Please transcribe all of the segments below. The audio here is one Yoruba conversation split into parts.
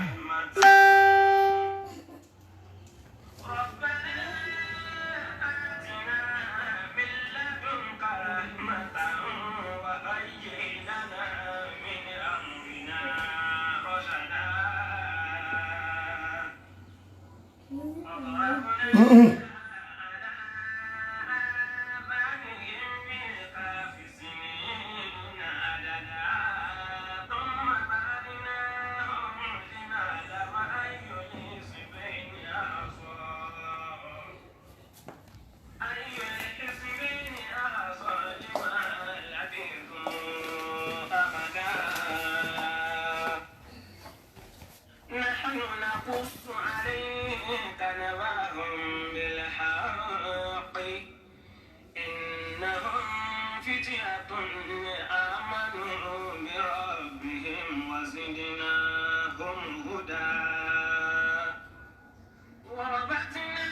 رحمة. ربنا آتنا من لدنك رحمة وهيئ لنا من أمرنا رشدا. وضربنا على آذانهم في الكهف سنين عددا ثم بعثناهم لنعلم أي الحزبين أحصى لما لبثوا أمدا. نحن نقص عليك نبأهم بالحق إنهم فتية آمنوا بربهم وزدناهم هدى. وربطنا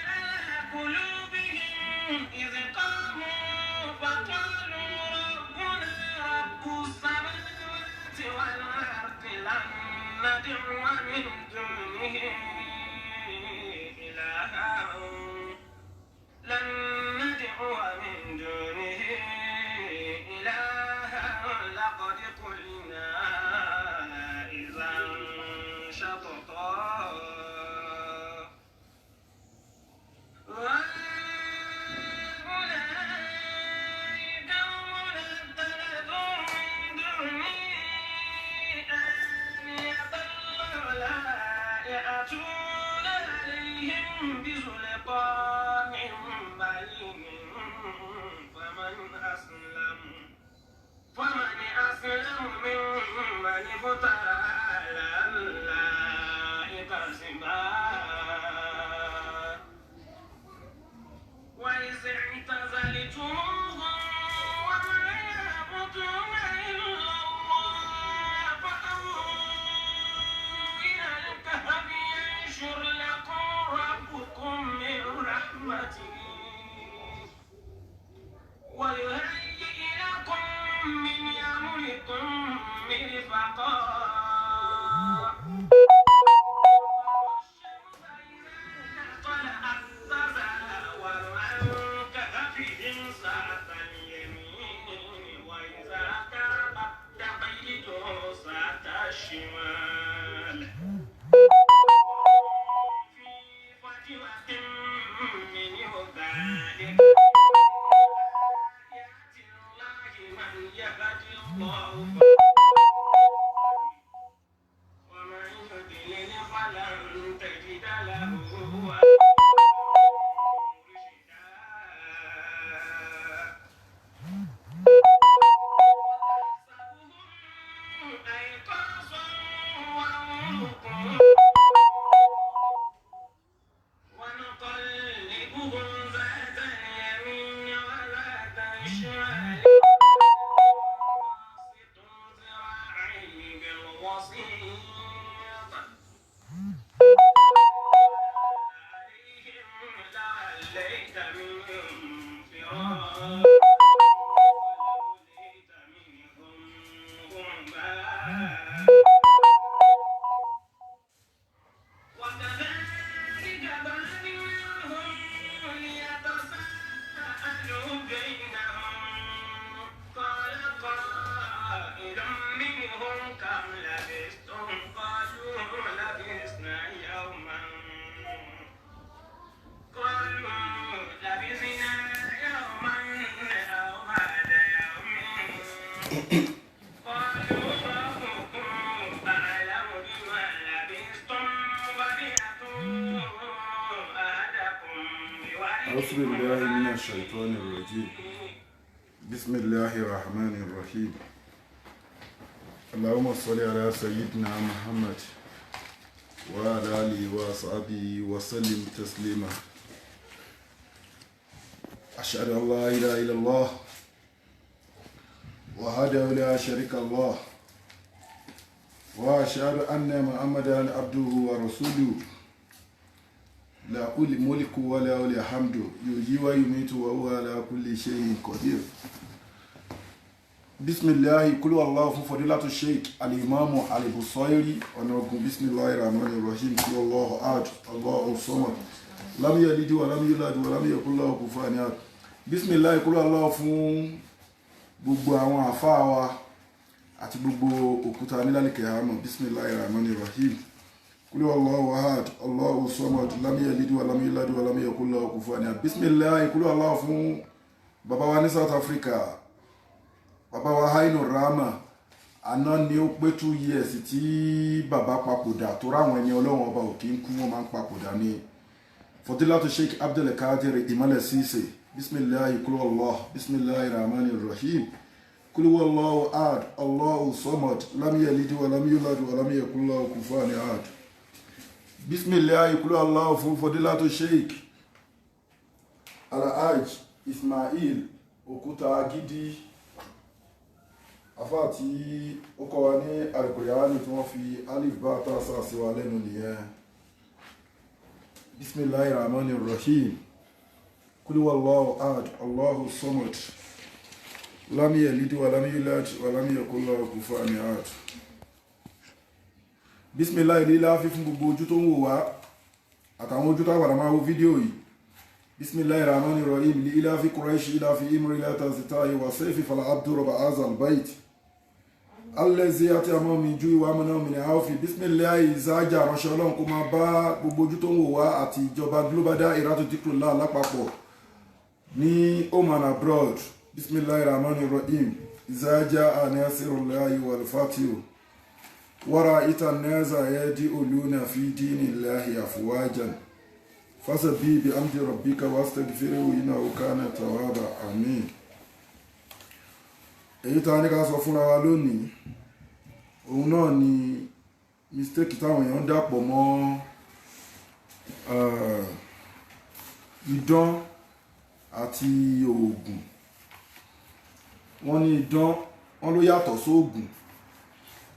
على قلوبهم إذ قاموا فقالوا ربنا رب السماوات والأرض لن ندعو من دونه إلها لن ندعو من دونه إلها لقد قلنا إذا شططا. هؤلاء قوم اتخذوا من دونه آلهة لولا يأتون عليهم بسلطان بين. فمن أسلم ممن افترى على الله كذبا. وإذ اعتزلتموهم وما يعبدون إلا الله فأووا إلى الكهف ينشر لكم ربكم من رحمته ويهيئ لكم من أمركم مرفقا. والشمس إذا طلعت تزاور عن كهفهم ذات اليمين وإذا غربت تقرضهم ذات الشمال. في فجوة منه ذلك آيات الله من يهد الله ومن يضلل فلن تجد له مرشدا. وتحسبهم أيقاظا وهم رقود ونقلبهم ذات اليمين وذات الشمال باسط ذراعيه بالوسيط عليهم لعليت منهم فرارا ولملئت منهم رعبا. وكذلك بعثناهم ليتساءلوا بينهم. قال قائل منهم كم لبثتم؟ قالوا لبثنا يوما قالوا لبثنا يوما أو بعد يوم. قالوا ربكم أعلم بما لبثتم فابعثوا أحدكم أعوذ بورقكم بالله من الشيطان الرجيم. بسم الله الرحمن الرحيم. اللهم صل على سيدنا محمد وعلى آله وصحبه وسلم تسليما. أشهد أن لا إله إلا الله وحده لا شريك له وأشهد أن محمدا عبده ورسوله. له الملك وله الحمد يحيي ويميت وهو على كل شيء قدير. Bisimilahi kúlú Allah fún Fọdílátù Sheikh Alimamu Alibusoiri ọ̀nà ogun. Bisimilahi Rahman Rahim, kúlú Allah ahad, Allahu samad, lam yalid wa lam yulad wa lam yakul lahu kufuwan ahad. Bisimilahi kúlú Allah fún gbogbo àwọn àfáà wa àti gbogbo òkúta nílàlìkẹ́ àmọ́. Bisimilahi Rahman Rahim, kúlú Allahu ahad, Allahu samad, lam yalid wa lam yulad wa lam yakul lahu kufuwan ahad. Bisimilahi kúlú Allah fún bàbá wa ní South Africa, bàbá wa Hainu Rama. Àná ni ó pé 2 years tí bàbá papòdà, tó ráwọn ẹni Ọlọ́run Ọba ò kí ń kú, wọ́n máa ń papòdà ní. Fọdílátù Sheikh Abdulkadir Imale Sise. Bisimilahi kúlú Allah, bisimilahi Rahman Rahim, kúlú Allahu ahad, Allahu samad, lam yalid wa lam yulad wa lam yakul lahu kufuwan ahad. Bisimilahi kúlú Allah fún Fọdílátù Sheikh Alhaj Ismail Òkúta Gidi, afá tí ó kọ́ wa ní Alukurani tí wọ́n fi alif bá tá a sá sí wa lẹ́nu nìyẹn. Bisimilahi Rahman Rahim, kúlú Allahu ahad, Allahu samad, lam yalid wa lam yulad wa lam yakul lahu kufuwan ahad. Bisimilahi lílá fífún gbogbo ojú tó ń wò wá àtàwọn ojú táwọn àmà wo fídíò yìí. Bisimilahi Rahman Rahim, li ilafi Quraish ilafi imri la tazitahi wa sayfi fala abdu rabba azal bait allazi at'ama min ju'i wa amana min khawfi. Bisimilahi ìsájà ránṣẹ́ Ọlọ́run kó máa bá gbogbo ojú tó ń wò wá àti ìjọba Global Dahiratu Dhikrlahi lápapọ̀ ní home and abroad. Bisimilahi Rahman Rahim, ìsájà nasrullahi wal fatih wara ita nasa yadkhuluna fi dinillahi afwajan fasabbih bihamdi rabbika wastaghfirhu innahu kana tawwaba. Àmín. Èyí tá a ní ká sọ fúnra wa lónìí, òun náà ni mistake táwọn èèyàn dàpọ̀ mọ́ idán àti oògùn. Wọ́n ní idán, wọ́n ló yàtọ̀ sóògùn.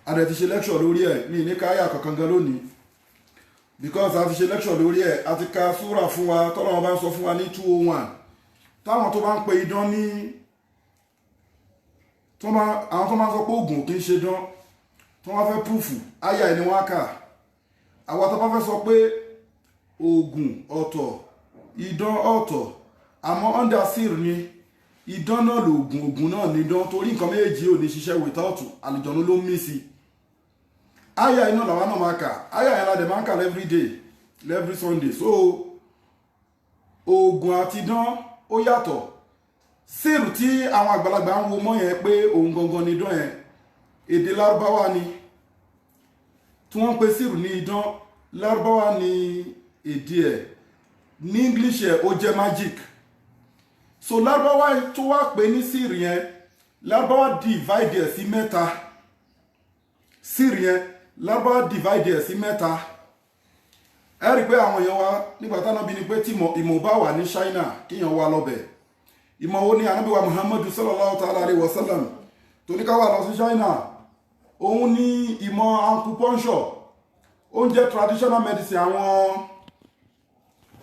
A dẹ̀ ti ṣe lecture lórí ẹ̀ ní ní káyà kankan gan lónìí, because a ti ṣe lecture lórí ẹ̀, a ti ka súrà fún wa tọ́lọ́wọ́n bá ń sọ fún wa ní 201. Táwọn tó bá ń pe idán ní àwọn tó máa ń sọ pé oògùn kì í ṣe dán, tó wọ́n fẹ́ proof àyà ẹni wọ́n á kà. Àwọn tó bá fẹ́ sọ pé oògùn ọ̀tọ̀, idán ọ̀tọ̀, àmọ́ under sir ni idán náà lòògùn, oògùn náà ní idán, torí nǹkan méjì ò ní ṣiṣẹ́ without àlùjọ̀nú ló ń mí sí. Àyà iná làwọn náà máa kà, àyà yẹn la dẹ̀ máa ń kà every day, every Sunday. So oògùn àti idán ó yàtọ̀. Síìrù tí àwọn àgbàlagbà ń wo mọ́ yẹn pé òun gangan ni idán yẹn, èdè Lárúbáwá ni tí wọ́n ń pe síìrù ní idán. Lárúbáwá ni èdè ẹ̀, ní English ẹ̀ ó jẹ́ magic. So Lárúbáwá tó wá pè ní síìrù yẹn, Lárúbáwá divide ẹ̀ sí mẹ́ta. Síìrù yẹn, Lárúbáwá divide ẹ̀ sí mẹ́ta. Ẹ rí i pé àwọn èèyàn wa nígbà táwọn bí ni pé tí ìmọ̀ bá wà ní China, kíyàn wá lọ́bẹ̀. Ìmọ̀ wo ni Ànábì wa Muhammadu sallallahu ta'ala alayhi wa sallam tó ní ká wà lọ sí China? Òun ní ìmọ̀ acupuncture, ó ń jẹ́ traditional medicine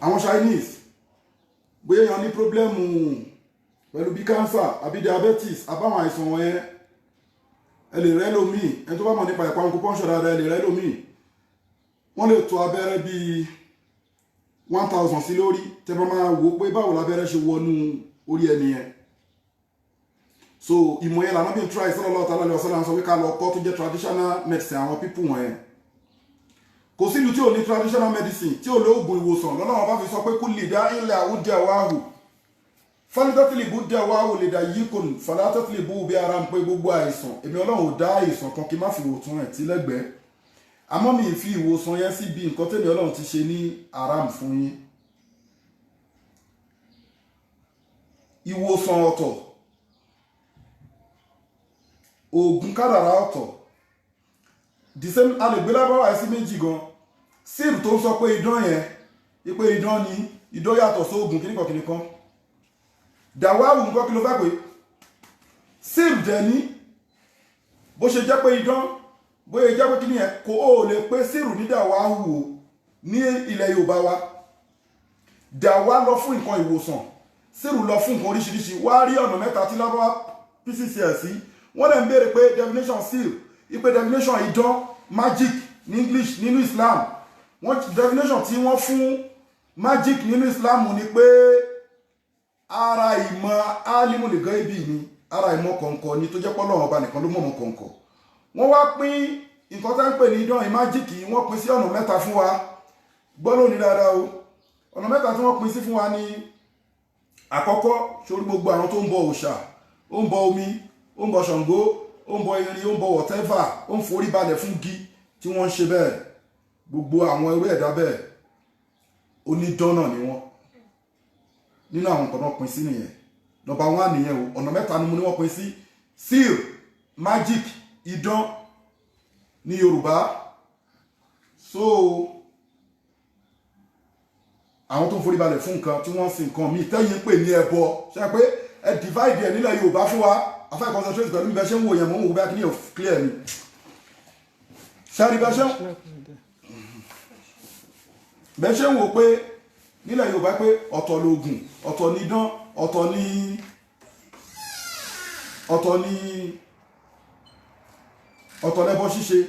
àwọn Chinese. Bóyá èèyàn ní problem pẹ̀lú bí cancer àbí diabetes àbáwọn àìsàn wọ̀nyẹn, ẹ lè rẹ́ lómi. Ẹni tó bá mọ̀ nípa ẹ̀kọ́ acupuncture dáadáa, ẹ lè rẹ́ lómi, wọ́n lè tó abẹ́rẹ́ bíi 1,000 sí lórí, tẹ́ bá máa wò ó pé báwo lábẹ́rẹ́ ṣe wọnú orí ẹni yẹn. So ìmọ̀ yẹn lànà bí n try sallallahu ta'ala alaihi wasallam sọ pé ká lọ kọ́, tó jẹ́ traditional medicine àwọn people wọ̀nyẹn. Kò sílùú tí ò ní traditional medicine, tí ò lóògùn ìwòsàn. Lọ́nà wọn bá fi sọ pé kulli da'in lahu dawa'u falitatlibu dawa'u lè dà yíkùn falatatlibu bí ara ń pé gbogbo àìsàn, èmi Ọlọ́run ò dá àìsàn kan kí n má fi ìwòsàn ẹ̀ tí lẹ́gbẹ̀ẹ́, àmọ́ mi ì fi ìwòsàn yẹn síbi nǹkan tẹ́mi Ọlọ́run ti ṣe ní haram fún yín. Ìwòsàn ọ̀tọ̀, oògùn kádàrá ọ̀tọ̀. The same, a lè gbé lábáwá ẹ sí méjì gan. Síìrù tó ń sọ pé idán yẹn, pé idán ni, idán yàtọ̀ sóògùn kíníkan kíníkan, dàwáwù nǹkan kí ló fẹ́ pé síìrù dẹ̀ ní bó ṣe jẹ́ pé idán, bóyá jẹ́ pé kíní yẹn kò ó lè pé síìrù ní dàwáwù o. Ní ilẹ̀ Yorùbá wa, dàwá lọ fún nǹkan ìwòsàn, síìrù lọ fún nǹkan oríṣiríṣi. Wá rí ọ̀nà mẹ́ta tí lábáwá pccs sí. Wọ́n lè ń béèrè pé definition seal, ipe definition idán, magic ní English nínú Islam. Wọ́n definition tí wọ́n fún magic nínú Islam ni pé ara ìmọ̀ alimul gaibi ni, ara ìmọ̀ kọ̀ǹkọ̀ ni, tó jẹ́ pọ́lọ́run ọba nìkan ló mọ̀mọ́ kọ̀ǹkọ̀. Wọ́n wá pín nǹkan tá ń pè ní idán magic, wọ́n pín sí ọ̀nà mẹ́ta fún wa. Gbọ́ lónìí dáadáa o. Ọ̀nà mẹ́ta tí wọ́n pín sí fún wa ní àkọ́kọ́, sórí gbogbo àwọn tó ń bọ òòṣà, ó ń bọ omi, ó ń bọ Ṣàngó, ó ń bọ irin, ó ń bọ whatever, ó ń forí balẹ̀ fún gi tí wọ́n ń ṣe bẹ́ẹ̀, gbogbo àwọn irú ẹ̀dá bẹ́ẹ̀, onídán náà ni wọ́n. Nínú àwọn nǹkan náà pín sí nìyẹn. Number one nìyẹn o. Ọ̀nà mẹ́ta ni mo ní wọ́n pín sí: seal, magic, idán ní Yorùbá. So àwọn tó ń forí balẹ̀ fún nǹkan tí wọ́n ń sin nǹkan míì tẹ́yìn pè ní ẹbọ, ṣe pé ẹ divide ẹ nílẹ̀ Yorùbá fún wa. Afẹ́ concentrate pẹ̀lú bí bẹ́ẹ̀ ṣe ń wò yẹn, mò ń wò bẹ́ẹ̀ kí ni yóò clear mi ṣáàrí bẹ́ẹ̀ ṣe ń wò pé nílẹ̀ Yorùbá pé ọ̀tọ̀ lóògùn, ọ̀tọ̀ ní idán, ọ̀tọ̀ lẹ́bọ ṣíṣe.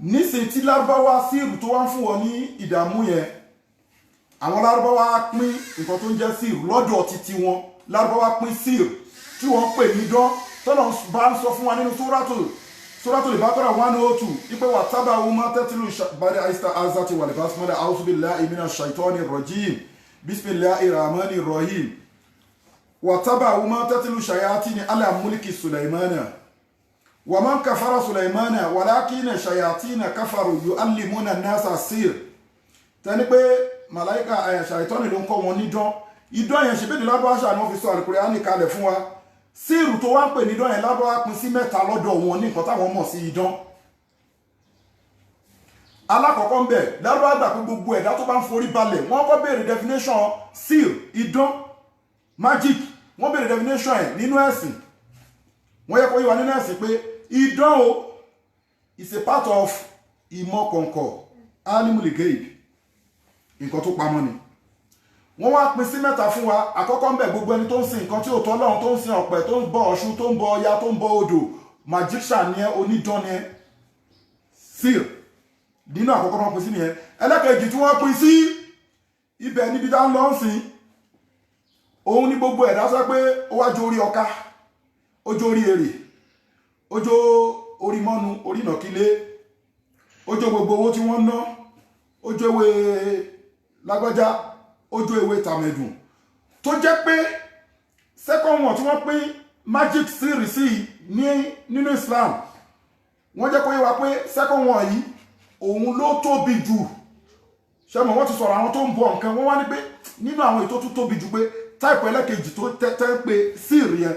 Nísìnyí tí Lárúbáwá síìrù tó wá ń fún wọn ní ìdààmú yẹn, àwọn Lárúbáwá pín nǹkan tó ń jẹ́ síìrù lọ́dọ̀ títí wọn. Lárúbáwá pín síìrù tí wọ́n ń pè ní idán, tọ́lọ̀ bá ń sọ fún wa nínú Suratul Baqara 102 ipe wà tábà wọ́n tẹ́tìlú bàdé àìsàn azati wal basmala. A'udhu billahi minash shaitani rajim, bismillahir rahmanir rahim. Wà tábà wọ́n tẹ́tìlú shayatini ala mulki Sulaimana wa man kafara Sulaimana walakina shayatina kafaru yu'allimuna an-nasa sir. Tẹni pé màláìka ẹ̀ ṣàìtọ́nì ló ń kọ́ wọn nídán. Idán yẹn ṣe bẹ́ẹ̀ ní lábọ́ àṣà ni wọ́n fi sọ Àlùkùránì kalẹ̀ fún wa. Síìrù tó wá ń pè nídán yẹn, lábọ́ á pín sí mẹ́ta lọ́dọ̀ wọn ní nǹkan táwọn mọ̀ sí idán. Alákọ̀ọ́kọ́ ń bẹ̀, lárúbá gbà pé gbogbo ẹ̀dá tó bá ń forí balẹ̀, wọ́n kọ́ béèrè definition seal, idán, magic. Wọ́n béèrè definition ẹ̀ nínú ẹ̀sìn. Wọ́n yẹ kó yé wa nínú ẹ̀sìn pé idán o is a part of ìmọ̀ kọ̀ǹkọ̀, alimul gaib, nǹkan tó pamọ́ ni. Wọ́n wá pín sí mẹ́ta fún wa. Àkọ́kọ́ ń bẹ̀, gbogbo ẹni tó ń sin nǹkan tí ò tọ́ Ọlọ́run, tó ń sin ọ̀pẹ, tó ń bọ Ọ̀ṣun, tó ń bọ Ọya, tó ń bọ odò, magician ni ẹ, onídán ni ẹ, seal nínú àkọ́kọ́ tó wọ́n pín sí nìyẹn. Ẹlẹ́kẹ̀jì tí wọ́n pín sí ibẹ̀ níbi tá ń lọ sìn, òun ní gbogbo ẹ̀dá sọ pé ó wá jó orí ọká, ó jó orí èrè, ó jó orí mọ́nu, orí ìnàkílé, ó jó gbogbo owó tí wọ́n ná, ó jó ewé lágbájá, ó jó ewé tàmẹ̀dùn, tó jẹ́ pé second one tí wọ́n pín magic sírí sí ní nínú Islam, wọ́n jẹ́ kó yé wa pé second one yìí, òun ló tóbi jù. Ṣẹ́mọ̀ wọ́n ti sọ̀rọ̀ àwọn tó ń bọ nǹkan, wọ́n wá ní pé nínú àwọn èyí tó tún tóbi jù, pé type ẹlẹ́kejì tó tẹ́ ń pe síìrì yẹn,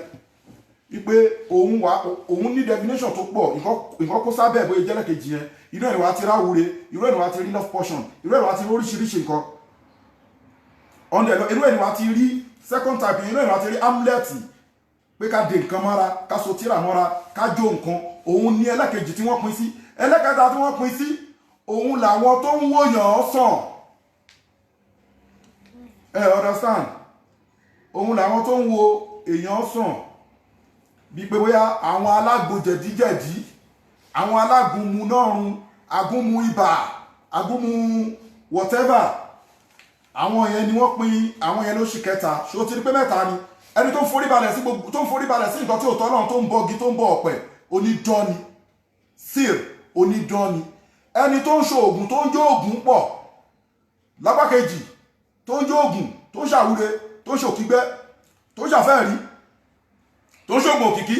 wípé òun wà, òun ní definition tó pọ̀, nǹkan kó sábẹ́ bóyá jẹ́lẹ̀kejì yẹn. Irú ẹ̀ ni wàá ti ráwúre, irú ẹ̀ ni wàá ti rí love potion, irú ẹ̀ ni wàá ti rí oríṣiríṣi nǹkan ọ̀nà ẹ̀, irú ẹ̀ ni wàá ti rí second type yẹn, irú ẹ̀ ni wàá ti rí amulet, pé ká de nǹkan mọ́ra, ká so tíra mọ́ra, ká jó nǹkan. Òun ní ẹlẹ́kejì tí wọ́n pín sí. Ẹlẹ́kẹta tí wọ́n pín sí, òun làwọn tó ń wòyàn sàn. Ẹ understand? Òun làwọn tó ń wo èèyàn sàn, bí pé bóyá àwọn alágbo jẹ̀díjẹ̀dí, àwọn alágúnmu nọ́run, agúnmu ibà, agúnmu whatever, àwọn yẹn ni wọ́n pín. Àwọn yẹn ló ṣì kẹta. Ṣó ti rí pé mẹ́ta ni? Ẹni tó ń forí balẹ̀ sí gbogbo, tó ń forí balẹ̀ sí nǹkan tí ò tọ́ Ọlọ́run, tó ń bọgi, tó ń bọ ọ̀pẹ̀, onídán ni, seal onídán ni. Ẹni tó ń ṣe oògùn, tó ń jó oògùn pọ̀ lápá kejì, tó ń jó oògùn, tó ń ṣàwúre, tó ń ṣòkígbẹ́, tó ń ṣàfẹ́rí, tó ń ṣògùn òkìkí,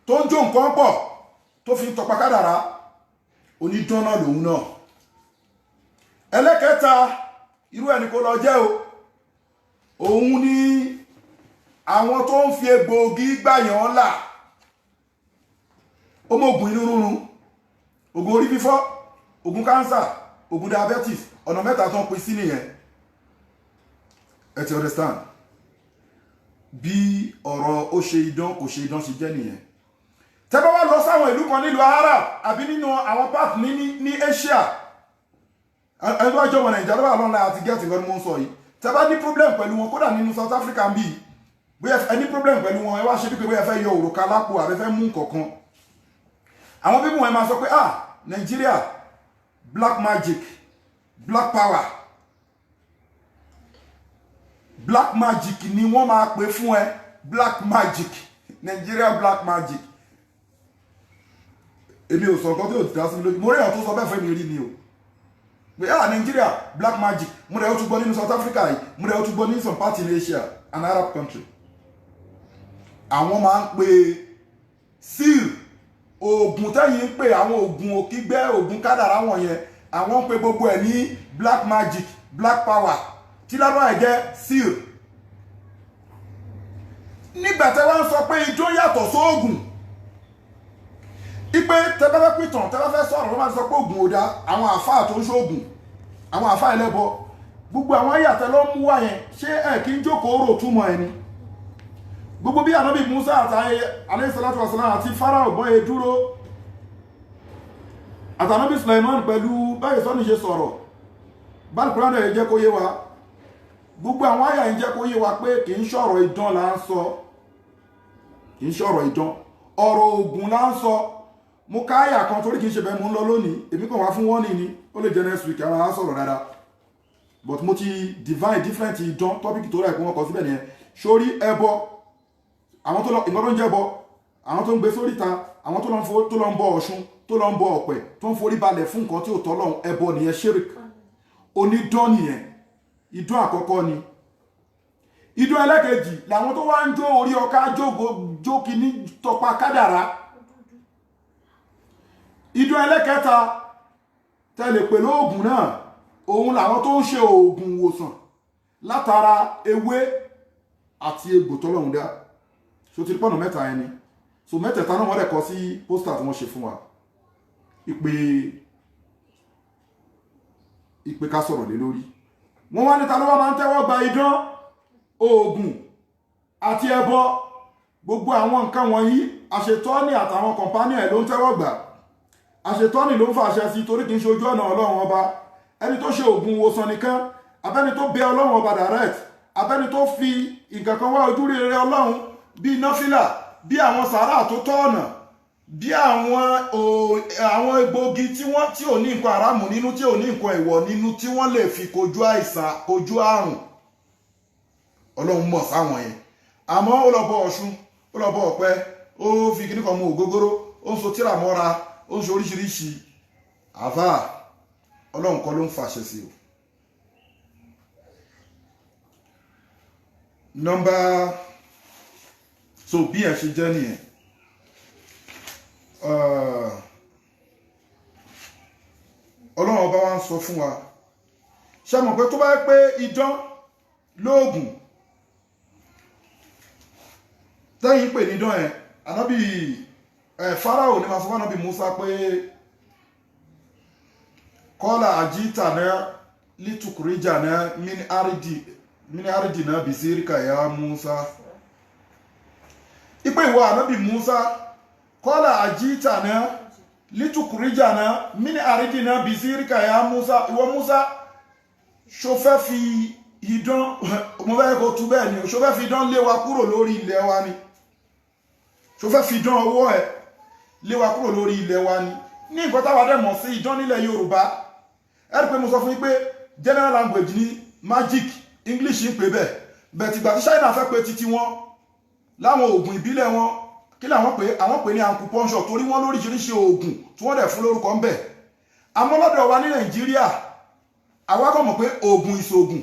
tó ń jó nǹkan pọ̀, tó fi ń tọpa kádàrá, onídán náà lòun náà. Ẹlẹ́kẹta irú ẹni kó lọ jẹ́ o, òun ni àwọn tó ń fi egbòogi gbàyàn là. Ó mọ ògùn inú rúnrun, ògùn orí fífọ́, ògùn cancer, ògùn diabetes. Ọ̀nà mẹ́ta tó ń pín sí nìyẹn. Ẹ ti understand bí ọ̀rọ̀ ó ṣe idán kò ṣe idán ṣe jẹ́ nìyẹn. Tẹ́ bá wá lọ sáwọn ìlú kan nílùú Arab àbí nínú àwọn part ní Asia, ẹni tó bá jọmọ Nàìjíríà lọ́wọ́ lọ́nà àti get nǹkan ni mo ń sọ yìí. Tẹ́ bá ní problem pẹ̀lú wọn, kódà nínú South Africa ń bí Bóyá ẹ ní problem pẹ̀lú wọn, ẹ wá ṣe bí pé bóyá ẹ fẹ́ yọ òrùka lápò àbẹ fẹ́ mú nǹkankan, àwọn people wọn máa sọ pé, "Ah, Nigeria, black magic, black power." Black magic ni wọ́n máa pè fún ẹ. Black magic, Nigeria black magic. Èmi ò sọ nǹkan tí ò dá sí mi lójú. Mo rí àwọn tó sọ bẹ́ẹ̀ fẹ́ mi rí ni o, pé, "Ah, Nigeria, black magic." Mo rẹ̀ ó tún gbọ́ nínú South Africa yìí, mo rẹ̀ ó tún gbọ́ ní some part in Asia and Arab country. Àwọn máa ń pè sír oògùn tẹ́yìn ń pè, àwọn oògùn òkígbẹ́, oògùn kádàrá wọ̀nyẹn, àwọn ń pè gbogbo ẹ̀ ní black magic, black power, tí lábàá ẹ̀ jẹ́ sír. Nígbà tẹ́ wá ń sọ pé ijó yàtọ̀ sóògùn, ipe tẹ́ bá fẹ́ pìtàn, tẹ́ bá fẹ́ sọ̀rọ̀, wọ́n máa sọ pé oògùn ò dá. Àwọn àáfàá tó ń ṣoògùn, àwọn àáfàá ẹlẹ́bọ, gbogbo àwọn ayàtẹ̀ ló ń mú wá yẹn, ṣé ẹ kí ń jókòó rò túmọ̀ ẹni? Gbogbo bí ànábì Musa àtàyè alayhi salatu wasalam àti Farao bọ́ e dúró, àtànábì Sulaiman pẹ̀lú báyìí sọ́ni ṣe sọ̀rọ̀, báyìí náà jẹ́ kó yé wa. Gbogbo àwọn àyà ń jẹ́ kó yé wa pé kì í ṣọ̀rọ̀ idán là ń sọ, kì í ṣọ̀rọ̀ idán, ọ̀rọ̀ ògùn là ń sọ. Mo ká àyà kan torí kì í ṣe bẹ́ẹ̀ mo ń lọ lónìí. Èmi kàn wá fún wọ́n ní ó lè jẹ́ next week àwọn á sọ̀rọ̀ dáadáa, but mo ti divine different idán. Topic tó rà pé wọ́n kọ síbẹ̀ nìyẹn. Sórí ẹbọ, àwọn tó lọ nǹkan tó ń jẹ́bọ, àwọn tó ń gbé sórí ta, àwọn tó lọ ń bọ Ọ̀ṣun, tó lọ ń bọ ọ̀pẹ, tó ń forí balẹ̀ fún nǹkan tí ò tọ́ lọ́hùn, ẹbọ nìyẹn, ṣírík, onídán nìyẹn. Idán àkọ́kọ́ ni. Idán ẹlẹ́kejì làwọn tó wá ń jó orí ọká, jó kíní, tọpa kádàrá. Idán ẹlẹ́kẹta tẹ́lẹ̀ pẹ̀lú oògùn náà, òun làwọn tó ń ṣe oògùn ìwòsàn látara ewé àti egbò tọ́lọ́hun dá. So ti pọ̀nà mẹ́ta ẹni so mẹ́tẹ̀ẹ̀ta náà wọ́n rẹ̀ kọ sí poster tí wọ́n ṣe fún wa, ìpè ká sọ̀rọ̀ lé lórí. Wọ́n wá níta ló wá máa ń tẹ́wọ́ gba idán, oògùn àti ẹbọ. Gbogbo àwọn nǹkan wọ̀nyí, àṣetọ́ni àtàwọn company ẹ̀ ló ń tẹ́wọ́ gbà. Àṣetọ́ni ló ń fàṣẹ sí, torí kì í ṣe ojú ọ̀nà Ọlọ́run Ọba. Ẹni tó ṣe oògùn ìwòsàn nìkan, abẹ́ni tó bẹ Ọlọ́run Ọba direct, abẹ́ni tó fi nǹkan kan wá ojú rere Ọlọ́run, bíi náfìlà, bí àwọn sàárà tó tọ́ ọ̀nà, bí àwọn egbòogi tí wọ́n tí ò ní nǹkan àràmù nínú, tí ò ní nǹkan ìwọ̀ nínú, tí wọ́n lè fi kojú àìsàn, kojú àrùn, Ọlọ́run mọ̀ sáwọn yẹn. Àmọ́ ó lọ bọ Ọ̀ṣun, ó lọ bọ ọ̀pẹ, ó fi kíní kan mu ògógóró, ó ń so tíra mọ́ra, ó ń so oríṣiríṣi àfà, Ọlọ́run kọ́ ló ń fàṣẹ sí o. Nọ́mbà so bí ẹ ṣe jẹ́ nìyẹn. Ọlọ́run Ọba wa ń sọ fún wa, ṣé mọ̀ pé tó bá yẹ pé idán lóògùn tẹ́yìn pè ní idán yẹn, ànábì ẹ̀ Fáráò ní máa sọ fún ànábì Musa pé kọ́lá àjíǹtà náà lítùkùrìjà náà mini àrídì náà bìsíríkà ya Musa. Ipe ìwọ ànábì Musa, kọ́lá àjíǹtà náà lítùkùrìjà náà mini àrídì náà bìsíríkà ya Musa. Ìwọ Musa, ṣo fẹ́ fi idán, mo fẹ́ kó tu bẹ́ẹ̀ ni, ṣo fẹ́ fi idán lé wa kúrò lórí ilẹ̀ wa ni? Ṣo fẹ́ fi idán ọwọ́ ẹ̀ lé wa kúrò lórí ilẹ̀ wa ni? Ní nǹkan táwa dẹ̀ mọ̀ sí idán nílẹ̀ Yorùbá, ẹ rí pé mo sọ fún yín pé general language ní magic, English ń pè bẹ́ẹ̀ bẹ́ẹ̀. Tìgbà tí China fẹ́ pe titi wọn láwọn oògùn ìbílẹ̀ wọn, kí làwọn pè? Àwọn pè ní acupuncture, torí wọ́n lóríṣiríṣi oògùn tí wọ́n dẹ̀ fún lórúkọ ń bẹ̀. Àmọ́ lọ́dọ̀ wa ní Nàìjíríà, àwa kàn mọ̀ pé oògùn ìṣòògùn.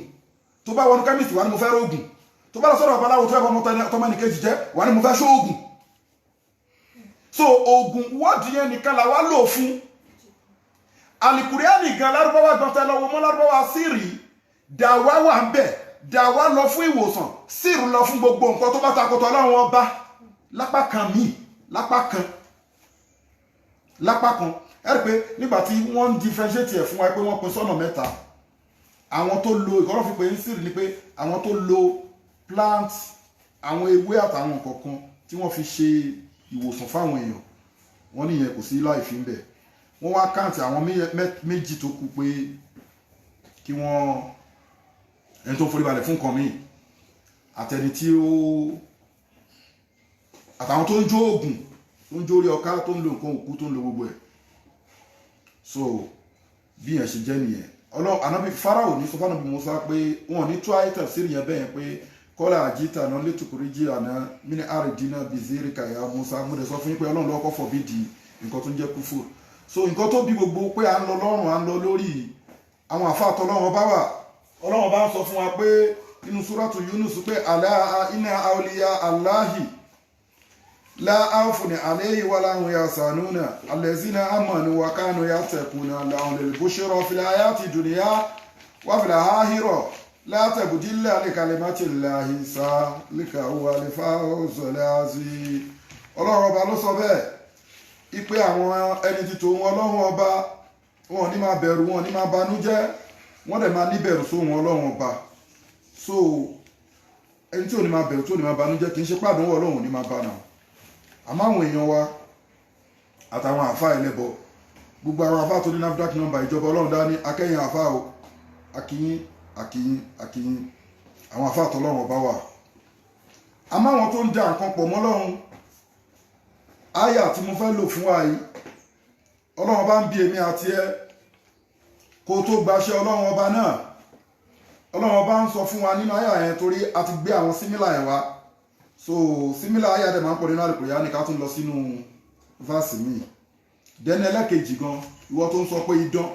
Tó bá wọnú chemist, wà ní mo fẹ́ róògùn. Tó bá lọ sọ́dọ̀ babaláwo, tó fẹ́ bọ́ tọmọ ẹnìkejì jẹ́, wà ní mo fẹ́ ṣóògùn. So oògùn wọ́ọ̀dù yẹn nìkan làwa lò fún. Alikuriani gan, lárúbáwá gan tẹ lọ́wọ́ mọ́ lárúbáwá sírì, dàwa wà ń bẹ̀. Dàwa lọ fún ìwòsàn, sírù lọ fún gbogbo nǹkan tó bá takotọ Ọlọ́run Ọba lápá kan míì, lápá kan, lápá kan. Ẹ rí i pé nígbà tí wọ́n ń differentiate ẹ̀ fún wa pé wọ́n pín sọ́nà mẹ́ta, àwọn tó lo ìkọ́rọ̀ fi pé ń sírì ni pé àwọn tó lo plant, àwọn ewé àtàwọn nǹkan kan tí wọ́n fi ṣe ìwòsàn fáwọn èèyàn, wọ́n níyẹn kò sí láì fi ń bẹ̀. Wọ́n wá káǹtì àwọn méjì tó kù pé kí wọ́n, ẹni tó forí balẹ̀ fún nǹkan míì àtẹni tí ó Àtàwọn tó ń jó oògùn, tó ń jó orí ọká, tó ń lo nǹkan òkú, tó ń lo gbogbo ẹ̀. So bí yẹn ṣe jẹ́ nìyẹn. Ọlọ́run ànábì Fáráò ní sọ fánàbí Musa pé wọn ò ní tó àìtàn sí ìyẹn bẹ́ẹ̀ yẹn pé kọ́lá àjíǹta náà létukùrí jí àná mini àrídínà bìzírí kàyà Musa. Mo dẹ̀ sọ fún yín pé Ọlọ́run lọ́kọ́ fọ̀ bí di nǹkan tó ń jẹ́ kúfù. So nǹkan tó bí gbogbo pé à ń lọ lọ́rùn, à ń lọ lórí àwọn àfáàtọ̀ Ọlọ́run ọba wà. Ọlọ́run ọba ń sọ fún wa pé nínú súrátù Yunus pé àlá iná àwòlíyá aláhì láàfùnì àléyìí wà láhùn ya sànúnà alẹ́sìnà àmọ̀nù wà kánú ya tẹ̀kùnà làwọn lè bó ṣe rọ fìlà ayá ti dùnìyà wà fìlà áhírọ̀ látẹ̀bùdílẹ̀ àlekàlẹ́mátì làhìsà líkàwọ́ àlefà ọ̀sọ̀lẹ̀ àti Ọlọ́run ọba ló sọ bẹ́ẹ̀ ipe àwọn ẹni títò wọn Ọlọ́run ọba, wọn ò ní máa bẹ̀rù, wọn ò ní máa banújẹ́, wọ́n dẹ̀ máa níbẹ̀rù sóhun Ọlọ́run ọba. So ẹni tí ò ní máa bẹ̀rù, tí ò ní máa banújẹ́, kì í ṣe pàdánwò Ọlọ́run ò ní máa bá náà. Àmọ́ àwọn èèyàn wa àtàwọn àfa ẹlẹ́bọ, gbogbo àwọn àfa tó ní NAFDAC number ìjọba Ọlọ́run dání, akẹ́yìn àfa o, akíyín akíyín akíyín, àwọn àfa àtọlọ́run ọba wà. Àmọ́ àwọn tó ń da nǹkan pọ̀ mọ́ Ọlọ́run, àyà tí mo fẹ́ lò fún wa yìí, Ọlọ́run bá ń bi èmi àti ẹ kó tó gbaṣẹ́ Ọlọ́run ọba náà. Ọlọ́run ọba ń sọ fún wa nínú àyà yẹn torí a ti gbé àwọn símílà yẹn wá. So símílà àyà dẹ̀ máa ń pọ̀ nínú Àlùkùránì, ká tún lọ sínú fásì míì. Dẹ́ni ẹlẹ́kejì gan, ìwọ tó ń sọ pé idán,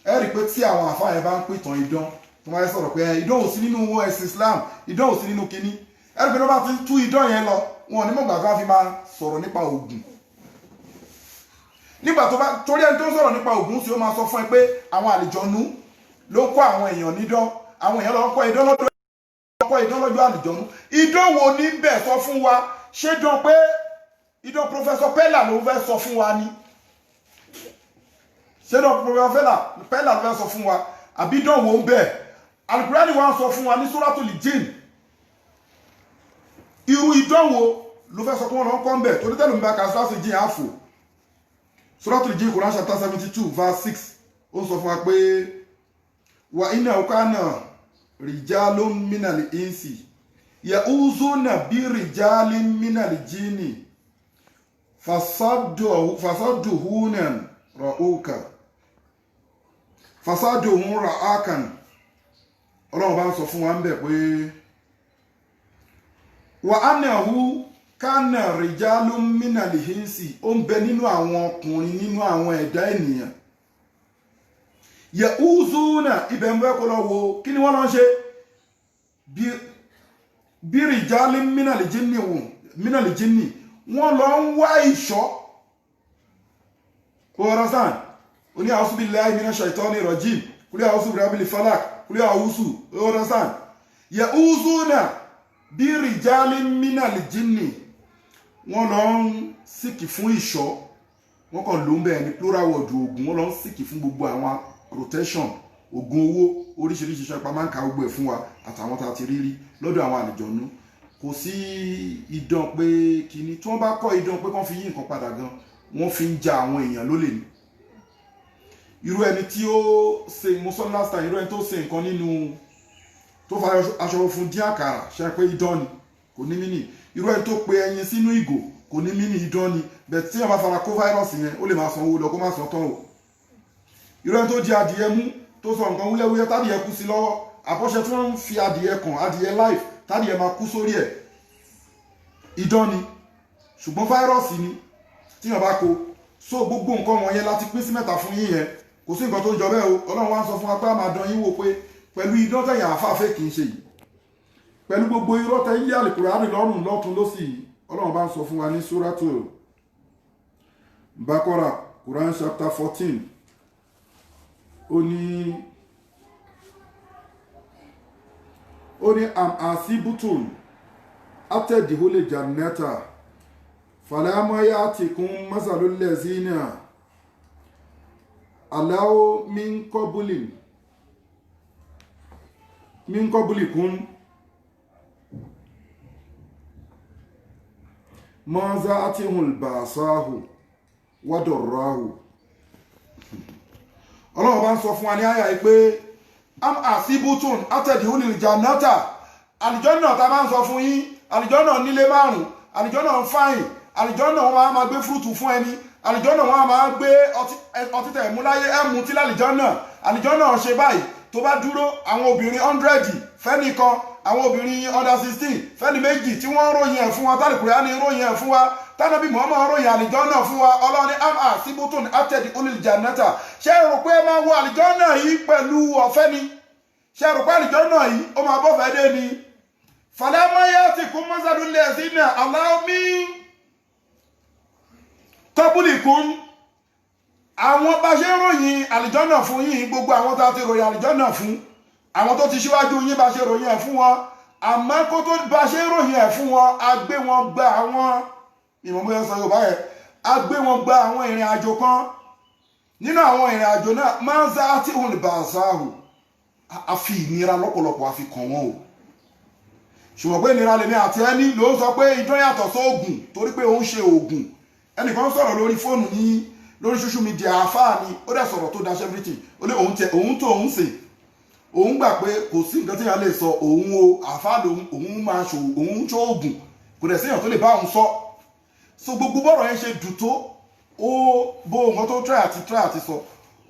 ẹ rí i pé tí àwọn àfáà yẹn bá ń pìtàn idán, tó máa ń sọ̀rọ̀ pé idán ò sí nínú ẹ̀sìn Islam, idán ò sí nínú kinní, ẹ rí i pé tó bá ti tú idán yẹn lọ, wọn ò ní mọ̀gbà tó fi máa sọ̀rọ̀ nípa ògùn. Nígbà tó bá torí ẹni tó ń sọ̀rọ̀ nípa ògùn sí, ó máa sọ fún ẹ pé àwọn àlìjọ̀nú ló kọ́ àwọn èèyàn nídán, àwọn èèyàn lọ kọ́ idán lọ́dọ̀, kọ́ idán lọ́jọ́ àlìjọ̀nú. Idán wo ní bẹ̀ sọ fún wa? Ṣé dán pé idán Professor Pella ló fẹ́ sọ fún wa ni? Ṣé dán Professor Pella ló fẹ́ sọ fún wa àbí dán wo ń bẹ̀? Alukurani wa ń sọ fún wa ní Suratul Jinn. Irú idán wo ló fẹ́ sọ pé wọ́n lọ ń kọ́ ń bẹ̀? Torí tẹ́lẹ̀ mi bá ka Suratul Jinn àfò. Suratul Jinn, Quran chapter 72 verse 6, ó ń sọ fún wa pé wà iná ọkọ náà rìjálún mínàlì ìnsì ya'uzuna bí rìjálín mínàlì jíní fasadduhunan ra'uka fasadduhun ra'akan. Ọlọ́run bá ń sọ fún wa ń bẹ̀ pé wà á nàhu kánà rìjálún mínàlì ìnsì, ó ń bẹ nínú àwọn ọkùnrin nínú àwọn ẹ̀dá ènìyàn, ya'uzuna, ibẹ̀ ń bẹ́ kó lọ wo kí ni wọ́n lọ ń ṣe bí rìjálí mínàlì jíní wò mínàlì jíní, wọ́n lọ ń wá ìṣọ́. Understand? Oní a'udhu billahi minash shaitani rajim, kúlẹ̀ a'udhu birabbil falak, kúlẹ̀ a'udhu. Understand? Ya'uzuna bí rìjálí mínàlì jíní, wọ́n lọ ń seek fún ìṣọ́. Wọ́n kàn ló ń bẹ́ẹ̀ ní plural word oògùn. Wọ́n lọ ń seek fún gbogbo àwọn protection, oògùn owó oríṣiríṣi, iṣẹ́ pa máa ń ka gbogbo ẹ̀ fún wa àtàwọn tá a ti rí rí lọ́dọ̀ àwọn àlìjọ̀nú. Kò sí idán pé kíní tí wọ́n bá kọ́ idán pé kán fi yí nǹkan padà gan, wọ́n fi ń ja àwọn èèyàn lólè ní. Irú ẹni tí ó ṣe mo sọ last time, irú ẹni tó ṣe nǹkan nínú tó fa aṣọ funfun dín àkàrà, ṣe pé idán ni, kò ní mínì. Irú ẹni tó pe ẹyin sínú ìgò, kò ní mínì, idán ni. Bẹ́ẹ̀ tí wọ́n bá fara kó fáírọ̀sì yẹn, ó lè máa sanwó lọ kó má san tán o. Irú ẹni tó di adìyẹ mú, tó sọ nǹkan wúyẹ́wúyẹ́ tádìyẹ kú sí lọ́wọ́, àbọ̀ṣẹ tí wọ́n ń fi adìyẹ kàn, adìyẹ life tádìyẹ máa kú sórí ẹ̀, idán ni, ṣùgbọ́n fáírọ̀sì ni tí wọ́n bá kó. So gbogbo nǹkan wọ̀nyẹn láti pín sí mẹ́ta fún yín yẹn. Kò sí nǹkan tó ń jọ bẹ́ẹ̀ o. Ọlọ́run wá ń sọ fún wa pé a máa dán yín wò pé pẹ̀lú idán tẹ̀yìn àfáàfẹ́ kì í ṣe yìí, pẹ̀lú gbogbo irọ́ tẹ yí àlùkùránì lọ́rùn lọ́tún lọ́sì yìí. Ọlọ́run bá ń sọ fún wa ní Súrátù Bákọ́rà, Quran chapter 14, ó ní am asibutun atẹ̀dìhólè jannata fàlámọ́yá ti kún masalulẹ̀ zina aláwọ̀ mínkọ́bùlì kún mọ́zá àti hulbàṣáhù wádọ̀ráhù. Ọlọ́run bá ń sọ fún wa ní àyà yìí pé am asibutun atẹ̀dìhólè jannata, àlìjọ́nà tá a máa ń sọ fún yín, àlìjọ́nà nílé márùn-ún, Àlìjọ́nà fáìn, àlìjọ́nà wọn máa gbé fúrúùtù fún ẹni, àlìjọ́nà wọn máa gbé ọtí tẹ̀ mú láyé ẹ̀ mú tí lálìjọ́nà. Àlìjọ́nà ṣe báyìí, tó bá dúró, àwọn obìnrin 100 fẹ́ni kan, àwọn obìnrin under 16 fẹ́ni méjì, tí wọ́n ròyìn ẹ̀ fún wa, tálíkùrẹ́ ní ròyìn ẹ̀ fún wa, tánàbí Muhammad ròyìn àlìjọ́nà fún wa. Ọlọ́ni am asibutun atẹ́dì olùjànàtà. Ṣé ẹ rò pé ẹ máa wọ àlìjọ́nà yìí pẹ̀lú ọ̀fẹ́ ni? Ṣé ẹ rò pé àlìjọ́nà yìí ó máa bọ́fẹ́ dé ni? Fàlámáyà ti kún mọ́sálúlẹ̀ sínú aláwọ̀mí tọ́bùlì kún. Àwọn bá ṣe ń ròyìn àlìjọ́nà fún yín, gbogbo àwọn tá a ti ròyìn àlìjọ́nà fún, àwọn tó ti ṣíwájú yín, bá ṣe ròyìn ẹ̀ fún wọn, àmọ́ kó tó bá ṣe ròyìn ẹ̀ fún wọn, a gbé wọn gba àwọn ìmọ̀ bóyá sọ Yorùbá yẹn, a gbé wọn gba àwọn ìrìn àjò kan. Nínú àwọn ìrìn àjò náà, máa ń sá tí òun lè bá a sáàhù, a fi ìnira lọ́pọ̀lọpọ̀ a fi kàn wọ́n o. Ṣùgbọ́n pé ìnira lèmi àti ẹni ló ń sọ pé idán yàtọ̀ sóògùn, torí pé òun ṣe oògùn. Ẹnìkan sọ̀rọ̀ lórí fóònù ní lórí social media, àfáà ni, ó dẹ̀ sọ̀rọ̀ tó daṣẹ́ everything. Ó lé òun tẹ òun tó òun sè, òun gbà pé kò sí nǹkan tí èèyàn lè sọ òun o, àfáà lòun, òun máa ṣò òun ṣoògùn, kò dẹ̀ séèyàn tó lè bá òun sọ. So gbogbo bọ́rọ̀ yẹn ṣe dùn tó, ó bó nǹkan tó try àti sọ,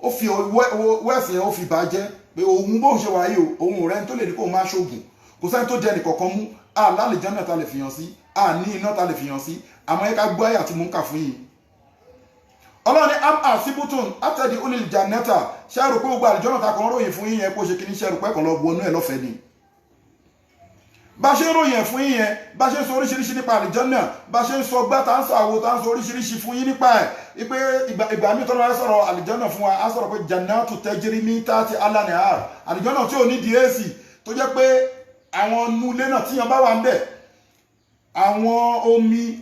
ó fi wẹ́ẹ̀sì yẹn, ó fi bàjẹ́ pé òun bóun ṣe wáyé o, òun rẹ̀ tó lè ní kóun máa ṣoògùn, kò sẹ́ni tó jẹ́ nìkọ̀ọ̀kan mú àlálejò náà ta lè fìyàn sí, àní iná ta lè fìyàn sí. Àmọ́ ẹ ká gbọ́ àyà tí mo ń kà fún yìí. Ọlọ́run ní am asibutun atẹ́dí olil janeta. Ṣe rò pé gbogbo àlùjọ́nà ta kàn ròyìn fún yín yẹn kó ṣe kí ní? Ṣe rò pé kàn lọ wọnú ẹ̀ lọ́fẹ̀ẹ́ ni? Bá ṣe ń ròyìn ẹ̀ fún yín yẹn, bá ṣe ń sọ oríṣiríṣi nípa àlùjọ́nà, bá ṣe ń sọ gbá tá ń sọ àwo tá ń sọ oríṣiríṣi fún yín nípa ẹ̀, ipe ìgbà mi tọ́lá sọ̀rọ̀ àlùjọ́nà fún wa, á sọ̀rọ̀ pé jannatu tajri min tahti al-anhar, àlùjọ́nà tí ò ní di èsì, tó jẹ́ pé àwọn nulẹ̀ náà tíyan bá wà ń bẹ̀, àwọn omi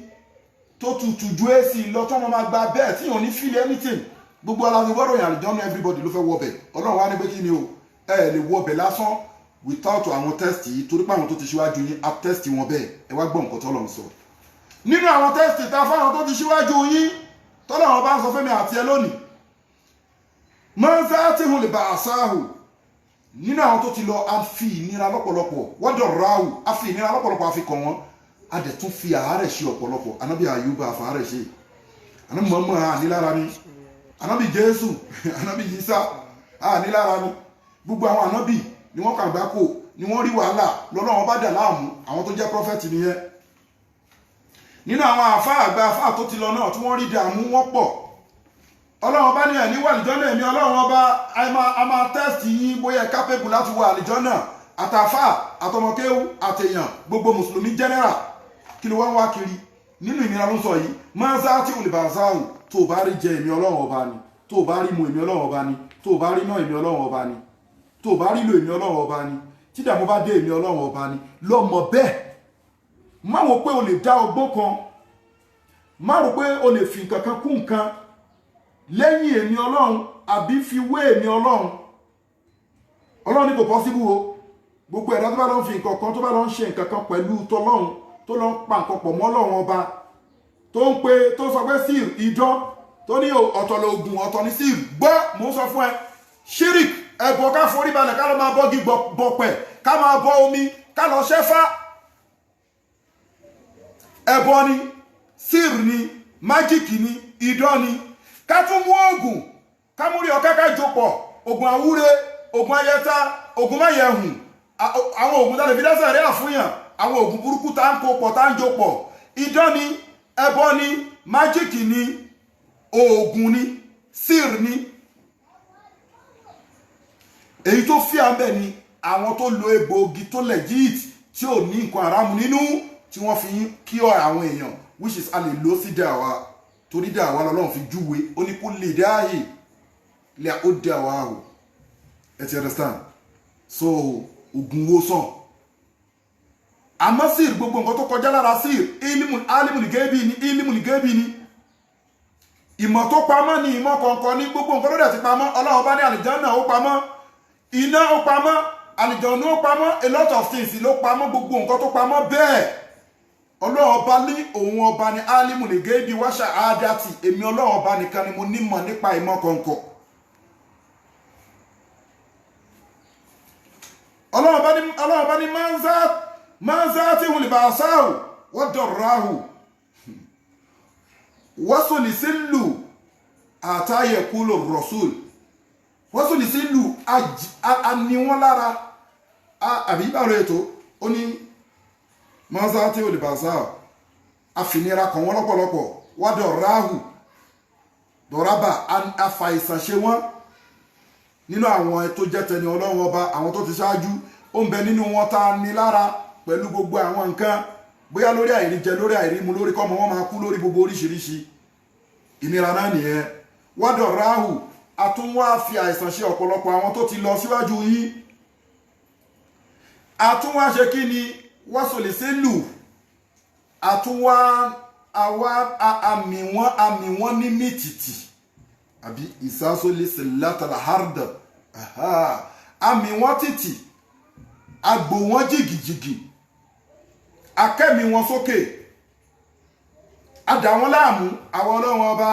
tó tutù ju èsì lọ tó wọn máa gba bẹ́ẹ̀ tí yóò ní feel anything. Gbogbo aláṣẹ gbọ́dọ̀ yàn àlùjọ́nà, everybody ló fẹ́ wọbẹ̀. Ọlọ́run wá ní pé kí ni o, ẹ lè wọbẹ̀ lásán without àwọn test yìí, torí pé àwọn tó ti ṣíwájú yín, a test wọn bẹ́ẹ̀. Ẹ wá gbọ́ nǹkan tọ́lọ́run sọ nínú àwọn test ta fáwọn tó ti ṣíwájú yín, tọ́lọ́run bá ń sọ fẹ́mi àti ẹ lónìí. Mọ́sáàtì lè bá àṣáhù. Nínú àwọn tó ti lọ, a fi ìnira lọ́pọ̀lọpọ̀ wọ́dọ̀ ráhù, a fi ìnira lọ́pọ̀lọpọ̀ a fi kàn wọ́n, a dẹ̀ tún fi àárẹ̀ ṣe ọ̀pọ̀lọpọ̀. Anábì Àyùbá àfàárẹ̀ ṣe, anábì Mọ́mọ́ ànílára ni, anábì Jésù, anábì Yísà ànílára ni. Gbogbo àwọn anábì ni wọ́n kàgbá kò ni wọ́n rí wàhálà lọ́lọ́wọ́n bá dà láàmú. Àwọn tó jẹ́ prophet nìyẹn. Nínú àwọn àfáà àgbà, àfáà tó ti lọ náà tí wọ́n rí dààmú, wọ́n pọ̀. Ọlọ́run bá ní ẹ̀ ní wà àlìjọ́nà, èmi Ọlọ́run Ọba a máa test yín bóyá capable láti wọ àlìjọ́nà, àtàfà, àtọmọkéwú, àtèèyàn, gbogbo mùsùlùmí general. Kí ló wá ń wá kiri nínú ìnira ló ń sọ yìí? Máa ń sá tí olùbàṣáhù. Tó o bá rí jẹ, èmi Ọlọ́run Ọba ni. Tó o bá rí mu, èmi Ọlọ́run Ọba ni. Tó o bá rí náà, èmi Ọlọ́run Ọba ni. Tó o bá rí lò, èmi Ọlọ́run Ọba ni. Tí ìdààmú bá dé, èmi Ọlọ́run Ọba ni. Lọ́mọ bẹ́ẹ̀, má wò pé o lè dá ọgbọ́n kan, má rò pé o lè fi nǹkan kan kún nǹkan lẹ́yìn èmi Ọlọ́run, àbí fi wé èmi Ọlọ́run. Ọlọ́run ní kò possible o. Gbogbo ẹ̀dá tó bá lọ ń fi nǹkan kan, tó bá lọ ń ṣe nǹkan kan pẹ̀lú tọlọ́run, tó lọ ń pa nǹkan pọ̀ mọ́ Ọlọ́run Ọba, tó ń pe, tó sọ pé sír idán, tó ní ọ̀tọ̀ lóògùn, ọ̀tọ̀ ní sír, gbọ́, mò ń sọ fún ẹ, shirik, ẹ̀bọ̀, ká forí balẹ̀, ká lọ máa bọ́gi bọ̀pẹ̀, ká máa bọ omi, ká lọ ṣẹ́fá, ẹ̀bọ ni, sír ni, magic ni, idán ni. Ká tún mú oògùn, ká mú rí ọ̀ká, ká jopọ̀ oògùn àwúre, oògùn ayẹta, oògùn máyẹ̀hùn, àwọn oògùn tá lè fi dẹ́sẹ̀ rí àfúnyàn, àwọn oògùn burúkú tá ń kó pọ̀, tá ń jó pọ̀, idán ni, ẹbọ ni, magic ni, oògùn ni, sír ni. Èyí tó fi àbẹ̀ ni àwọn tó lo egbòogi tó legit, tí ò ní nǹkan àrámu nínú, tí wọ́n fi ń cure àwọn èèyàn, which is a lè lò sí dàwa, torí dàwa lọ́lọ́run fi júwe. Ó ní kó lè dáàyè lè ó dàwa o. Ẹ ti understand? So oògùn wo sàn, àmọ́ sír, gbogbo nǹkan tó kọjá lára sír, alimul gaibi ni, ilimul gaibi ni, ìmọ̀ tó pamọ́ ni, ìmọ̀ kọ̀ọ̀kan ní. Gbogbo nǹkan ló dẹ̀ ti pamọ́. Ọlọ́run bá ní àlìjánà ó pamọ́, iná ó pamọ́, àlìjọ̀nù ó pamọ́, a lot of things ló pamọ́. Gbogbo nǹkan tó pamọ́ bẹ́ẹ̀, Ọlọ́run Ọba ní òun ọba ní alimul gaibi wa shahadati, èmi Ọlọ́run Ọba nìkan ni mo nímọ̀ nípa ìmọ̀ kọ̀ọ̀kan. Ọlọ́run Ọba ní máa ń sá tí òun lè bá a sáà. Wad-darrahu wasulisilu àtàyẹ̀kúlò rọ̀sùl wasulisilu a ní wọn lára. Àbí báwo ètò ó ní mọ́sá tí ò lè bá sá àfinira kàn wọ́n lọ́pọ̀lọpọ̀. Wad-darrahu dọ̀rábà, afàìsàn ṣe wọ́n nínú àwọn tó jẹ́ tẹni Ọlọ́run Ọba. Àwọn tó ti ṣáájú, ó ń bẹ nínú wọn tá a ní lára pẹ̀lú gbogbo àwọn nǹkan, bóyá lórí àìríjẹ, lórí àìrímu, lórí kọ́mọ wọn máa kú, lórí gbogbo oríṣiríṣi ìnira náà nìyẹn. Wad-darrahu, a tún wá fi àìsàn ṣe ọ̀pọ̀lọpọ̀ àwọn tó ti lọ síwájú yín. A tún wá ṣe kí ni? Wọ́sọ̀lẹ̀sẹ̀lù, a tún wá àwa àmì wọn ní mìtìtì, àbí ìsásólésè látara hardà, àmì wọn tìtì, agbò wọn jìgìjìgì, akẹ́mi wọn sókè, adà wọn láàmú. Àwọn Ọlọ́run Ọba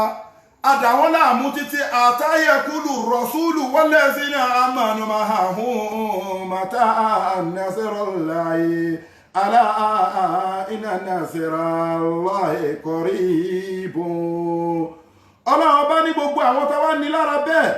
adà wọn láàmú títí àtàyẹ̀kúlù rọ̀ṣúlù wallazina amanu ma'ahu mata nasrullahi ala inna nasrallahi qaribun. Ọlọ́run Ọba ní gbogbo àwọn táwa ní lára bẹ́ẹ̀,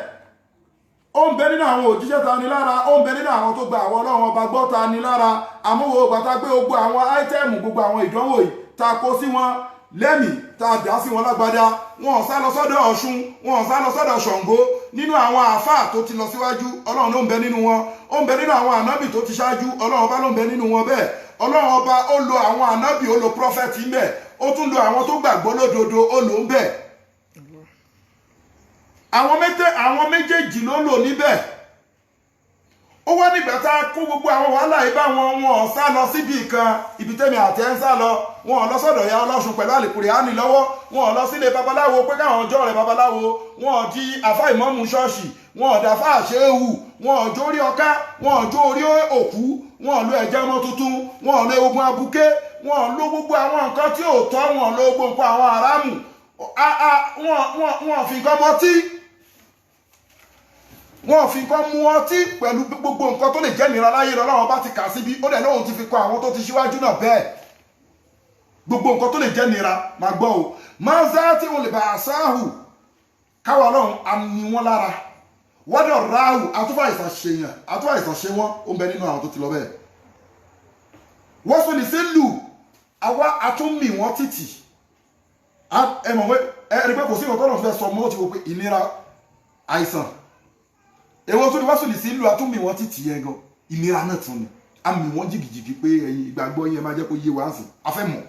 ó ń bẹ nínú àwọn òjíṣẹ́ ta ní lára, ó ń bẹ nínú àwọn tó gba àwọn Ọlọ́run Ọba gbọ́ ta ní lára. Àmúwo gbàtà gbé gbogbo àwọn item, gbogbo àwọn ìdánwò yìí ta kó sí wọn lẹ́mìí, tá a dá sí wọn lágbádá, wọn ò sá lọ sọ́dọ̀ Ọ̀ṣun, wọn ò sá lọ sọ́dọ̀ Ṣàngó. Nínú àwọn àáfàá tó ti lọ síwájú, Ọlọ́run ló ń bẹ nínú wọn. Ó ń bẹ nínú àwọn ànábì tó ti ṣáájú, Ọlọ́run Ọba ló ń bẹ nínú wọn bẹ́ẹ̀. Ọlọ́run Ọba ó lo àwọn ànábì, ó lo prophet ńbẹ̀, ó tún lo àwọn tó gbàgbọ́ lódodo, ó lò ń bẹ̀. Àwọn méjèèjì ló lò níbẹ̀. Ó wá nígbà tá a kó gbogbo àwọn wàhálà yìí bá wọn, wọn ò sá lọ síbi kan ibi tẹ́mi àti ẹ̀ ń sá lọ. Wọn ò lọ sọ́dọ̀ ya Ọlọ́ṣun pẹ̀lú àlìkùránì lọ́wọ́. Wọn ò lọ sílé babaláwo pé káwọn ọjọ́ rẹ̀ babaláwo. Wọn ò di àfá ìmọ̀mù ṣọ́ọ̀ṣì, wọn ò dàfá àṣeéhù, wọn ò jó orí ọká, wọn ò jó orí òkú, wọn ò lo ẹ̀jẹ̀ ọmọ tuntun, wọn ò lo egungun abuké, wọn ò lo gbogbo àwọn nǹkan tí ò tọ́, wọn ò lo gbogbo nǹkan àwọn àrámù, wọn ò fi nǹkan mọtí, wọn fi nǹkan mu ọtí pẹ̀lú gbogbo nǹkan tó lè jẹ́ ìnira láyé lọ́wọ́ bá ti kà síbi. Ó dẹ̀ lóhun ti fi kọ àwọn tó ti ṣíwájú náà bẹ́ẹ̀, gbogbo nǹkan tó lè jẹ́ ìnira. Máa gbọ́ o, máa ń zá tí wọn lè bá àṣáhù káwa Ọlọ́run á ní wọn lára. Wọ́dọ̀ ráhù, àtúfà àìsàn ṣèyàn, àtúfà àìsàn ṣe wọ́n. Ó ń bẹ nínú àwọn tó ti lọ bẹ́ẹ̀. Wọ́n sọ ní sí lù àwa àtúnmì wọ́n títì. Ẹ mọ̀ pé ẹ rí pé kò sí nǹkan tọ́lọ̀ fẹ́ sọ mọ́, ti wò pé ìnira, àìsàn, èwo tó ní? Wọ́n sọ ní sí lù, àtúnmì wọ́n títì yẹn gan, ìnira náà tún ni. Àmì wọ́n jìgìjìgì pé ẹ̀yin ìgbàgbọ́ yẹn máa jẹ́ kó yé wa sí. A fẹ́ mọ̀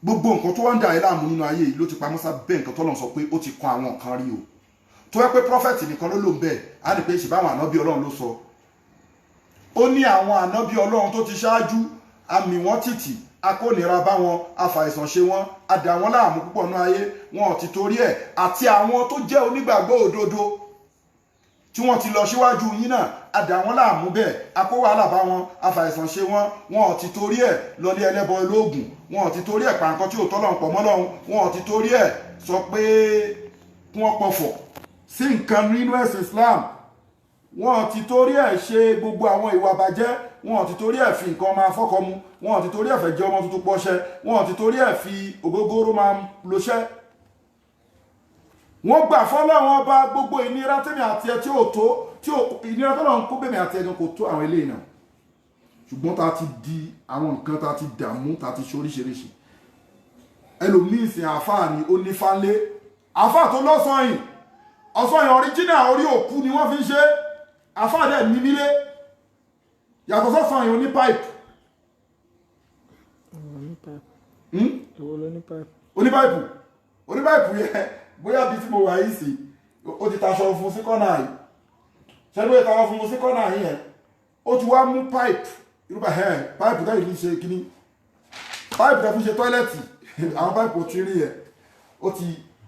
gbogbo nǹkan tó wá ń dà ẹ́ láàmú nínú ayé yìí ló ti pamọ́ sábẹ́ nǹkan tọ́lọ̀ sọ pé ó ti kan àwọn kan rí o. Tó yẹ pé prophet nìkan ló lò ń bẹ̀, á ní pé ṣèbáwọn ànábì Ọlọ́run ló sọ. Ó ní àwọn ànábì Ọlọ́run tó ti ṣáájú, àmì wọn tìtì, akónira bá wọn, afàìsàn ṣe wọn, adà wọn láàmú púpọ̀ nínú ayé. Wọn ò ti torí ẹ̀, àti àwọn tó jẹ́ onígbàgbọ́ òdodo tí wọ́n ti lọ síwájú yín náà, adà wọn láàmú bẹ́ẹ̀, akó wàhálà bá wọn, afàìsàn ṣe wọn. Wọn ò ti torí ẹ̀ lọlé ẹlẹ́bọ olóògùn, wọn ò ti torí ẹ̀ pa nǹkan tí ò tọ́lọ́run pọ̀ mọ́lọ́run, wọn ò ti torí ẹ̀ sọ pé kí wọ́n pọ̀fọ̀ sí nǹkan nínú ẹ̀sìn Islam, wọn ò ti torí ẹ̀ ṣe gbogbo àwọn ìwà bàjẹ́, wọn ò ti torí ẹ̀ fi nǹkan máa fọ́kọ mu, wọn ò ti torí ẹ̀ fẹ́ jẹ ọmọ tuntun pọ́ṣẹ, wọn ò ti torí ẹ̀ fi ògógóró máa lọ́ṣẹ́. Wọ́n gbà fọ́lọ́run Ọba. Gbogbo ìnira tèmi àti ẹ tí ò tó, tí ò ìnira tọ́lọ́run kó bèmí àti ẹgan kò tó àwọn eléyìí náà, ṣùgbọ́n tá a ti di àwọn nǹkan, tá a ti dààmú, tá a ti ṣe oríṣiríṣi. Ẹlòmíì sìn, àáfàá ni, ó ní fánlé, àáfàá tó lọ́sàn yìí, ọ̀sán yìí original, orí òkú ni wọ́n fi ń ṣe. Àáfàá dẹ̀ ní nílé yàtọ̀ sọ́sàn yìí, ó ní pipe. Èwo ní pipe? Hmm? Èwo ló ní pipe? Onípipe, onípipe yẹn, bóyá bíi tí mo wà yìí sí, ó ti taṣọ fún sí kọ́nà yìí. Ṣẹ́ni ó ti taṣọ fún sí kọ́nà yìí yẹn, ó ti wá mú pipe irúgbà ẹ̀, pipe táyì fi ṣe kíní, pipe tẹ́ fi ṣe toilet, àwọn pipe ò ti rí yẹn,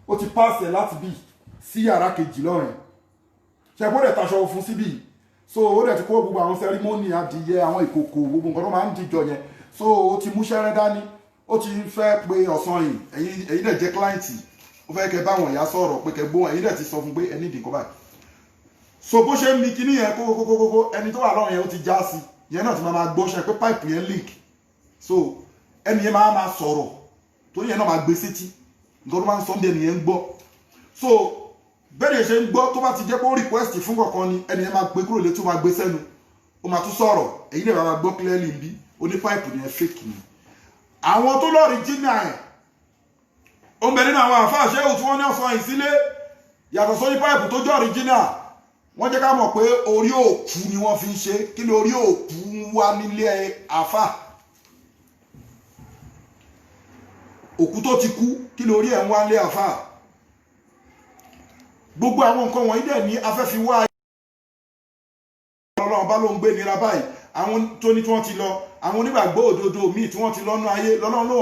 ó ti pàṣẹ láti bí sí yàrá kejì lọ́rìn. Ṣe bó dẹ̀ taṣọ fún síbí, so ó dẹ̀ ti kó gbogbo àwọn ceremony adìyẹ, àwọn ìkòkò, gbogbo nǹkan tó máa ń dìjọ yẹn. So ó ti mú ṣẹ́rẹ́ dání, ó ti fẹ́ pe ọ̀sán yìí. Ẹ̀yin dẹ̀ jẹ́ client, ó fẹ́ kẹ́ báwọn ìyá sọ̀rọ̀ pé kẹ́ gbóhùn. Ẹ̀yin dẹ̀ ti sọ fún pé ẹni ìdìkọ́ báyìí. So bó ṣe ń mi kíní yẹn kókókókókó, ẹni tó wà lọ́rùn yẹn, ó ti já sí yẹn náà ti máa gbọ́ ṣe pé pipe yẹn leak. So Ẹni yẹn máa máa sọ̀rọ̀, torí yẹn náà máa gbé sétí, nǹkan tó máa ń sọ bí ẹni yẹn ń gbọ́. So bẹ́ẹ̀ yẹn ṣe ń gbọ́, tó bá ti jẹ́ pé ó request fún kankan ni, ẹni yẹn máa gbé kúrò létí, ó máa gbé sẹ́nu, ó máa tún sọ̀rọ̀. Èyí lè máa gbọ́ clearly ń bí oní pipe ni ẹ fake ni. Àwọn tó lọ́ọ̀rì jìnnà ẹ̀, ó ń bẹ nínú àwọn àfáà ṣéwù tí wọ́n ní ọ̀sán ìsílé yàtọ̀ sórí pipe tó jọ́ original. Wọ́n jẹ́ ká mọ̀ pé orí òkú ni wọ́n fi ń ṣe. Kí ni orí òkú ń wá nílé àfáà? Òkú tó ti kú, kí lórí ẹ̀ ń wá nílé àfáà? Gbogbo àwọn nǹkan wọ̀nyí dẹ̀ ní afẹ́fi wá. Ọlọ́run bá ló ń gbé nira báyìí. Àwọn tó ní tí wọ́n ti lọ, àwọn onígbàgbọ́ òdodo míì tí wọ́n ti lọ́nú ayé, lọ́lọ́run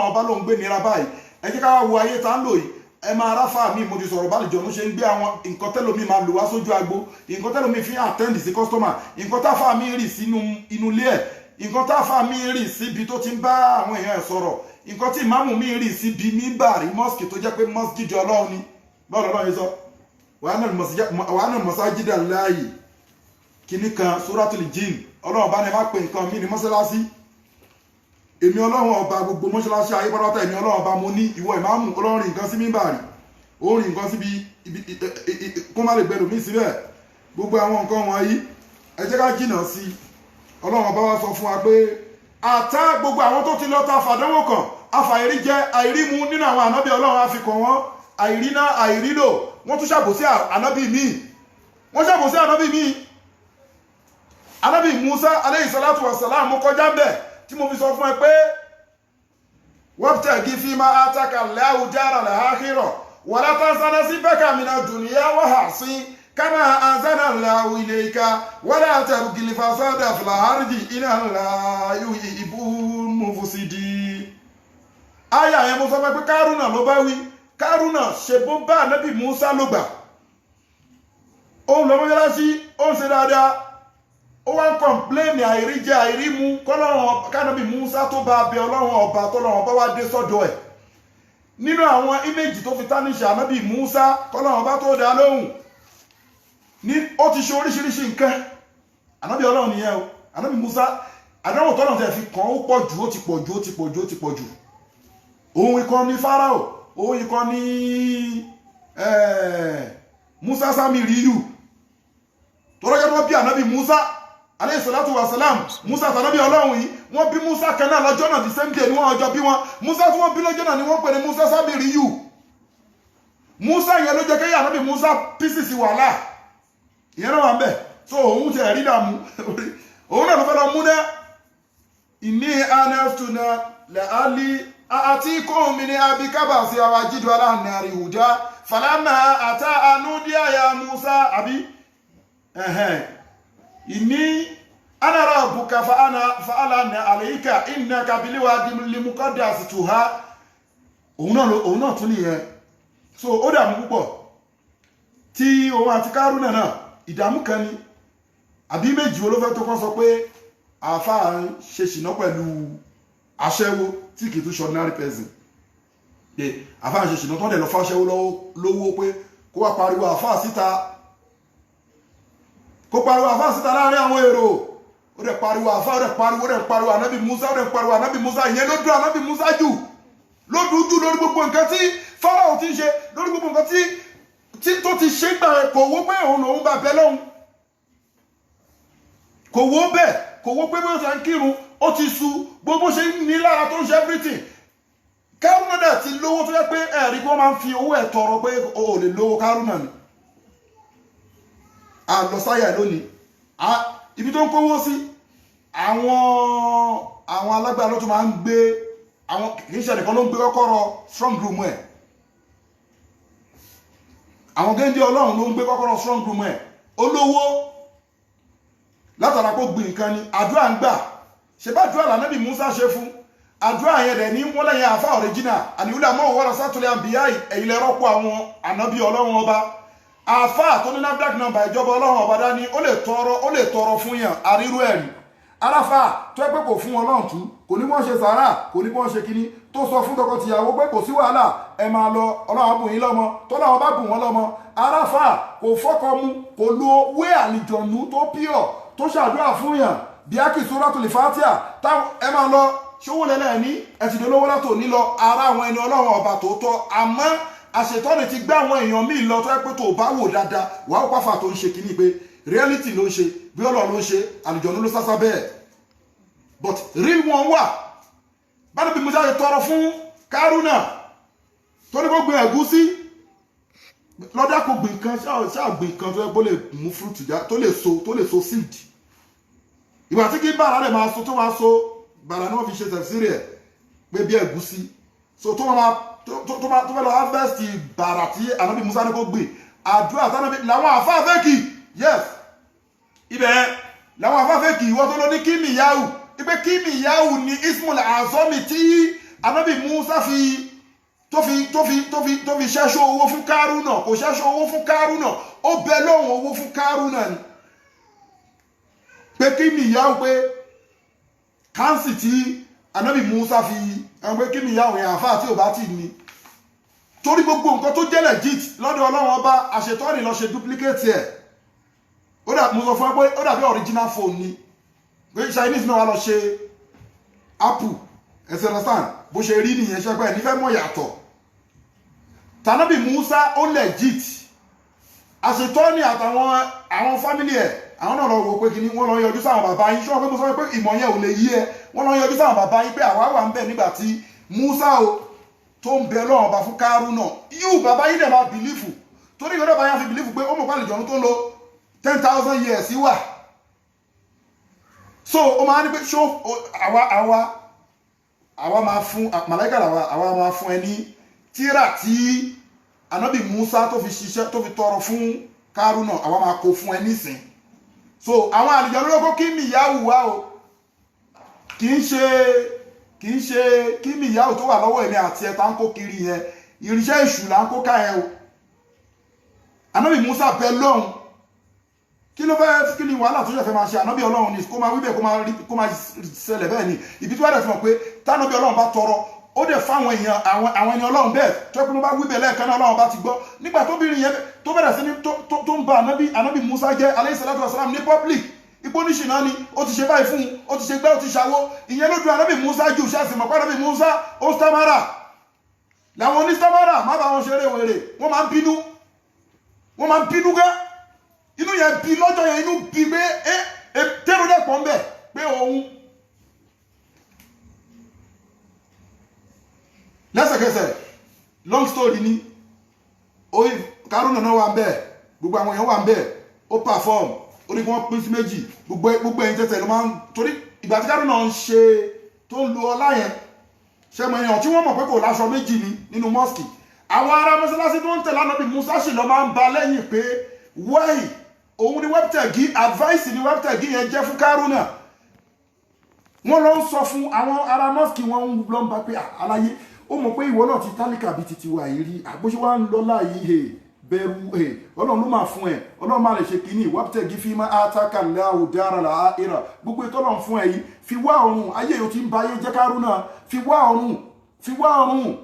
ọba ló ń gbé nira báyìí. Ẹ jẹ́ ká wá wo ayé tá ń lò yìí. Ẹ máa ráfà míì, mo ti sọ̀rọ̀ bá lìjọ́nú ṣe ń gbé àwọn nǹkan tẹ́lómi máa lò wá sójú agbo, nǹkan tẹ́lómi fi attend sí customer, nǹkan táfà mi rì sínú inú ilé ẹ̀, nǹkan táfà mi rì síbi tó ti ń bá àwọn èèyàn ẹ̀ sọ̀rọ̀, nǹkan tí ìmáàmù mi rì síbi mímbàrí mosque tó jẹ́ pé mosque Ọlọ́run ni. Báwo lọ́lọ́run yìí sọ wàhánà mọ̀sájídà láàyè kìíní kan, Suratul Jinn. Ọlọ́run bá ní má pe nǹkan mí ní mọ́sálásí èmi Ọlọ́run ọba. Gbogbo mọ́ṣáláṣí ayé pátápátá, èmi Ọlọ́run ọba mo ní. Ìwọ ìmáàmù, Ọlọ́run rìn nǹkan sí mímbàrí, ó rìn nǹkan síbi kó má lè gbẹdùn mí síbẹ̀. Gbogbo àwọn nǹkan wọ̀nyí, ẹ jẹ́ ká jìnà sí i. Ọlọ́run ọba wa sọ fún wa pé àtá gbogbo àwọn tó ti lọ ta fàdánwò kan, afàìrí jẹ àìrímu nínú àwọn ànábì Ọlọ́run, àfikàn wọn àìríná àìrílò. Wọ́n tún ṣàbòsí ànábì míì, wọ́n ṣàbòsí ànábì míì, ànábì Musa aleyhi salatu wa salam. Mo kọjá ń bẹ̀ tí mo fi sọ fún ẹ pé wabtagi fima ataka Allahu dara al-akhirah wala tansa nasibaka mina dunya wa ahsin kama ahsana Allahu ilayka wala tabghil fasada fil ardi inna Allaha yuhibbul mufsidin. Aya yẹn, mo sọ fún ẹ pé Kárúnà ló bá wí. Kárúnà ṣe bó bá ànábì Musa ló gbà, òun lọ mọ́ṣáláṣí, ó ń ṣe dáadáa, ó wá ń complain àìríjẹ àìrímu kọ́lọ́run. Kánábì Musa tó bá abẹ Ọlọ́run ọba, tọ́lọ́run ọba wá dé sọ́dọ̀ ẹ̀ nínú àwọn image tó fi tánìṣe ànábì Musa, kọ́lọ́run ọba tó dá lóhùn ní ó ti ṣe oríṣiríṣi nǹkan. Ànábì Ọlọ́run nìyẹn o, ànábì Musa. Àdánwò tọ́lọ́run tẹ̀ fi kàn ó pọ̀ jù, ó ti pọ̀ jù, ó ti pọ̀ jù, ó ti pọ̀ jù. Òun ikọ̀ ní Fáráò, òun ikọ̀ ní Musa Samiriyu tọ́lọ́jọ́ tó bí ànábì Musa aleyhi salatu wa salam. Musa tànábì Ọlọ́run yìí, wọ́n bí Musa kan náà lọ́jọ́ náà, the same day ni wọ́n ọjọ́ bí wọn. Musa tí wọ́n bí lọ́jọ́ náà ni wọ́n pè ní Musa Samiriyu. Musa yẹn ló jẹ́ kéyà ànábì Musa pieces wàhálà ìyẹn náà wà ń bẹ̀. So òun ti ẹ̀rí dààmú, òun náà ló fẹ́ lọ mú náà. Ìní anastuna lẹ́àlí àti kóhùnmi ní abikaba sí àwọn ajídù aláàrin ìhùjá falama àtà anúdíàyà Musa àbí ìní anara buka fa'ala ní àlẹ́yíkà ìnà kabiliwa limukọ́dà sí tuha. Òun náà tún nìyẹn. So ó dààmú púpọ̀ tí òun àti Kárúnà náà, ìdààmú kan ni àbí méjì olófẹ́ tó kọ́ sọ pé àáfàá ń ṣe ṣìnà pẹ̀lú aṣẹ́wó tí kì í tún ṣe ordinary person, pé àáfàá ń ṣe ṣìnà tó ń dẹ̀ lọ fáṣẹ́wó lówó pé kó wá pariwo àáfàá síta, kó pariwo àáfàá síta láàrin àwọn èrò. Ó dẹ̀ pariwo àáfàá, ó dẹ̀ pariwo, ó dẹ̀ pariwo ànábì Musa, ó dẹ̀ pariwo ànábì Musa. Ìyẹn ló dún ànábì Musa jù, ló dùn jù lórí gbogbo nǹkan tí Fáráò ti ń ṣe, lórí gbogbo nǹkan tí tó ti ṣe gbà. Kò wó pé òun lòun bá bẹ lọ́hùn, kò wó bẹ́ẹ̀, kò wó pé bó ṣe ń kírun ó ti su gbogbo ṣe ń ní lára tó ń ṣe everything. Kárúnà dẹ̀ ti lówó tó yẹ pé ẹ̀rí kí wọ́n máa ń fi owó ẹ̀ tọrọ pé o ò lè lówó. Kárúnà ni àlọ́sáyà lónìí, ibi tó ń kówó sí, àwọn alágbára ló tún máa ń gbé àwọn. Kì í ṣe ẹnìkan ló ń gbé kọ́kọ́rọ́ strong room ẹ̀, àwọn géńdé Ọlọ́run ló ń gbé kọ́kọ́rọ́ strong room ẹ̀. Olówó látara kó gbìn nǹkan ni àdúrà ń gbà. Ṣe bá àdúrà lànàbì Musa ṣe fún, àdúrà yẹn dẹ̀ ní wọ́n lẹ́yìn àfa original àníwúlẹ̀ àmọ́ òwúrọ̀ sátúlẹ̀ àǹbíyá. Ẹ̀yìn lẹ rọ́pò àwọn ànábì Ọlọ́run ọba. Àfa tó ní NAFDAC number ìjọba Ọlọ́run ọba dání, ó lè tọrọ, ó lè tọrọ fún yàn àrírú ẹ̀rí aráfà tó ẹ pé kò fún Ọlọ́run tú, kò ní wọ́n ṣe sàárà, kò ní wọ́n ṣe kíní, tó sọ fún tọkọtìyàwó pé kò sí wàhálà, ẹ máa lọ, Ọlọ́run á bùn yín lọ́mọ, tọ́lọ́run bá bùn wọ́n lọ́mọ. Aráfà kò fọ́kọ mu, kò lo wé àlìjọ̀nù tó pure, tó ṣàdúrà fún yàn bí a kì í Suratul Fatiha táwọn ẹ máa lọ. Ṣówó lẹ́lẹ́ ní ẹ ti dolówó látò ní lọ. Ara àwọn ẹni ọlọ́run ọba tòótọ́, àmọ́ àṣetọ́ni ti gbá àwọn èèyàn míì lọ tó yẹ pé tó bá wò dáadáa wàá ó pàfà tó ń ṣe kínní pé reality ló ń ṣe, bí ọlọ́run ló ń ṣe, àlùjọ̀nú ló sásá bẹ́ẹ̀, but real one wà. Báwo bí Musa ṣe tọrọ fún Kárúnà tó ní kó gbin ẹ̀gúsí lọ́dà, kó gbìn kan, ṣáà gbìn kan tó yẹ kó lè mú fruit já, tó lè so seed. Ìgbà tí kí bàrà rẹ̀ máa so, tó máa so bàrà náà fi ṣe tẹ̀síìrì ẹ̀ pé bí ẹ̀gúsí, so tó máa tó máa tó fẹ́ lọ harvest bàrà tí ànábì Musa ní kó gbìn, àdúrà tánàbí làwọn àfáà fẹ́ẹ̀kì. Yes, ibẹ̀ làwọn àfáà fẹ́ẹ̀kì. Ìwọ tó lọ ní kímìyàwó ipe kímìyàwó ní ismul azọ́mi tí ànábì Musa fi tó fi tó fi tó fi tó fi ṣẹ́ṣọ́ owó fún Kárúnà, kò ṣẹ́ṣọ́ owó fún Kárúnà, ó bẹ lóhùn owó fún Kárúnà ni pé kímìyàwó, pé kánsì tí ànábì Musa fi àwọn pé kímìyàwó yẹn, àfáà tí ò bá tì ní torí gbogbo nǹkan tó jẹ́ legit lọ́dọ̀ Ọlọ́run ọba, àṣetọ́ni lọ ṣe duplicate ẹ̀. Ó dà, mo sọ fún ẹ pé ó dàbí original phone ni, pé Chinese náà wà lọ ṣe Apple ẹsẹ̀ understand bó ṣe rí nìyẹn. Ṣẹ́gbẹ́ ẹ̀ nífẹ̀ẹ́ mọ̀ yàtọ̀ tànábì Musa, ó legit. Àṣetọ́ni àtàwọn àwọn family ẹ̀, àwọn náà lọ wò pé kíní wọ́n lọ yọjú sáwọn bàbá yín. Ṣé wọ́n pé mo sọ pé ìmọ̀ yẹn ò lè yí ẹ? Wọ́n lọ yọjú sáwọn bàbá yín pé àwa wà ń bẹ̀ nígbà tí Musa o tó ń bẹ lọ́wọ́ ọba fún Kárúnà. Yíò bàbá yín dẹ̀ máa believe, torí ìgbọ́dọ̀ bá yẹn fi believe pé ó mọ̀ pálí ìjọ̀nù tó ń lo 10,000 years wà. So ó máa ní pé ṣó àwa máa fún màláìkà làwa, àwa máa fún ẹ ní tíra tí anabi Musa tó fi ṣiṣẹ́, tó fi tọrọ fún Kárúnà, àwa máa kó fún ẹ nísìn. So àwọn àlùjọ lóko kí mìyàwó wá o, kì í ṣe kí mìyàwó tó wà lọ́wọ́ èmi àti ẹ̀ tá ń kó kiri yẹn, irinṣẹ́ èṣù là ń kó ká yẹn o. Anabi Musa bẹ lọ́hùn, kí ló fẹ́? Kí ni wàhálà tó ṣe fẹ́ máa ṣe? Ànábì Ọlọ́run ni, kó máa wí bẹ́ẹ̀, kó máa rí, kó máa ṣẹlẹ̀ bẹ́ẹ̀ ni. Ibi tí wọ́n dẹ̀ fi mọ̀ pé tánábì Ọlọ́run bá tọrọ, ó dẹ̀ fáwọn èèyàn, àwọn ẹni Ọlọ́run bẹ́ẹ̀ tó yẹ pé wọ́n bá wí bẹ́ẹ̀ lẹ́ẹ̀kan náà, Ọlọ́run bá ti gbọ́. Nígbà tóbìnrin yẹn tó bẹ̀rẹ̀ sí ní tó ń ba ànábì Musa jẹ́ alayhi salatu wasalam ní public, ipò oníṣìná ni, ó ti ṣe báyìí fún un, ó ti ṣe gbẹ́, ó ti ṣàwó, ìyẹn lójú ànábì Musa jù. Ṣáàsì mọ̀ pé ànábì Musa ó stamara. Làwọn onístamara má bá wọn ṣeré wèrè, wọ́n máa ń bínú, wọ́n máa ń bínú gán. Inú yẹn bí lọ́jọ́ yẹn, inú bí pé ẹ ẹ tẹ́rù dẹ̀ pọ̀ ń bẹ̀ pé òun lẹ́sẹ̀kẹsẹ̀. Long story ni oyi. Kárúnà náà wà ń bẹ̀, gbogbo àwọn èèyàn wà ń bẹ̀, ó perform, ó ní kí wọ́n pín sí méjì. Gbogbo ẹ̀yin tẹ̀tẹ̀ ló máa ń torí ìgbà tí Kárúnà ń ṣe tó ń lu ọlá yẹn, ṣẹ́mo èèyàn tí wọ́n mọ̀ pé kò láṣọ méjì ni nínú mosque, àwọn ará mọ́sálásí tó ń tẹ̀lé ànábì Musa sì lọ máa ń ba lẹ́yìn pé wáì òun ni webtegi advice ni webtegi yẹn jẹ́ fún Kárúnà. Wọ́n lọ ń sọ fún àwọn ará mosque, wọn ń lọ ń bá pé aláyé, ó mọ̀ pé ìwọ náà ti tálíkà bíi titi wa yìí rí, àgbóṣe wa ń lọ láàyè hè bẹ̀rù hè, Ọlọ́run ló máa fún ẹ, Ọlọ́run máa lè ṣe kínní. Wabtagi fima ataka Allahu daral akhirah. Gbogbo ètò Ọlọ́run fún ẹ yìí, fi wá ọ̀run ayé yóò ti ń ba ayé jẹ́. Kárúnà, fi wá ọ̀run, fi wá ọ̀run.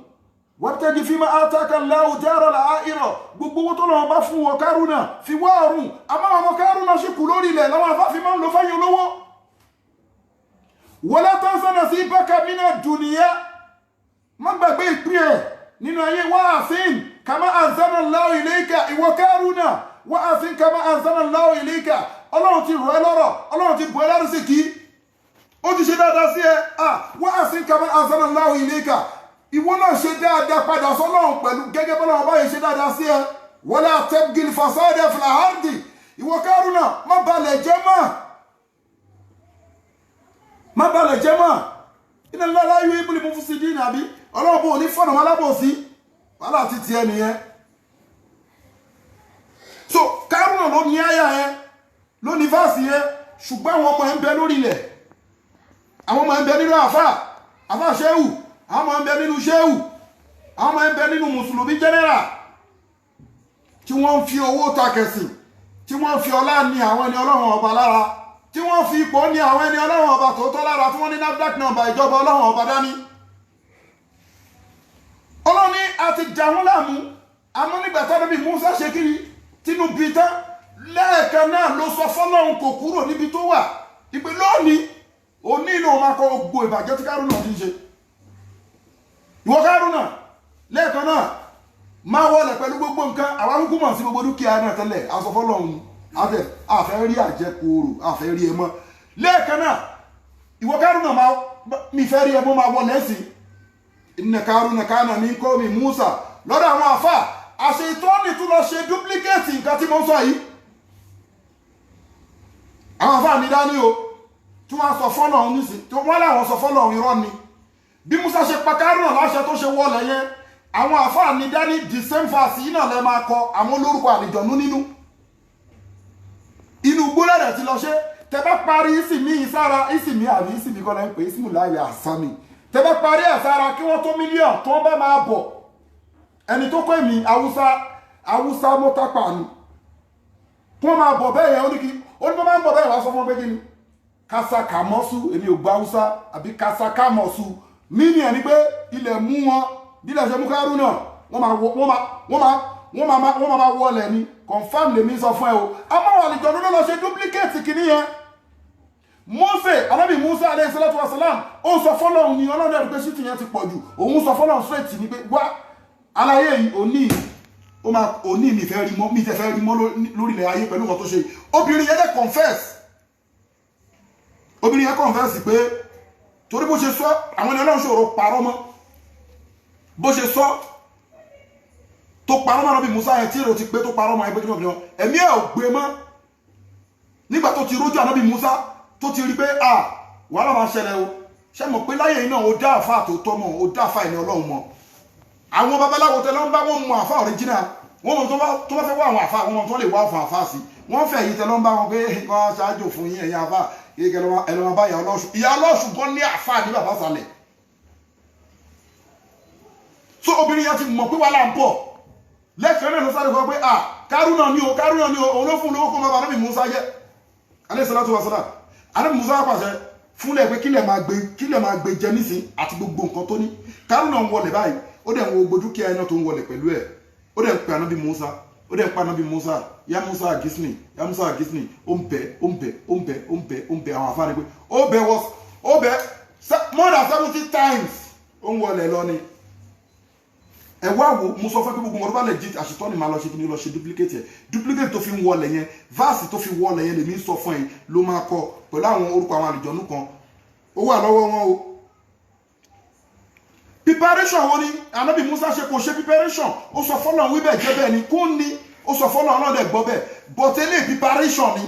Wabtagi fima ataka Allahu daral akhirah. Gbogbo owó tó lọ́wọ́ bá fún wọn, Kárúnà, fi wá ọ̀run. Àmọ́ àwọn ọmọ Kárúnà ṣì kù lórí ilẹ̀ làwọn afáfin máa ń lo fáyín olówó. Wala tansa nasibaka mina dunya, má gbàgbé ìpín ẹ̀ nínú ayé. Wa ahsin kama ahsana Allahu ilayka. Ìwọ Kárúnà, wa ahsin kama ahsana Allahu ilayka. Ọlọ́run ti rọ̀ ẹ́ lọ́rọ̀, Ọlọ́run ti bọ̀ ẹ́ lárúsìkí, ó ti ṣe dáadáa sí ẹ. Wa ahsin kama ahsana Allahu ilayka. Ìwọ náà ṣe dáadáa padà sọ́lọ́run pẹ̀lú gẹ́gẹ́ bọ́lọ́run báyìí ṣe dáadáa sí ẹ. Wala tabgil fasada fil ardi. Ìwọ Kárúnà, má balẹ̀ jẹ́ mọ́, má balẹ̀ jẹ́ mọ́. Inna Allaha la yuhibbul mufsidin. Àbí Ọlọ́run bò ní fọ̀nà alábòsí, wàhálà ti tiẹ̀ nìyẹn. So Kárúnà ló ní àyà yẹn, ló ní verse yẹn, ṣùgbọ́n àwọn ọmọ ẹ̀ ń bẹ lórí ilẹ̀, àwọn ọmọ ẹ̀ ń bẹ nínú àfà ṣéwù, àwọn ọmọ ẹ̀ ń bẹ nínú ṣéwù, àwọn ọmọ ẹ̀ ń bẹ nínú mùsùlùmí general tí wọ́n ń fi owó takẹ̀sìn, tí wọ́n ń fi ọlá ní àwọn ẹni Ọlọ́run ọba lára, tí wọ́n fi ipò ní àwọn ẹni Ọlọ́run ọba tòótọ́ lára, tí wọ́n ní NAFDAC number ìjọba Ọlọ́run ọba dání. Ọlọ́run ní a ti dà wọ́n láàmú. Àmọ́ nígbà tó níbi Musa ṣe kiri tínú bí tán lẹ́ẹ̀kan náà ló sọ fọlọ́run, kò kúrò níbi tó wà ìpè lónìí. Òní inú máa kọ gbogbo ìbàjẹ́ tí Kárúnà ti ń ṣe. Ìwọ Kárúnà lẹ́ẹ̀kan náà máa wọlé pẹ̀lú gbogbo nǹkan. Àwa kúkú mọ̀ sí gbogbo dúkìá náà tẹ́lẹ̀, aṣọ fọlọ́run àfẹ́ rí àjẹkòrò, àfẹ́ rí ẹ mọ́. Lẹ́ẹ̀kan náà ìwọ Kárúnà máa mi fẹ́ rí ẹ mọ́, máa wọlé sí i. Inna Kárúnà kánà min qawmi Musa. Lọ́dọ̀ àwọn àfà àṣetọ́ni tún lọ ṣe duplicate nǹkan tí mo ń sọ yìí. Àwọn àfà mi dání o, tí wọ́n sọ fọ́lọ́run nísìn, tí wọ́n láwọn sọ fọ́lọ́run irọ́ ni. Bí Musa ṣe pa Kárúnà láṣẹ tó ṣe wọlé yẹn, àwọn àfà mi dání the same verse yìí náà lẹ máa kọ àwọn olórúkọ àlìjọ̀nú nínú. Inú gbólẹ̀ rẹ̀ ti lọ ṣe. Tẹ bá parí ìsìnmí ìsára ìsìnmí àbí ìsìnmí kọ́ lẹ́ ń pè ìsìnmù láìlẹ̀ àsámi. Tẹ bá parí ẹ̀ sára kí wọ́n tó mílíọ̀n tó bá máa bọ̀. Ẹni tó kọ́ èmi Haúsá mọ́tápà ni. Kí wọ́n máa bọ̀ bẹ́ẹ̀ yẹn, ó ní kí ó ní bọ́ máa ń bọ̀ bẹ́ẹ̀ wá sọ fún wọn pé kí ni kásákámọ́sù, èmi ò gba Haúsá àbí kásákámọ́sù. Mí ni ẹni pé ilẹ̀ mú wọn, bí ilẹ̀ ṣe mú Kárúnà, wọ́n máa wọlé ni. Confam lèmi sọ fún ẹ o. Àmọ́ àwọn àlejò ló lọ ṣe duplicate kìíní yẹn. Mose, Ànábì Musa alayhi salatu wa salam, ó sọ fọ́lọ́run ni Ọlọ́run dẹ̀ pé ṣítì yẹn ti pọ̀ jù. Òun sọ fọ́lọ́run straight ni pé wá aláyé yìí òní ó máa òní mi fẹ́ rí mọ́, mi fẹ́ rí mọ́ lórílẹ̀ ayé pẹ̀lú nǹkan tó ṣe. Obìnrin yẹn dẹ̀ confess. Obìnrin yẹn confess pé torí bó ṣe sọ àwọn ẹni Ọlọ́run ṣòro parọ́ mọ́. Bó ṣe sọ tó parọ́ mọ́ Ànábì Musa yẹn tí èrò ti pé tó parọ́ mọ́ ẹgbẹ́ kí wọ́n ẹ̀mí ẹ̀ ò gbé mọ́. Nígbà tó ti rójú Ànábì Musa tó ti rí pé à wàhálà máa ṣẹlẹ̀ o. Ṣé mọ̀ pé láyé yìí náà ó dá àfa tó tọ́ mọ̀, ó dá àfa ẹni Ọlọ́run mọ̀. Àwọn babaláwo tẹ́lẹ̀ ń bá wọn mọ àfa original, wọ́n mọ̀ tó bá fẹ́ wá àwọn àfa, wọ́n mọ̀ tó lè wá àwọn àfa sí. Wọ́n fẹ́ yìí tẹ́lẹ̀ ń bá wọn pé wọ́n ṣáájú fún yín ẹ̀yin àfa ẹlọ́wọ́n bá ìyá ọlọ́ṣun. Ìyá ọlọ́ṣun gan ní àfa ní bàbá sàlẹ̀. So obìnrin yẹn ti mọ̀ pé wàhálà ń bọ̀. Lẹ́kẹ̀ẹ́ náà ló sáré fún ọ pé à Kárúnà ni o, Kárúnà ni o, òun ló fún lówó kó máa bá Ànábì Musa jẹ́. Alayhi salatu wa salam. Ànábì Musa pàṣẹ fúnlẹ̀ pé kílẹ̀ máa gbé jẹ nísìn àti gbogbo nǹkan tó ní. Kárúnà ń wọlé báyìí, ó dẹ̀ ń wo gbogbo dúkìá iná tó ń wọlé pẹ̀lú ẹ̀. Ó dẹ̀ ń pe Ànábì Musa, ó dẹ̀ ń pa Ànábì Musa, ya Musa àgísìnì, ya Musa àgísìnì, ó ń bẹ̀, ó ń bẹ̀, ó ń bẹ̀, ó ń bẹ̀, ó ń bẹ̀ àwọn àfáàní pé ó bẹ̀ wọ, ó bẹ̀ more than 70 times ó ń wọlé lọ ni. Ẹ wá wo, mo sọ fún pé gbogbo nǹkan tó bá legit àṣetọ́ ni màá lọ ṣe kí ni lọ ṣe duplicate ẹ̀. Duplicate tó fi ń wọlé yẹn, verse tó fi wọlé yẹn lèmi ń sọ fún ẹ ló máa kọ pẹ̀lú àwọn orúkọ àwọn àlùjọ̀nú kan. Ó wà lọ́wọ́ wọn o. Preparation wo ni Ànábì Musa ṣe? Kò ṣe preparation. Ó sọ fọ́lọ́run wíbẹ̀ jẹ́ bẹ́ẹ̀ ni kún ni, ó sọ fọ́lọ́run náà dẹ̀ gbọ́ bẹ́ẹ̀. But eléyìí preparation ni.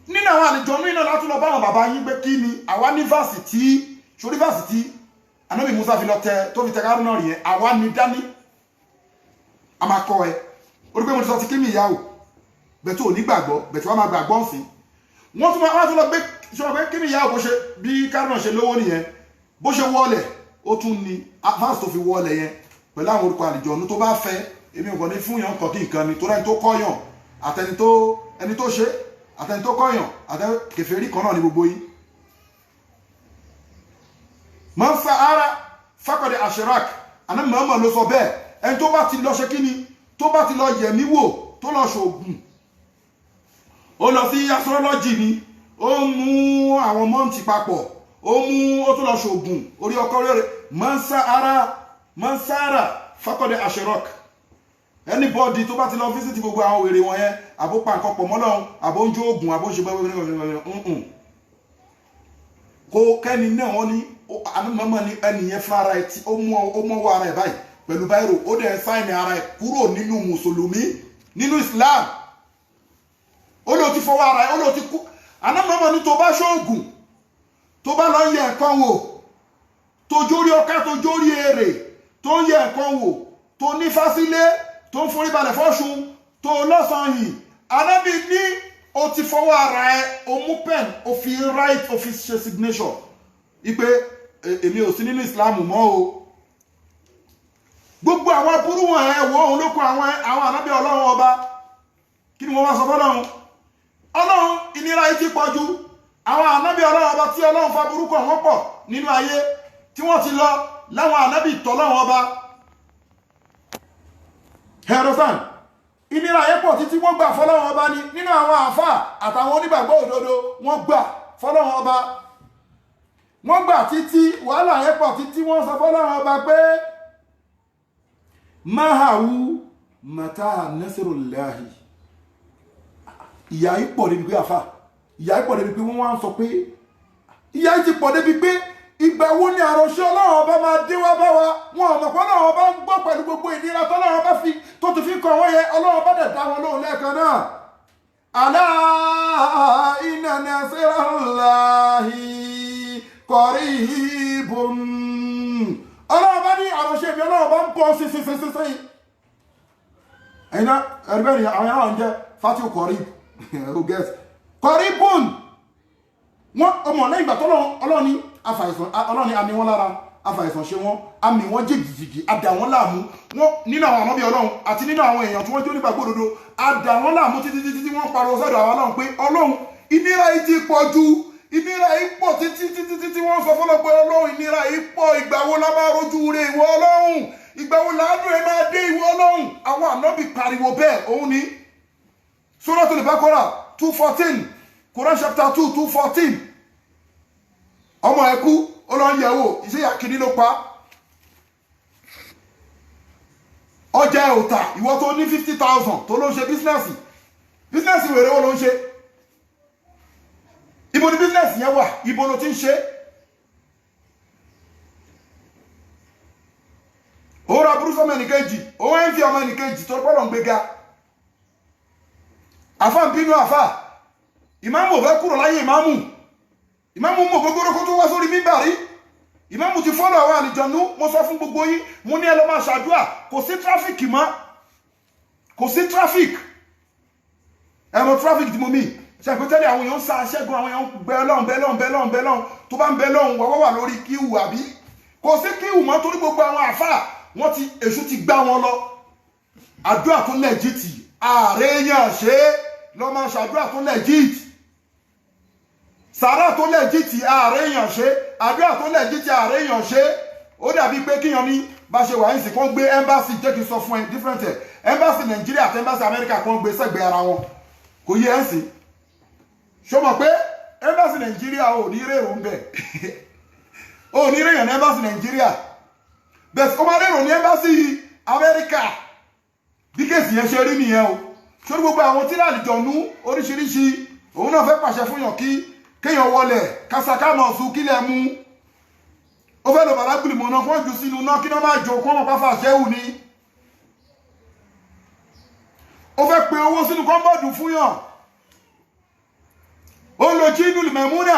Nínú àwọn àlùjọ̀nú iná látún lọ bá àwọn bàbá yín pé kí ni àwa ní verse tí sórí verse tí Ànábì Musa fi lọ tẹ tó fi tẹ Kárúnà rí yẹn, àwa ní dání a máa kọ ẹ. Ó rí pé mo ti sọ ti kí mi ìyá o, bẹ̀tú ò ní gbàgbọ́, bẹ̀tú wa máa gbàgbọ́ ǹsìn. Wọ́n tún máa tún lọ gbé ṣọ pé kí mi ìyá o bó ṣe bí Kárúnà ṣe lówó nìyẹn, bó ṣe wọlẹ̀ ó tún ní verse tó fi wọlẹ̀ yẹn pẹ̀lú àwọn orúkọ àlùjọ̀nú tó bá fẹ́. Èmi ò kàn ní fún yàn nǹkan kí nǹkan ni, torí ẹni tó kọ́yàn àtẹni tó ẹni tó ṣe àtẹni tó kọ́yàn àtẹni kèfèrí kan náà ní gbogbo yín. Man sa'ara faqad ashrak. Ànábì Muhammad ló sọ bẹ́ẹ̀. Ẹni tó bá ti lọ ṣe kíni, tó bá ti lọ yẹ̀mí wò, tó lọ ṣoògùn, ó lọ sí astrology ni, ó mú àwọn mọ́ǹtì papọ̀, ó mú ó tún lọ ṣoògùn orí ọkọ rẹ̀. Man sa'ara faqad ashrak. Anybody tó bá ti lọ visit gbogbo àwọn wèrè wọn yẹn, àbó pa nǹkan pọ̀ mọ́ Ọlọ́run, àbó ń jó oògùn, àbó ń ṣe gbẹ́gbẹ́gbẹ́gbẹ́, kó kẹ́ni náà wọ́n ní àmọ́ ní ẹnìyẹn fún ara ẹ̀ tí ó mọ́wọ́ ara ẹ̀ báyìí pẹ̀lú báírò, ó dẹ̀ sáìnì ara ẹ̀ kúrò nínú mùsùlùmí nínú Islam. Ó ló ti fọwọ́ ara ẹ̀, ó ló ti kú. Àmọ́ ní tó bá ṣoògùn, tó bá lọ ń yẹ nǹkan wò, tó jórí ọká, tó jórí èrè, tó ń yẹ nǹkan wò, tó ní fásílé, tó ń forí balẹ̀ fọ́ṣun, tó lọ́sàn-án yìí, Ànábì ní ó ti fọwọ́ ara ẹ̀, ó mú pen, ó fi write, ó fi ṣe signature ipe èmi ò sí nínú Islam mọ́ o. Gbogbo àwọn aburú wọn ẹ wo òun ló kó àwọn ànábì Ọlọ́run ọba. Kí ni wọ́n wá sọ fọ́lọ́run? Ọlọ́run ìnira yìí ti pọ̀ jù. Àwọn ànábì Ọlọ́run ọba tí Ọlọ́run fa burúkọ wọn pọ̀ nínú ayé tí wọ́n ti lọ láwọn ànábì tọ́lọ́run ọba. Ẹ̀rọ̀sán ìnira yẹn pọ̀ títí wọ́n gbà fọ́lọ́run ọba ni. Nínú àwọn àáfà àtàwọn onígbàgbọ́ òdodo wọ́n gbà. fọlọ́run ọba. Wọ́n gbà títí wàhálà yẹn pọ̀ títí wọ́n sọ fọlọ́run ọba pé mahawu mata nasirullahi. Ìyà yìí pọ̀ débi pé àfà, ìyà yìí pọ̀ débi pé wọ́n wá ń sọ pé ìyà yìí ti pọ̀ débi pé ìgbà wo ni àròṣe ọlọ́run ọba máa dé wá bá wa? Wọn ò mọ̀ pé ọlọ́run ọba ń gbọ́ pẹ̀lú gbogbo ìnira tọ́lọ́run ọba fi tó ti fi kàn wọ́n yẹn. Ọlọ́run ọba dẹ̀ dá wọn lóhùn lẹ́ẹ̀kan náà. Alá inna nasrallahi qaribun. Ọlọ́run ọba ní àròṣe mi, ọlọ́run ọba ń bọ̀ sísísísí. Ẹ̀yin náà ẹ̀rí bẹ́ẹ̀ ni àwọn yàrá ń jẹ́ fatiu qarib qaribun. Wọ́n ọmọ lẹ́yìn ìgbà tọ́lọ́run ní afàìsàn, ọlọ́ni àmì wọn lára, afàìsàn ṣe wọn, àmì wọn jìgìjìgì, àdà wọn láàmú. Wọn nínú àwọn ànábì ọlọ́run àti nínú àwọn èèyàn tí wọ́n jó nígbàgbọ́ òdodo, àdà wọn láàmú títí títí tí wọ́n pariwo sọ́dọ̀ àwọn ọlọ́run pé ọlọ́run ìnira yìí ti pọ̀ ju, ìnira yìí pọ̀ títí títí títí wọ́n sọ fọlọ́ pé ọlọ́run ìnira yìí pọ̀, ìgbà wo la máa rojú re ìwọ ọlọ́run, ìgbà wo làánú ẹ máa dé ìwọ ọlọ́run. Àwọn ànábì pariwo bẹ́ẹ̀. Òun ni Suratul Baqara 2:14, Quran chapter 2 2:14. Ọmọ ẹ kú, ó lọ ń yẹ̀ wò, iṣẹ́ yàkíní ló pa. Ọjà ẹ ò tà, ìwọ tó ní 50,000 tó ló ń ṣe bísínẹ́sì, bísínẹ́sì wèrè wo ló ń ṣe? Ibo ni bísínẹ́sì yẹn wà? Ibo ló ti ń ṣe? Ó ra burúkú ọmọ ẹnìkejì, ó ń fi ọmọ ẹnìkejì tó gbọ́dọ̀ ń gbéga. Àfa ń bínú àfa, ìmáàmù ò fẹ́ kúrò láyé ìmáàmù. Ìmáàmù mọ̀ gbogbo kó tó wá sórí mímbàrí. Ìmáàmù ti fọ́lọ̀ àwọn àlìjọ̀nú. Mo sọ fún gbogbo yín, mo ní ẹ lọ máa ṣàdúà, kò sí tráfíkì mọ́, kò sí tráfíkì. Ẹ mọ tráfíkì tí mo mì ṣe àpò tẹ́lẹ̀, àwọn èèyàn ń sa aṣẹ́gun, àwọn èèyàn ń bẹ Ọlọ́run bẹ Ọlọ́run bẹ Ọlọ́run bẹ Ọlọ́run, tó bá ń bẹ Ọlọ́run wọ́n wà lórí kíwù àbí kò sí kíwù mọ́, torí gbogbo àwọn àfà wọ́n ti èṣù ti gbá wọn lọ. Àdúrà tó lẹ́jìtì ààrẹ yàn ṣe é, lọ máa ṣàdúrà tó lẹ́jìtì. Sàrà tó lẹ́jìtì ààrẹ èèyàn ṣe, àdúrà tó lẹ́jìtì ààrẹ èèyàn ṣe. Ó dàbí pé kíyan ní bá ṣe wà nísìnyí kó gbé ẹ́mbáàsì, jẹ́ kí n sọ fún ẹ different ẹ̀, ẹ́mbáàsì Nàìjíríà àti ẹ́mbáàsì Amẹ́ríkà kan gbé sẹ́gbẹ̀ẹ́ ara wọn, kò yé ẹ̀ sìn. Ṣó mọ̀ pé ẹ́mbáàsì Nàìjíríà ò ní rèrò ń bẹ̀, ò ní rèèyàn ní ẹ́mbáàsì Nàìjíríà, bẹ́ẹ̀ ó máa rèrò ní ẹ́mbáàsì Amẹ́ríkà. Bí kéèsì yẹn ṣe rí nìyẹn o. Sórí gbogbo àwọn tí làlìjọ̀nú oríṣiríṣi, òun náà fẹ́ pàṣẹ fún yàn kí kéèyàn wọlé kásákámọ̀ sùn kílẹ̀ mú. Ó fẹ́ lọ bàrá gbìlìmọ̀ náà kó jù sínú náà kí náà máa jò kó wọn pàfà ṣẹ́wù ni. Ó fẹ́ pe owó sínú kọ́ńbọ̀dù fún yàn. Ó ń lo jíìnù mẹ̀múnà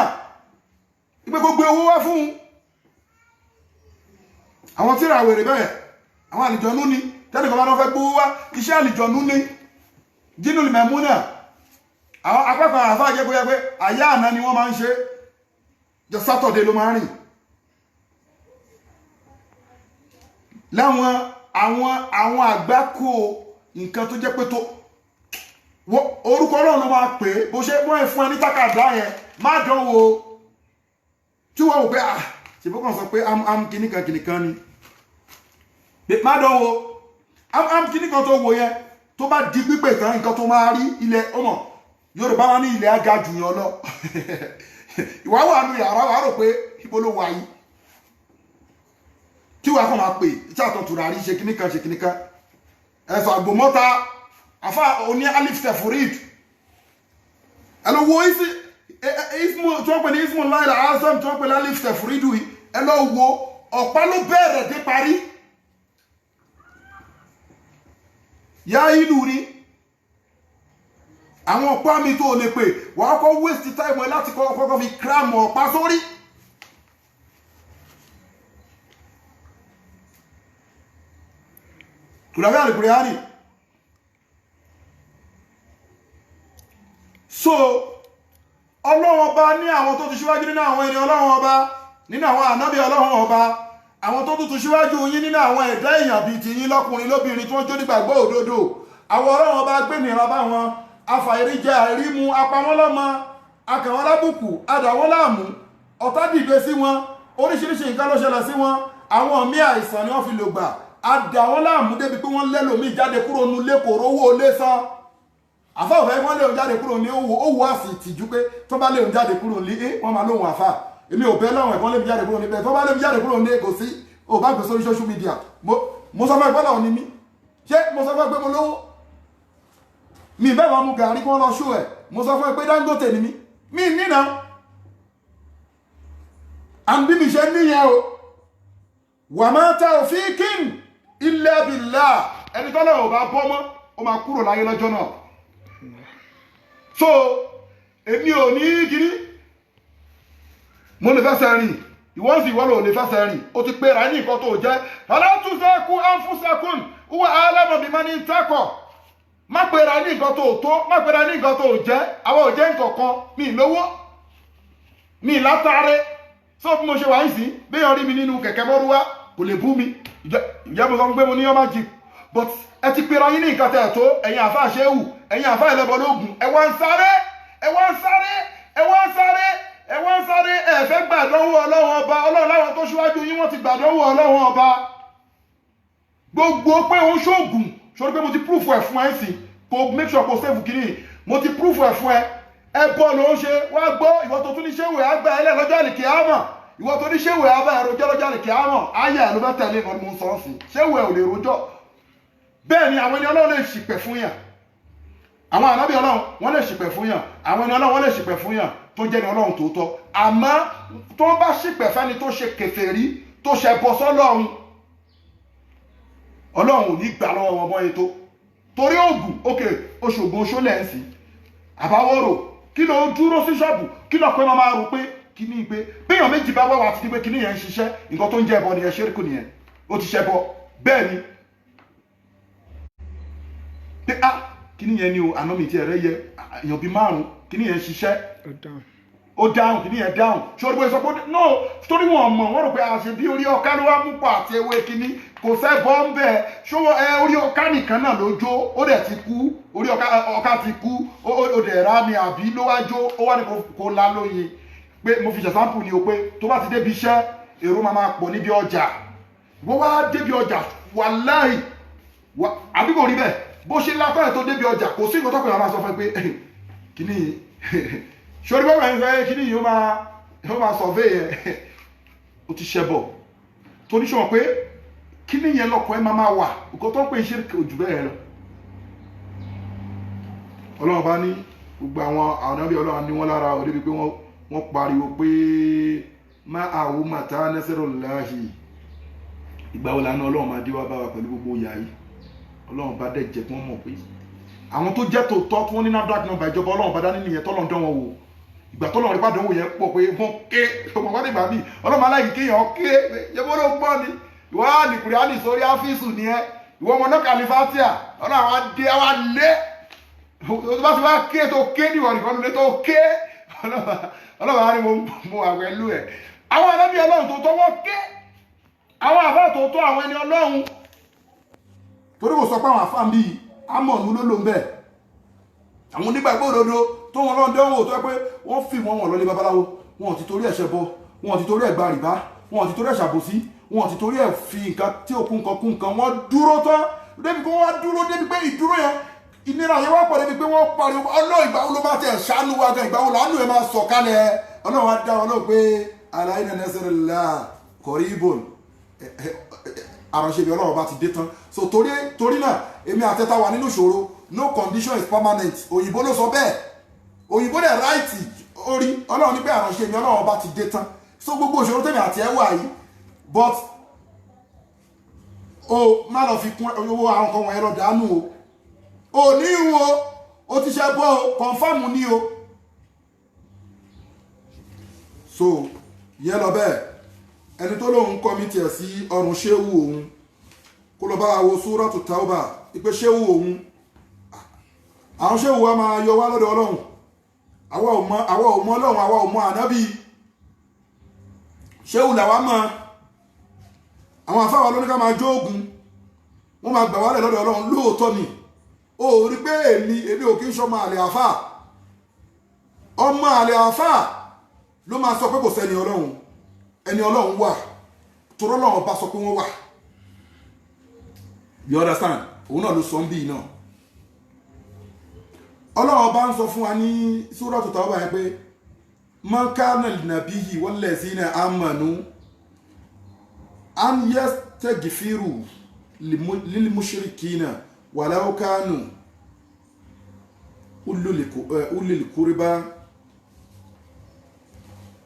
ìpè kó gbé owó wá fún un. Àwọn tíra wèrè bẹ́ẹ̀, àwọn àlìjọ̀nú ni. Tẹ́nìkan bá náà fẹ́ gbówó wá, iṣẹ́ àlìjọ̀nú ni jíìnù mẹ̀múnà. Àwọn apákan àfáà jẹ́ pé àyá àná ni wọ́n máa ń ṣe, jọ sátọ̀dé ló máa ń rìn láwọn àwọn àgbákò nǹkan tó jẹ́ pé tó orúkọ Ọlọ́run ló máa pè é. Bó ṣe wọ́n fún ẹ ní tákàdá yẹn má dán wò tí wọ́n wò pé ah ṣèbó kàn sọ pé am kìnnìkan kìnnìkan ni, má dán wò am kìnnìkan tó wò yẹn, tó bá di pípé tán nǹkan tó máa rí ilẹ̀ ọmọ Yorùbá wa ní ilẹ̀ aga jù yàn lọ. Ìwà wà nù yàrá wà rò pé ibo ló wà yìí, tí wàá kàn máa pè tí àtọ̀ tùràrí ṣe kíníkan ṣe kíníkan ẹ̀sọ̀ àgbòmọ́ta àfa oní alif sefurid ẹ lọ wo ismu tí wọ́n pè ní ismu láìla azam tí wọ́n pè ní alif sefurid yìí, ẹ lọ wo ọ̀pá ló bẹ̀rẹ̀ dé parí. Yá ìlú ni àwọn ọ̀pá mi tó lè pè, wàá kọ́ waste time ẹ láti kọ́kọ́ fi cram ọ̀pá sórí. Kùràbí àlùkùránì. So ọlọ́run ọba ní àwọn tó ti ṣíwájú nínú àwọn ẹni ọlọ́run ọba, nínú àwọn ànábì ọlọ́run ọba, àwọn tó tún ṣíwájú yín nínú àwọn ẹ̀dá èèyàn bíi tiyín lọ́kùnrin lóbìnrin tí wọ́n jó nígbàgbọ́ òdodo. Àwọn ọlọ́run ọba gbénira bá wọn, afàìríjẹ àìrímu, apamọ́lọ́mọ, akàwọn lábùkù, adàwọn láàmú, ọ̀tá dìde sí wọn, oríṣiríṣi nǹkan ló ṣẹlẹ̀ sí wọn. Àwọn míì àìsàn ni wọ́n fi lò gbà, adàwọn láàmú débi pé wọ́n lẹ́lòmíì jáde kúrò nulẹ̀ kò rówó lé san. Àfa ò fẹ́ wọ́n lé òun jáde kúrò ní owó àsì ìtìjú pé tó bá lé òun jáde kúrò ní wọ́n máa lóhun àfa. Èmi ò bẹ́ lọ́wọ́ ẹ̀kọ́ lé mi jáde kúrò níbẹ̀. Tó bá lé mi jáde kúrò ní kò sí ò bá gbé sórí social media. Mo sọ fún ẹ pé Ọlọ́run ni mí. Ṣé mo sọ fún ẹ pé mo lówó? Mi bẹ́ẹ̀ wọ́n mu gàrí kí wọ́n lọ ṣó ẹ̀. Mo sọ fún ẹ pé Dangote ni mí. Mi nínà. À ń bí mi ṣe níyẹn o. Wà máa ta òfin kín illa billah. Ẹni tọ́lọ̀ ò bá bọ́ mọ́, ó máa kúrò láyé lọ́jọ́ náà. So, èmi ò ní kiri. Mo lè fẹsẹ̀ rìn. Ìwọ́n sì wọ́n lò lè fẹsẹ̀ rìn. Ó ti pera ní nǹkan tó jẹ́. Fala tuzaku anfusakum huwa a'lamu biman ittaqa. Má pera ní nǹkan tó tó, má pera ní nǹkan tó jẹ́. Àwọn ò jẹ́ nǹkan kan, mi lówó, mi látàrí. So bí mo ṣe wà ń sìn, béèyàn rí mi nínú kẹ̀kẹ́ mọ́rúwá, kò lè bú mi. Ìjẹ́ mo sọ fún pé mo ní ọmọ jì. But ẹ ti pera yín ní nǹkan tẹ̀ tó, ẹ̀yin àfa ṣéwù, ẹ̀yin àfa ẹlẹ́bọ lóògùn, ẹ wá ń sáré, ẹ wá ń sáré, ẹ wá ń sáré, ẹ wá ń sáré, ẹ fẹ́ gbàdánwò Ọlọ́run ọba. Ọlọ́run láwọn tó ṣíwájú yín wọ́n ti gbàdánwò Ọlọ́run ọba. Gbogbo pé òun ṣoògùn, sọ pé mo ti proof ẹ̀ fún ẹ sí, kò make sure kò save kìíní, mo ti proof ẹ̀ fún ẹ. Ẹbọ ló ń ṣe, wá gbọ́, ìwọ tó tún ní ṣéwèé àgbà ẹlẹ́ lọ́jọ́ àlìkè àmọ̀, ìwọ tó ní ṣéwèé àbá ẹ̀rọjọ́ lọ́jọ́ àlìkè àmọ̀, ayé ẹ̀ ló fẹ́ tẹ̀lé ìkànnì mo ń sọ ọ́ sí, ṣéwèé ò lè rojọ́. Bẹ́ẹ̀ ni àwọn ẹni Ọlọ́run lè ṣìpẹ̀ fún yàn. Àwọn ànábì Ọlọ́run wọ́n lè ṣìpẹ̀ fún yàn. Àwọn ẹni Ọlọ́run wọ́n lè ṣìpẹ̀ fún yàn tó jẹ́ ní Ọlọ́run tòótọ́. Àmọ́ tó bá ṣìpẹ̀ fẹ́ni tó ṣe kèfèrí tó ṣe bọ́ sọ́lọ́run, Ọlọ́run ò ní gbà lọ́wọ́ wọn mọ́ ètò. Torí oògùn, ókè, oṣoògùn oṣó lẹ̀ ń sìn. Àbáwọ̀rò, kí ló ń dúró sí ṣọ́ọ̀bù, kí lọ́pẹ́ máa rò pé kí ní pé béèyàn méjì bá wá wá ti di pé kí ní yẹn ń ṣiṣẹ́, nǹkan tó ń jẹ́ ẹbọ nìyẹn, ṣérìkù nìyẹn, ó ti ṣẹbọ. Bẹ́ẹ̀ ni pé ah kí ní yẹn ni o, àná mi ti ẹ̀rẹ́ yẹ èèyàn bíi márùn-ún, kí ní yẹn ń ṣiṣẹ́, ó dáhùn, kí ní yẹn dáhùn. Ṣé o sọ pé no, torí wọn mọ̀, wọ́n rò pé àṣẹ bí orí ọ̀ká ló wá mú pọ̀ àti ewé kíní, kò sẹ́ bọ́ ń bẹ̀. Ṣó ẹ orí ọ̀ká nìkan náà ló jó, ó dẹ̀ ti kú, orí ọ̀ká ti kú, ó dẹ̀ rá ni àbí ló wá jó, ó wá ní kò la lóyin. Pé mo fi ṣàṣàmpù ni o, pé tó bá ti débi iṣẹ́, èrò máa máa pọ̀ níbi ọjà. Wọ́n wá débi ọjà, wàláhì, àbí kò rí bẹ́ẹ̀, bó ṣe látọ̀ ẹ̀ tó débi ọjà, kò sí nǹkan tó pè wọ́n máa sọ fún ẹ pé kíní sori bọ́ọ̀rọ̀ ẹ̀ ń sọ kíní yìí ó máa survey ẹ̀, ó ti ṣẹbọ. Torí ṣọ pé kíní yẹn lọ́kọ̀ ẹ máa wà, nǹkan tó ń pè ń ṣe ojú bẹ́ẹ̀ lọ. Ọlọ́run bá ní gbogbo àwọn ànábì Ọlọ́run ní wọ́n lára òde bíi pé wọ́n pariwo pé má àwọ̀ màtá nasrullahi, ìgbà wo làánú Ọlọ́run máa dé wá bá wa pẹ̀lú gbogbo ìyà yìí. Ọlọ́run bá dẹ̀ jẹ́ kí wọ́n mọ̀ pé àwọn tó jẹ́ tòótọ́ tí wọ́n ní NAFDAC number ìjọba Ọlọ́run bá dání nìyẹn tọ́lọ́ ń dán wọn wò. Ìgbà tọ́lọ́ rí pàdánwò yẹn pọ̀ pé wọ́n ké ọmọ wọn nígbà míì Ọlọ́run aláìkí kéèyàn ké yẹ́bó ló gbọ́ ni ìwọ àlìkùrẹ́ àlì sórí áfíìsù nìyẹn, ìwọ ọmọ náà kàlífàtíà Ọlọ́run àwọn adé àwọn alẹ́ tó bá ti wá ké tó ké níwọ̀n nìkan ló tó ké Ọlọ́run á ní mo wà pẹ̀lú ẹ̀. Àwọn ànábì Ọlọ́run tó tọ́ wọ́n ké, àwọn àfáà tó tọ́ àwọn ẹni Ọlọ́run, torí kò sọ pé àwọn àfáà ń bí amọ̀nù ló ló ń bẹ̀. Àwọn onígbàgbọ́ òdodo tó wọn lọ́n dánwò tó yẹ pé wọ́n fi wọn wọn lọ́lé babaláwo, wọn ò ti torí ẹ̀ṣẹ̀ bọ, wọn ò ti torí ẹ̀ gba rìbá, wọn ò ti torí ẹ̀ ṣàbòsí, wọn ò ti torí ẹ̀ fi nǹkan tí ò kún nǹkan kún nǹkan, wọ́n dúró tán débi pé wọ́n dúró débi pé ìdúró yẹn ìnira yẹn wọ́n pọ̀ débi pé wọ́n pariwo Ọlọ́run ìgbà wo ló máa tẹ̀ ṣàánú wa gan, ìgbà wo làánú ẹ̀ máa sọ̀ kalẹ̀. Ọlọ́run á dá wọn lóhùn pé ala inna nasrallahi qaribun, àránṣe ibi Ọlọ́run bá ti dé tán. So torí náà èmi àtẹ́ta wà nínú ìṣòro, no condition is permanent, òyìnbó ló sọ bẹ́ẹ̀, òyìnbó dẹ̀ ráìtì orí Ọlọ́run ní pé àránṣe ibi Ọlọ́run bá ti dé tán. So gbogbo ìṣòro tèmi àti ẹ wà yìí, but o má lọ fi kún owó àwọn kan wọ̀nyẹn lọ dànù o, ò ní ìwò o ti ṣe bọ́ o, confam ni o. So yẹn lọ bẹ́ẹ̀. Ẹni tó lóun kọ́ mi tiẹ̀ sí ọrùn ṣéwù òun kó lọ bá wo Súrátù Tauba ìpè ṣéwù òun, àwọn ṣéwù wa máa yọ wá lọ́dọ̀ Ọlọ́run, àwa ò mọ Ọlọ́run, àwa ò mọ ànábì, ṣéwù làwa mọ̀. Àwọn àfáwà lóní ká máa jó ogun, wọ́n máa gbà wálẹ̀ lọ́dọ̀ Ọlọ́run lóòótọ́ ni. Ó rí pé èmi ò kí ń ṣọmọ àlè àfà, ọmọ àlè àfà ló máa sọ pé kò sẹ́ni Ọlọ́run, ẹni Ọlọ́run wà, torọ́ Ọlọ́run bá sọ pé wọ́n wà. You understand? Òun náà ló sọ ń bí náà. Ọlọ́run bá ń sọ fún wa ní Suratu Tawbah yẹn pé man kana linabiyyi wallazina amanu an yastaghfiru lil mushrikina walau kanu ulil qurba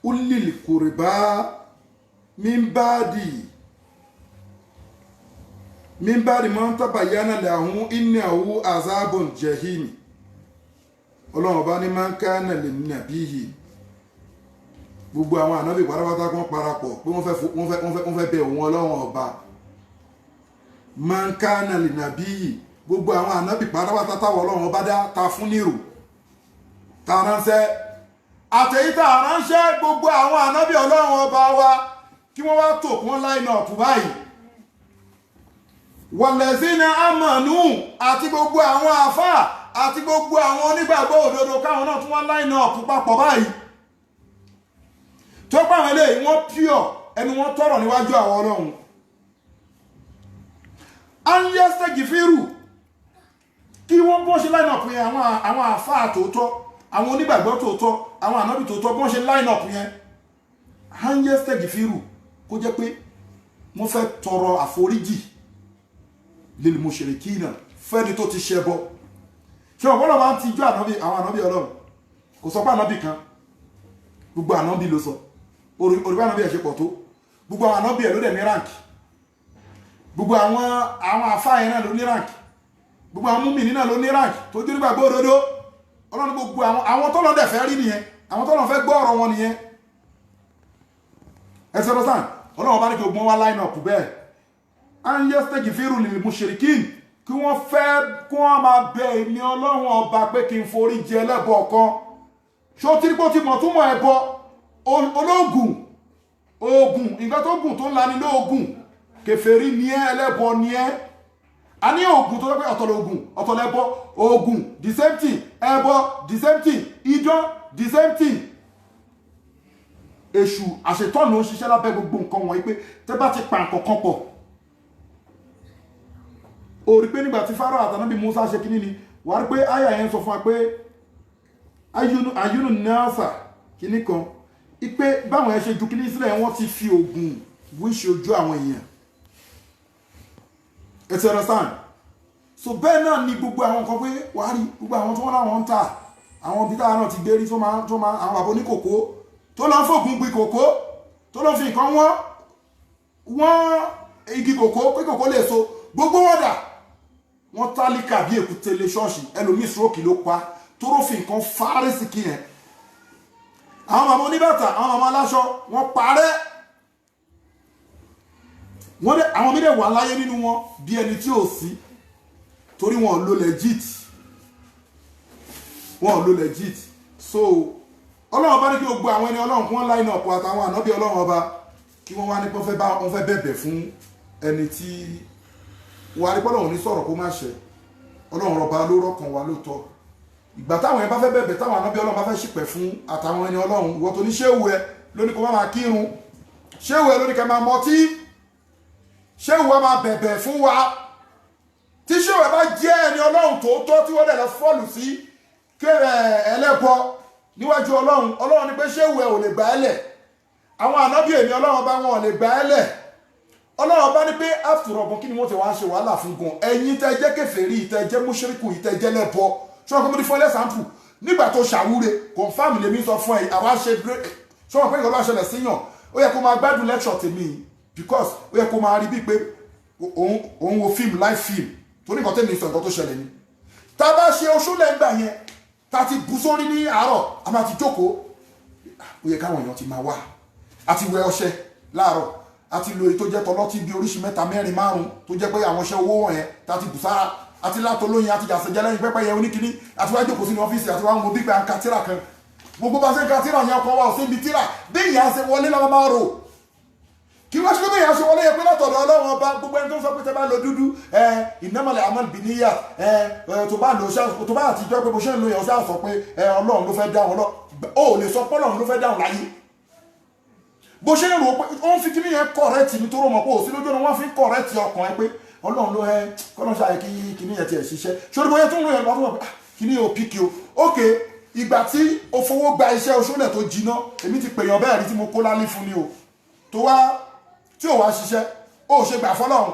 ulil qurba min ba'di min ba'di man tabayyana lahum innahu azabun jahim. Ọlọ́run bá ní man kana linabiyyi, gbogbo àwọn ànábì pátápátá kan parapọ̀ pé wọ́n fẹ́ bẹ òun Ọlọ́run Ọba. Man kana linabiyyi, gbogbo àwọn ànábì pátápátá táwọn Ọlọ́run Ọba dá ta fún nírò, ta ránṣẹ́, àtẹ̀yítà ránṣẹ́, gbogbo àwọn ànábì Ọlọ́run Ọba wa, kí wọ́n wá tò kún line up báyìí. Wallazina amanu, àti gbogbo àwọn àfáà àti gbogbo àwọn onígbàgbọ́ òdodo, káwọn náà tún wá line up papọ̀ báyìí, tó pàwọn eléyìí wọ́n pure, ẹnu wọn tọrọ níwájú àwọn Ọlọ́run. An yastaghfiru, kí wọ́n bọ́ ṣe line up yẹn, àwọn àfáà tòótọ́, àwọn onígbàgbọ́ tòótọ́, àwọn ànábì tòótọ́, bọ́n ṣe line up yẹn, an yastaghfiru, kó jẹ́ pé wọ́n fẹ́ tọrọ àforíjì lil mushrikina, fẹ́ni tó ti ṣẹbọ. Ṣé ọ̀pọ̀lọpọ̀ máa ń tijú ànábì, àwọn ànábì Ọlọ́run? Kò sọ pé ànábì kan, gbogbo ànábì ló sọ. Orí ànábì ẹ̀ ṣe pọ̀ tó, gbogbo àwọn ànábì ẹ̀ ló dẹ̀ ní rank, gbogbo àwọn àfáà yẹn náà ló ní rank, gbogbo àwọn múmìnì náà ló ní rank tó jó nígbàgbọ́ òdodo. Ọlọ́run, gbogbo àwọn tọ́lọ́ dẹ̀ fẹ́ rí nìyẹn, àwọn tọ́lọ́ fẹ́ gbọ́ ọ̀rọ̀ wọn nìyẹn. Ẹ ṣe lọ́sàn, Ọlọ́run bá ní kí gbogbo wọn wá line up bẹ́ẹ̀, an yastaghfiru lil mushrikin, kí wọ́n fẹ́ kí wọ́n máa bẹ èmi Ọlọ́run Ọba pé kí n forí jẹ ẹlẹ́bọ kan. Ṣó tí kò ti mọ̀ túmọ̀ ẹbọ? Ológun oògùn, nǹkan tó gùn tó ń lani lóògùn, kèfèrí ni ẹ́, ẹlẹ́bọ ni ẹ́. A ní oògùn tó pé ọ̀tọ̀ lóògùn, ọ̀tọ̀ lẹ́bọ. Oògùn, the same thing. Ẹbọ, the same thing. Idán, the same thing. Èṣù àṣetọ́nù ń ṣiṣẹ́ lábẹ́ gbogbo nǹkan wọ̀nyí, pé tẹ́ bá ti pa nǹkan kan pọ̀, o rí pé nígbà tí Fáráò àtànábì Musa ṣe kíní ni, wà á rí pé àyà yẹn sọ fún wa pé ayúnú nasa kíní kan, ipe báwọn ẹ ṣe ju kíní sílẹ̀, wọ́n ti fi oògùn wíṣe ojú àwọn èèyàn. Ẹ ti understand? So bẹ́ẹ̀ náà ni gbogbo àwọn nǹkan pé wà á rí gbogbo àwọn tí wọ́n láwọn ń tà, àwọn bí táwọn náà ti gbé rí, tó máa àwọn bàbá oníkòkó tó lọ ń fògùn gbin kòkó, tó lọ fi nǹkan wọ́n wọ́n igi kòkó pé kòkó lè so, gbogbo wọn dà? Wọ́n tálíkà bí èkúté lé ṣọ́ọ̀ṣì. Ẹlòmíì, stroke ló pa, tó fi nǹkan fárísì kí yẹn. Àwọn màmá oníbàtà, àwọn màmá aláṣọ, wọ́n parẹ́. Wọ́n dẹ̀, àwọn mídẹ̀ wà láyé nínú wọn bí ẹni tí ò sí, torí wọn lo legit, wọn lo legit. So Ọlọ́run bá ní kí gbogbo àwọn ẹni Ọlọ́run kí wọ́n line up, àtàwọn ànábì Ọlọ́run Ọba, kí wọ́n wá ní pé wọ́n fẹ́ bá wọ́n fẹ́ bẹ̀bẹ̀ fún ẹni tí wà á rí pọ́lọ́run ní sọ̀rọ̀ kó má ṣe. Ọlọ́run Ọba ló rọ́kàn wa lóòótọ́. Ìgbà táwọn yẹn bá fẹ́ bẹ̀bẹ̀, táwọn ànábì Ọlọ́run bá fẹ́ ṣìpẹ̀ fún, àtàwọn ẹni Ọlọ́run, ìwọ tó ní ṣéwù ẹ lóní kó má máa kírun, ṣéwù ẹ lóní kẹ́ máa mọtí, ṣéwù wa máa bẹ̀bẹ̀ fún wa. Tí ṣéwù ẹ bá jẹ́ ẹni Ọlọ́run tòótọ́, tí wọ́n dẹ̀ lọ fall sí ẹlẹ́bọ níwájú Ọlọ́run, Ọlọ́run ní pé ṣéwù ẹ ò lè gbà ẹ́ lẹ̀, àwọn ànábì èmi Ọlọ́run bá wọn ò lè gbà ẹ́ lẹ̀. Ọlọ́run bá ní pé after all, kí ni wọ́n ti wá ṣe wàhálà fún gan? Ẹ̀yin tẹ́ jẹ́ kèfèrí, tẹ́ jẹ́ mùṣírìkù, tẹ́ jẹ́ lẹ́bọ, ṣé wọn kò mọ̀ ní fún ẹlẹ́sàmpù nígbà tó ṣàwúre? Confirm lèmi sọ fún ẹ. Àwa ṣe break. Ṣé wọn pé ìkọlọ́ àṣẹlẹ̀ síyàn, ó yẹ kó máa gbádùn lecture tèmi, because ó yẹ kó máa rí bíi pé òun wo fíìmù, live film, torí nǹkan tèmi sọ, nǹkan tó ṣẹlẹ̀ ni. Tá a bá ṣe oṣù lẹ́ngbà yẹn, tá a ti bù sórí ní àárọ̀, a máa ti jókòó, ó yẹ káwọn èèyàn ti máa wá. A ti wẹ ọṣẹ láàárọ̀, a ti lo èyí tó jẹ́ tọlọ́tí bí oríṣi mẹ́ta, mẹ́rin, márùn, tó jẹ́ pé àwọn ọṣẹ owó wọ̀nyẹn tá a ti bù sára, àti látọ̀ lóyin, àti jàsẹ̀jẹ́ lẹ́yìn pẹ́pẹ́ yẹn oníkíní, àti wá jókòó sínú ọ́fíìsì, àti wá ń wo bí pé à ń ka tíra kan. Gbogbo bá ṣe ń ka tíra yẹn, ọkọ̀ wa ò sí ibi tíra. Bí ìyá ṣe wọlé lọ́wọ́ máa rò kí wọ́n ṣe pé bí ìyá ṣe wọlé yẹ pé látọ̀dọ̀ Ọlọ́run Ọba. Gbogbo ẹni tó ń sọ pé tẹ bá lo dúdú ẹ, innamal a'mal binniyat ẹ, tó bá lo tó bá àtijọ́ pé bó ṣe ń lo yẹn, ó ṣáà sọ pé ẹ Ọlọ́run ló fẹ́ dáhùn. Ó lè sọ pé Ọlọ́run ló fẹ́ dáhùn láyé. Bó ṣe ń rò pé ó ń fi kíní yẹn correct nítorí ọmọ pé òsí lójú ọ̀nà, wọ́n fi ń correct ọkàn ẹ pé Ọlọ́run ló ẹ kọ́lọ́n ṣàyẹ kí kíní yẹn tiẹ̀ ṣiṣẹ́. Ṣé bóyá tó ń rò yẹn lọ́wọ́ pé Kíní ò píkì o. Ok, ìgbà tí o fowó gba iṣẹ́ oṣoolẹ̀ tó jiná, èmi ti pèèyàn bẹ́ẹ̀ rí tí mo kó lálé fún ni o, tó wá tí ò wá ṣiṣẹ́, ó ṣe gbà fọlọ́run,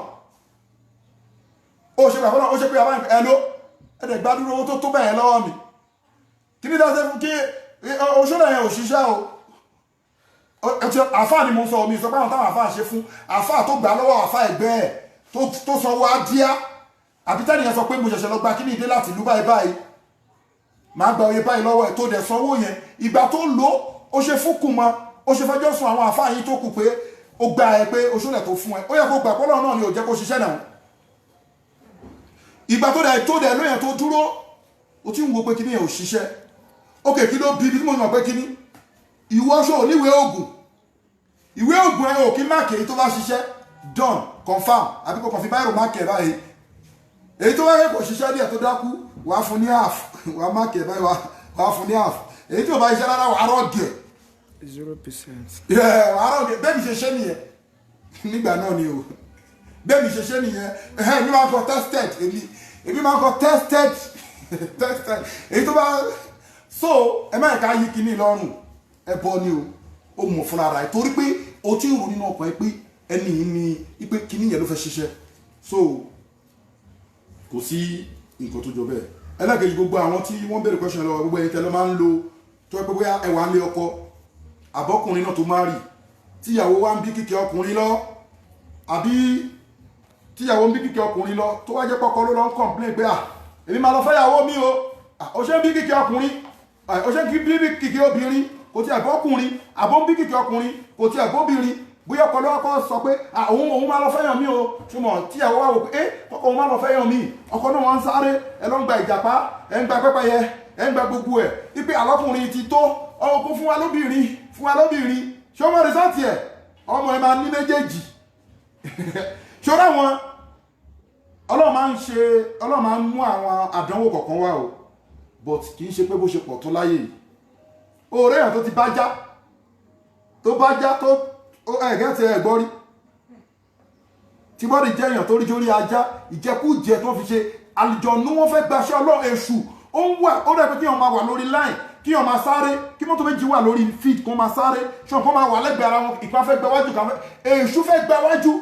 ó ṣe gbà fọlọ́run, ó ṣe pé àbá ẹ ló ẹ̀dẹ̀ gbádùn owó tó bẹ̀yẹn lọ́wọ́ mi. Kí ni dáṣẹ́ fún kí oṣoolẹ̀ yẹn ò ṣiṣẹ́ o? Àfáà ni mo sọ, omi sọ pé àwọn táwọn àfáà ṣe fún àfáà tó gbà lọ́wọ́ àfáà ẹgbẹ́ ẹ̀ tó sanwó adíá, àbí tẹ́nìyẹn sọ pé mo ṣẹ̀ṣẹ̀ lọ gba kíní ìdé láti ìlú báyìí báyìí, máa gba oye báyìí lọ́wọ́ ẹ̀, tó dẹ̀ sanwó yẹn. Ìgbà tó lò ó ṣe fúnkù mọ́, ó ṣe fẹjọ́ sùn àwọn àfáà yín tó kù pé ó gba ẹ pé oṣoolẹ̀ tó fún ẹ, ó yẹ kó gbà pọ́lọ́ náà ni ò jẹ́ kó ṣiṣẹ́ náà. Ìgbà tó dẹ̀ lóyún tó dúró, ó ti ń wo pé kíní yẹn ò ṣiṣẹ́. Ókè, kí ló bí ibi tí mo mọ̀ pé kíní ìwọ ṣó oníwèé oògùn, ìwé oògùn ẹ ò kí mark èyí tó bá ṣiṣẹ́, done, confirm, àbí kò kàn fi biro mark ẹ̀ báyìí. Èyí tó wáyé kò ṣiṣẹ́ díẹ̀ tó dákú, wàá fún ní half, wàá mark ẹ̀ báyìí, wàá fún ní half. Èyí tí ò bá ṣiṣẹ́ rárá, wàá rọ́ọ̀gì ẹ̀. 0%. Wàá rọ́ọ̀gì ẹ̀. Bẹ́ẹ̀ mi ṣe ṣe nìyẹn nígbà náà ni o, bẹ́ẹ̀ mi ṣe ṣe nìyẹn. Èmi máa ń kọ tested, èmi máa ń kọ tested, tested, èyí tó bá so. Ẹ má yẹ ká yí kinní lọ́rùn, ẹ bọ́ ni o. Ó mọ̀ fúnra rẹ̀ torí pé o ti ń rò nínú ọkàn ẹ pé ẹni yìí ni pé kinní yẹn ló fẹ́ ṣiṣẹ́, so kò sí nǹkan tó jọ bẹ́ẹ̀. Ẹlẹ́kejì, gbogbo àwọn tí wọ́n béèrè question lọ́wọ́, gbogbo ẹ̀yin tẹ́lẹ̀ máa ń lo tó ẹ pé bóyá ẹwà ń lé ọkọ, àbọ́kùnrin náà tó máa rì, tíyàwó wa ń bí kíkẹ́ ọkùnrin lọ, àbí tíyàwó ń bí kíkẹ́ ọkùnrin lọ, tó wá jẹ́ pọ́kọ ló lọ ń complain pé, "À, èmi máa lọ fẹ́yàwó mi o. Ó ṣe ń bí kíkẹ́ ọkùnrin, ó ṣe ń bí kíkẹ́ obìnrin, kò tí àbọ́kùnrin, àbọ̀ ń bí kíkẹ́ ọkùnrin, kò tí àbọ́bìnrin." Bóyá ọkọ lọ́kọ́ sọ pé òun máa lọ fẹ́yàn mi o. Túmọ̀ tíyàwó wà wò pé ẹ kọ́kọ́ òun máa lọ fẹ́yàn mi, ọkọ náà wọ́n ń sáré, ẹ lọ ń gba ìjàpá, ẹ ń gba pẹ́pẹ́yẹ, ẹ ń gba gbogbo ẹ̀, wípé àlọ́kùnrin ti tó ọkọ, fún wa lóbìnrin, fún wa lóbìnrin. Ṣé ọmọ result ẹ̀, ọmọ ẹ máa ní méjèèjì. Ṣọ́ra wọn, Ọlọ́run máa ń ṣe, Ọlọ́run máa ń mú àwọn àdánwò kọ̀ọ̀kan wá o, but kì í ṣe pé bó ṣe pọ̀ tó láyé yìí. Òòrè èèyàn tó ti bá já, tó bá já, tó ẹ̀gẹ́ ti ẹ̀ gbọ́ rí tí bọ́dì jẹ́ èèyàn tó rí jórí ajá, ìjẹkújẹ tó fi ṣe àlùjọ̀nú, wọn fẹ́ gbaṣẹ́ Ọlọ́run. Èṣù ó ń wà, ó dẹ̀ pé kí wọ́n máa wà lórí line, kí wọ́n máa sáré, kí mọ́tò méjì wà lórí field, kó máa sáré, ṣùgbọ́n kó máa wà lẹ́gbẹ̀ẹ́ ara wọn, ìkan fẹ́ gba wájú, kan fẹ́, èṣù fẹ́ gba wájú.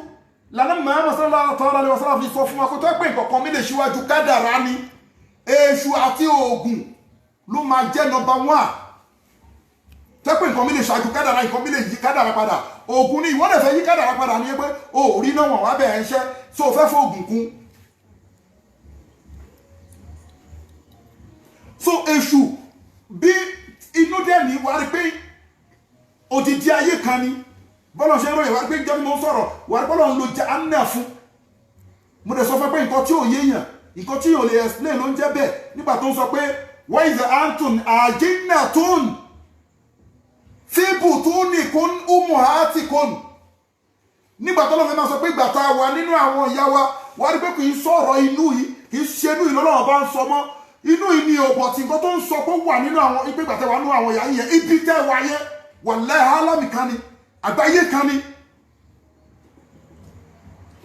Lànà Muhammad sallallahu alaihi wasallam fi sọ fún wa kó tó pé nǹkan kan mi lè ṣíwájú kádàrá ni, èṣù àti oògùn ló máa jẹ́ number one. Tẹ́ pé nǹkan mi lè ṣáájú kádàrá, nǹkan mi lè yí kádàrá padà, oògùn ni. Ìwọ́n lè fẹ́ yí kádàrá padà ní pé o ò rí náà, wọ́n wá bẹ̀rẹ̀ iṣẹ́ so o fẹ́ fún oògùn kún. So èṣù bí inú dẹ̀ ní wàá rí pé odidi ayé kan ni bọ́lá ṣe ń ròyìn, wàá rí pé jẹ́ mo ń sọ̀rọ̀, wàá rí bọ́lá ń lo jahannam fún. Mo dẹ̀ sọ fún pé nǹkan tí ò yéèyàn, nǹkan tí ò lè explain ló ń jẹ́ bẹ́ẹ̀. Nígbà tó ń sọ pé wa idha antum ajinnatun fi butunikum ummahatikum, nígbà tó lọ́fẹ́ máa sọ pé ìgbà tá a wà nínú àwọn ìyá wa, wàá rí pé kì í sọ̀rọ̀ inú yìí, kì í ṣe inú yìí lọ́lọ́run bá ń sọ mọ́. Inú yìí ni òbọ̀ tí nǹkan tó ń sọ pé wà nínú àwọn ìpè ìgbà tẹ́ wà nínú àwọn ìyá yẹn, ibi tẹ́ wà yẹn, wallahi alámì kan ni, àgbáyé kan ni.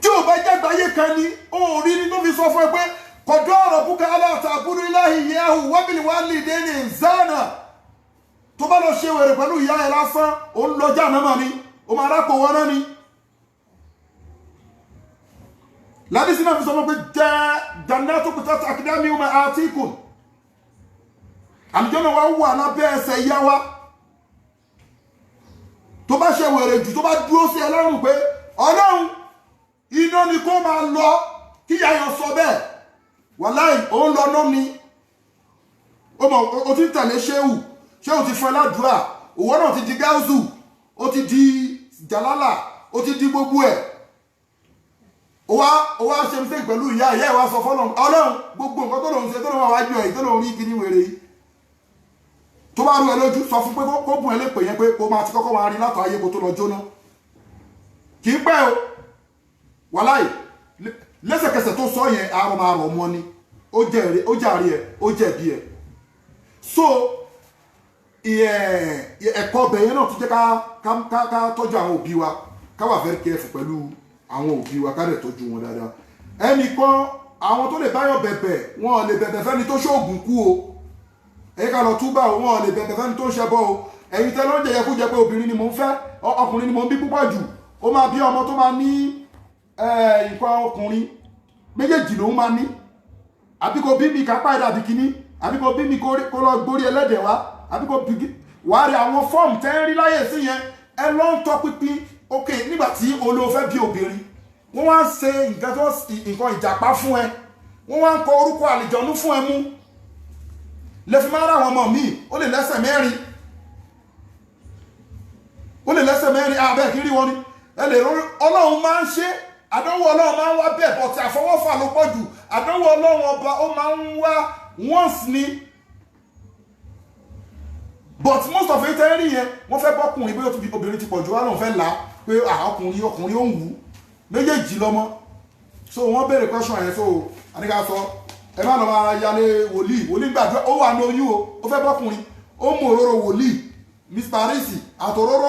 Tí ò bá jẹ́ àgbáyé kan ni ó rí ni tó fi sọ fún ẹ pé qada rabbuka alla ta'budu illa iyyahu wa bil walidayni ihsana. Tó bá lọ ṣe wèrè pẹ̀lú ìyá ẹ lásán, ó ń lọ jáàmọ́ ni, ó máa rákò wọn náà ni. Ládìsí náà fi sọ fún pé jẹ́ jannatu kutata akidami ọmọ àtìkùn, àlùjànnà wa wà lábẹ́ ẹsẹ̀ ìyá wa. Tó bá ṣe wèrè jù, tó bá dúró sí ẹ lọ́rùn pé Ọlọ́run iná ni kó máa lọ, kí ìyá yẹn sọ bẹ́ẹ̀, wàláì ó ń lọ náà ni. Ó mọ̀ ó ti ń tẹ̀lé ṣéwù, ṣéwù ti fún ẹ ládùúrà, òwò náà ti di gáúsù, ó ti di jàlálà, ó ti di gbogbo ẹ̀. Ó wá ṣe mistake pẹ̀lú ìyá, ìyá ẹ̀ wá sọ fọ́lọ́run, Ọlọ́run gbogbo nǹkan tó lòun ṣe, tó lòun wà wájú ẹ̀, tó lòun rí kíní wèrè yìí, tó bá rú ẹ lójú, sọ fún pé kó bùn ẹ lè pè yẹn pé kó máa ti kọ́kọ́ máa rí látọ̀ ayé kó tó lọ jóná. Kì í pẹ́ o, wàláì lẹ́sẹ̀kẹsẹ̀ tó sọ yẹn, arọ máa rọ̀ mọ́ ni, ó jàre ẹ, ó jẹ̀bi ẹ. So ẹ̀kọ́ ọbẹ̀ yẹn náà tún jẹ́ ká tọ́jú àwọn òbí wa, ká wà very careful pẹ̀lú àwọn òbí wa, ká dẹ̀ tọ́jú wọn dáadáa. Ẹnìkan Àwọn tó lè báyọ̀ bẹ̀bẹ̀, wọn ò lè bẹ̀bẹ̀ fẹ́ni tó ṣoògùn kú o. Ẹ̀yin ká lọ túbà o, wọn ò lè bẹ̀bẹ̀ fẹ́ni tó ń ṣẹbọ o. Ẹ̀yin tẹ́ ló ń jẹyẹ kú jẹ pé obìnrin ni mò ń fẹ́, ọkùnrin ni mò ń bí púpọ̀ jù, ó máa bí ọmọ tó máa ní nǹkan ọkùnrin méjèèjì lòún máa ní, àbí kò bí mi kápá ẹ̀dá àbí kíní, àbí kò bí mi kó lọ gbórí ẹlẹ́dẹ̀ wá, àbí kò bí wàá rí àwọn fọ́ọ̀mù tẹ́ ń rí láyè sí yẹn. Ẹ lọ ń tọpinpin. Ok, nígbà tí olóò fẹ́ bí obìnrin, wọ́n wá ń ṣe nǹkan tó nǹkan ìjàpá fún ẹ, wọ́n wá ń kọ orúkọ àlìjọ̀nú fún ẹ mú lẹ́fi máa rà àwọn ọmọ míì. Ó lè lẹ́sẹ̀ mẹ́rin, ó lè lẹ́sẹ̀ mẹ́rin abẹ́ kiri wọn ni. Ẹ lè rí Ọlọ́run máa ń ṣe àdánwò, Ọlọ́run máa ń wá bẹ́ẹ̀, but àfọwọ́fà ló pọ̀ jù. Àdánwò Ọlọ́run ọba, ó máa ń wá once ni, but most of it ẹ rí yẹn, wọ́n fẹ́ bọ́kùnrin, bóyá obìnrin ti pọ̀ jù wá lóun fẹ́ là á pé ọkùnrin, ọkùnrin ó ń wù ú méjèèjì lọ́mọ. So wọ́n béèrè question yẹn, so àníkà sọ ẹ má lọ máa yálé wòlíì. Wòlíì gbàdúrà, ó wà ní oyún o, ó fẹ́ bọ́kùnrin, ó mú òróró wòlíì Miss Paris àtòróró,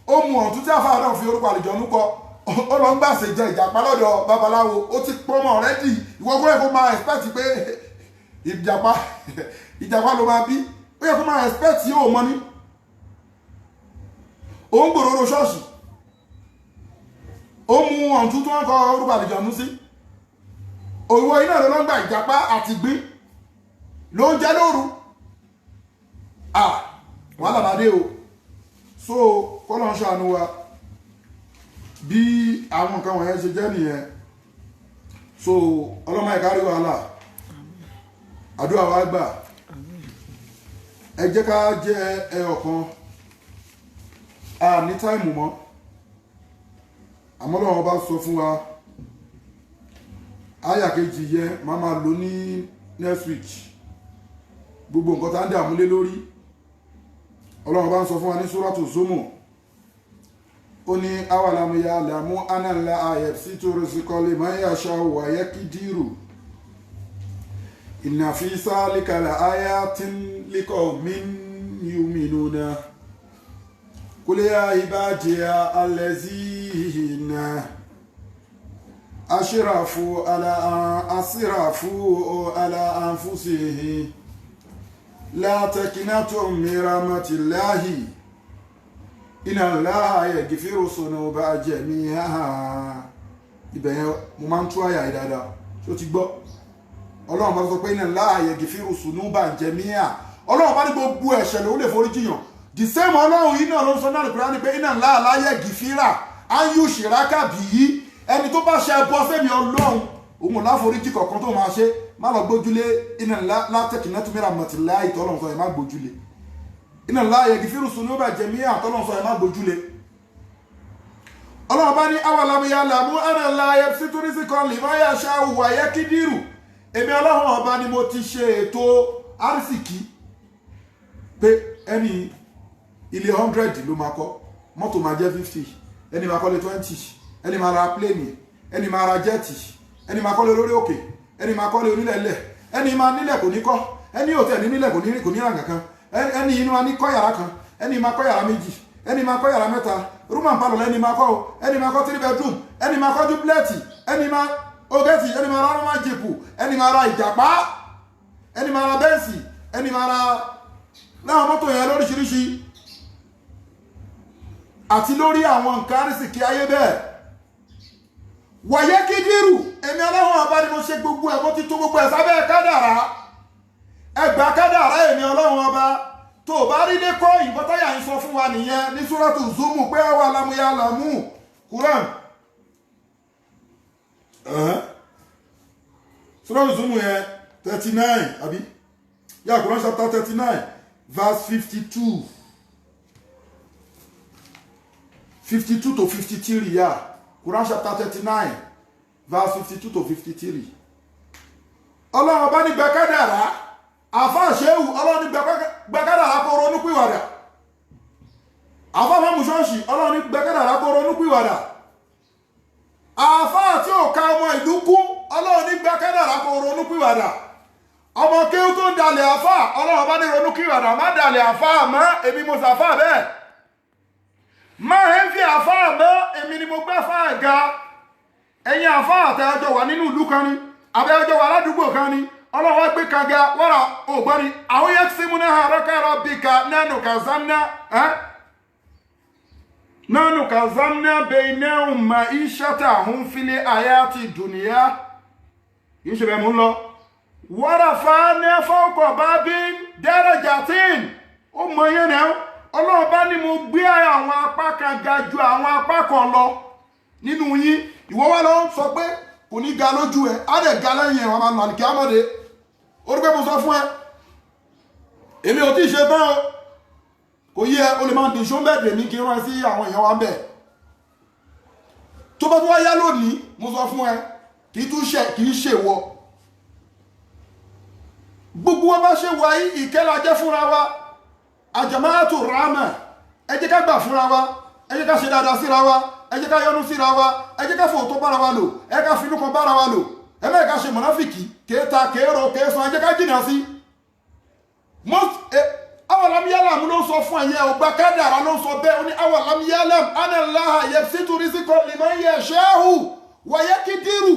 ó mu ọ̀tún tí àfáà náà fi orúkọ àlìjọ̀nú kọ. Ó lọ ń gbàsè jẹ ìjàpá lọ́dọ̀ babaláwo, ó ti pọ́nmọ́ already. Ìwọ kó yẹ kó máa expect pé ìjàpá, ìjàpá ló máa bí. Ó yẹ kó máa expect yóò mọ ní ó ń gbòòrò ṣọ́ọ̀ṣì, ó mu ọ̀tún tí wọ́n kọ orúkọ àlìjọ̀nú sí. Òwò iná ló ń gba ìjàpá àti gbín ló ń jẹ́ lóru. Ah, wàhálà bá dé o. So kọ́lọ̀ ń ṣàánú wa. Bí àwọn nǹkan wọ̀nyẹn ṣe jẹ́ nìyẹn. So ọlọ́mọ ẹ̀ka rí wàhálà, àdúrà wa gbà. Ẹ jẹ́ ká jẹ́ ẹyọ kan, a ní time mọ́, àmọ́ Ọlọ́run bá sọ fún wa àyà kejì yẹn, máa máa lò ní next week. Gbogbo nǹkan tá ń dààmú lé lórí, Ọlọ́run bá ń sọ fún wa ní Suratu Zumar, ó ní أولم يعلموا أن الله يبسط الرزق لمن يشاء ويقدر إن في ذلك لآيات لقوم يؤمنون قل يا عبادي الذين أسرفوا على أنفسهم لا تقنطوا من رحمة الله إن الله يغفر الذنوب جميعا. Ibẹ̀ yẹn mo máa ń tú àyà yìí dáadáa. Ṣé o ti gbọ́? Ọlọ́run bá sọ pé إن الله يغفر الذنوب جميعا. Ọlọ́run bá ní gbogbo ẹ̀ṣẹ̀ lòun lè forí jiyàn. The same Ọlọ́run yìí náà ló ń sọ náà Kùránì pé إن الله لا يغفر أن يشرك به. Ẹni tó bá ṣe ẹbọ sẹ́mi Ọlọ́run, òun láforíjì kọ̀ọ̀kan tó máa ṣe. Má lọ gbójúlé إن الله لا تقنطوا من رحمة الله ìtọ́lọ́run sọ yẹn, má gbójúlé. إن الله يغفر الذنوب جميعا àtọ́lọ́run sọ yẹn, má gbójúlé. Ọlọ́run bá ní أولم يعلموا أن الله يبسط الرزق لمن يشاء ويقدر. Èmi Ọlọ́run ọba ni mo ti ṣe ètò àrísìkí pé ẹni ilé 100 ló máa kọ́, mọ́tò máa jẹ́ 50, ẹni máa kọ́lé 20, ẹni máa ra plane, ẹni máa ra jet, ẹni máa kọ́lé lórí òkè, ẹni máa kọ́lé onílẹ̀lẹ̀, ẹni máa nílẹ̀ kò ní kọ́, ẹni ò tẹ̀ ní nílẹ̀ kò ní ràn kankan, ẹni inú wa ní kọ́ yàrá kan, ẹni máa kọ́ yàrá méjì, ẹni máa kọ́ yàrá mẹ́ta, room and parlour ẹni máa kọ́ o, ẹni máa kọ́ three bedroom, ẹni máa kọ́ duplex, ẹni máa ogẹ́tì, ẹni máa ra roman jeep, ẹni máa ra ìjàpá, ẹni máa ra Benz, ẹni máa ra láwọn mọ́tò yẹn lóríṣiríṣi àti lórí àwọn nǹkan arísìkí ayé bẹ́ẹ̀. ويقدر. Èmi Ọlọ́run ọba ni mo ṣe gbogbo ẹ̀, mo ti tó gbogbo ẹ̀ sábẹ́ kádàrá. Ẹgbàá kádàrá èmi Ọlọ́run ọba. Tó o bá rí lé kọ́, nǹkan táyà ń sọ fún wa nìyẹn ní Suratu Zumar pé أولم يعلموا. Quran. Suratu Zumar yẹn, 39, àbí? Yà, Quran chapter 39 verse 52, 52 to 53. Yà, Quran chapter 39 verse 52 to 53. Ọlọ́run bá ní gbẹ́kádàrá àfáà ṣéwù. Ọlọ́run ní gbẹ́kádàrá kó ronú pìwàdà. Àfáà mọ́mú ṣọ́ọ̀ṣì, Ọlọ́run ní gbẹ́kádàrá kó ronú pìwàdà. Àfáà tí ò ka ọmọ ìlú kú, Ọlọ́run ní gbẹ́kádàrá kó ronú pìwàdà. Ọmọ kéwú tó ń dalẹ̀ àfáà, Ọlọ́run bá ní ronú pìwàdà, má dalẹ̀ àfáà mọ́. Èmi mo sàfáà bẹ́ẹ̀, má ń fi àfáà mọ́. Èmi ni mo gbé àfáà ga. Ẹ̀yin àfáà àtẹ̀jọ wà nínú ìlú kan ni. Abẹ́jọ́ wà ládùúgbò kan ni ọlọ́run wá gbé kanga wọ́rọ̀ ògbọ́n ni àwọn yẹn ti mú náà rọ́kàrọ́ bí ka nánú kazamná nánú kazamná bẹ́ẹ̀nẹ́hùn mà ìṣẹ́tà òun fili àyà ti dùnìyà kì í ṣe bẹ́ẹ̀ mú lọ. Wọ́rọ̀ fa ní fọ́kọ̀ bá bí dẹ́rẹ́jàtín ó mọ yẹn náà ọlọ́run bá ní mo gbé àwọn apá kan ga ju àwọn apá kan lọ nínú yín. Ìwọ wá lọ sọ pé kò ní ga lójú ẹ, á dẹ̀ ga lẹ́yìn ẹ̀, wọ́n máa nà kí á mọ̀dé. Ó rí pé mo sọ fún ẹ, èmi ò tí ì ṣe tán o, kò yí ẹ, o lè máa dìṣó bẹ́ẹ̀ dèmí kí n rán ẹ sí àwọn èèyàn wa ń bẹ̀. Tó bá tó wá yá lónìí, mo sọ fún ẹ, kì í tún ṣe, kì í ṣe wọ. Gbogbo wa bá ṣe wà yí, ìkẹ́ la jẹ́ fúnra wa. Àjàmáàtò rámà, ẹ jẹ́ ká gbà fúnra wa, ẹ jẹ́ ká ṣe dáadáa síra wa, ẹ jẹ́ ká yọ́nú síra wa, ẹ jẹ́ ká fòótọ́ bára wa lò, ẹ ká finú kan bára wa lò, ẹ má ká ṣe mọ̀náfìkì, kéta kéèrò kéèsàn, ẹ jẹ́ ká jìnnà sí. Awalam yalam ló ń sọ fún ẹ̀yẹ ọgbà kádàrá ló ń sọ bẹ́ẹ̀, ó ní awalam yalam anallaha yabsitu rizqa liman yasha'u wa yaqdiru.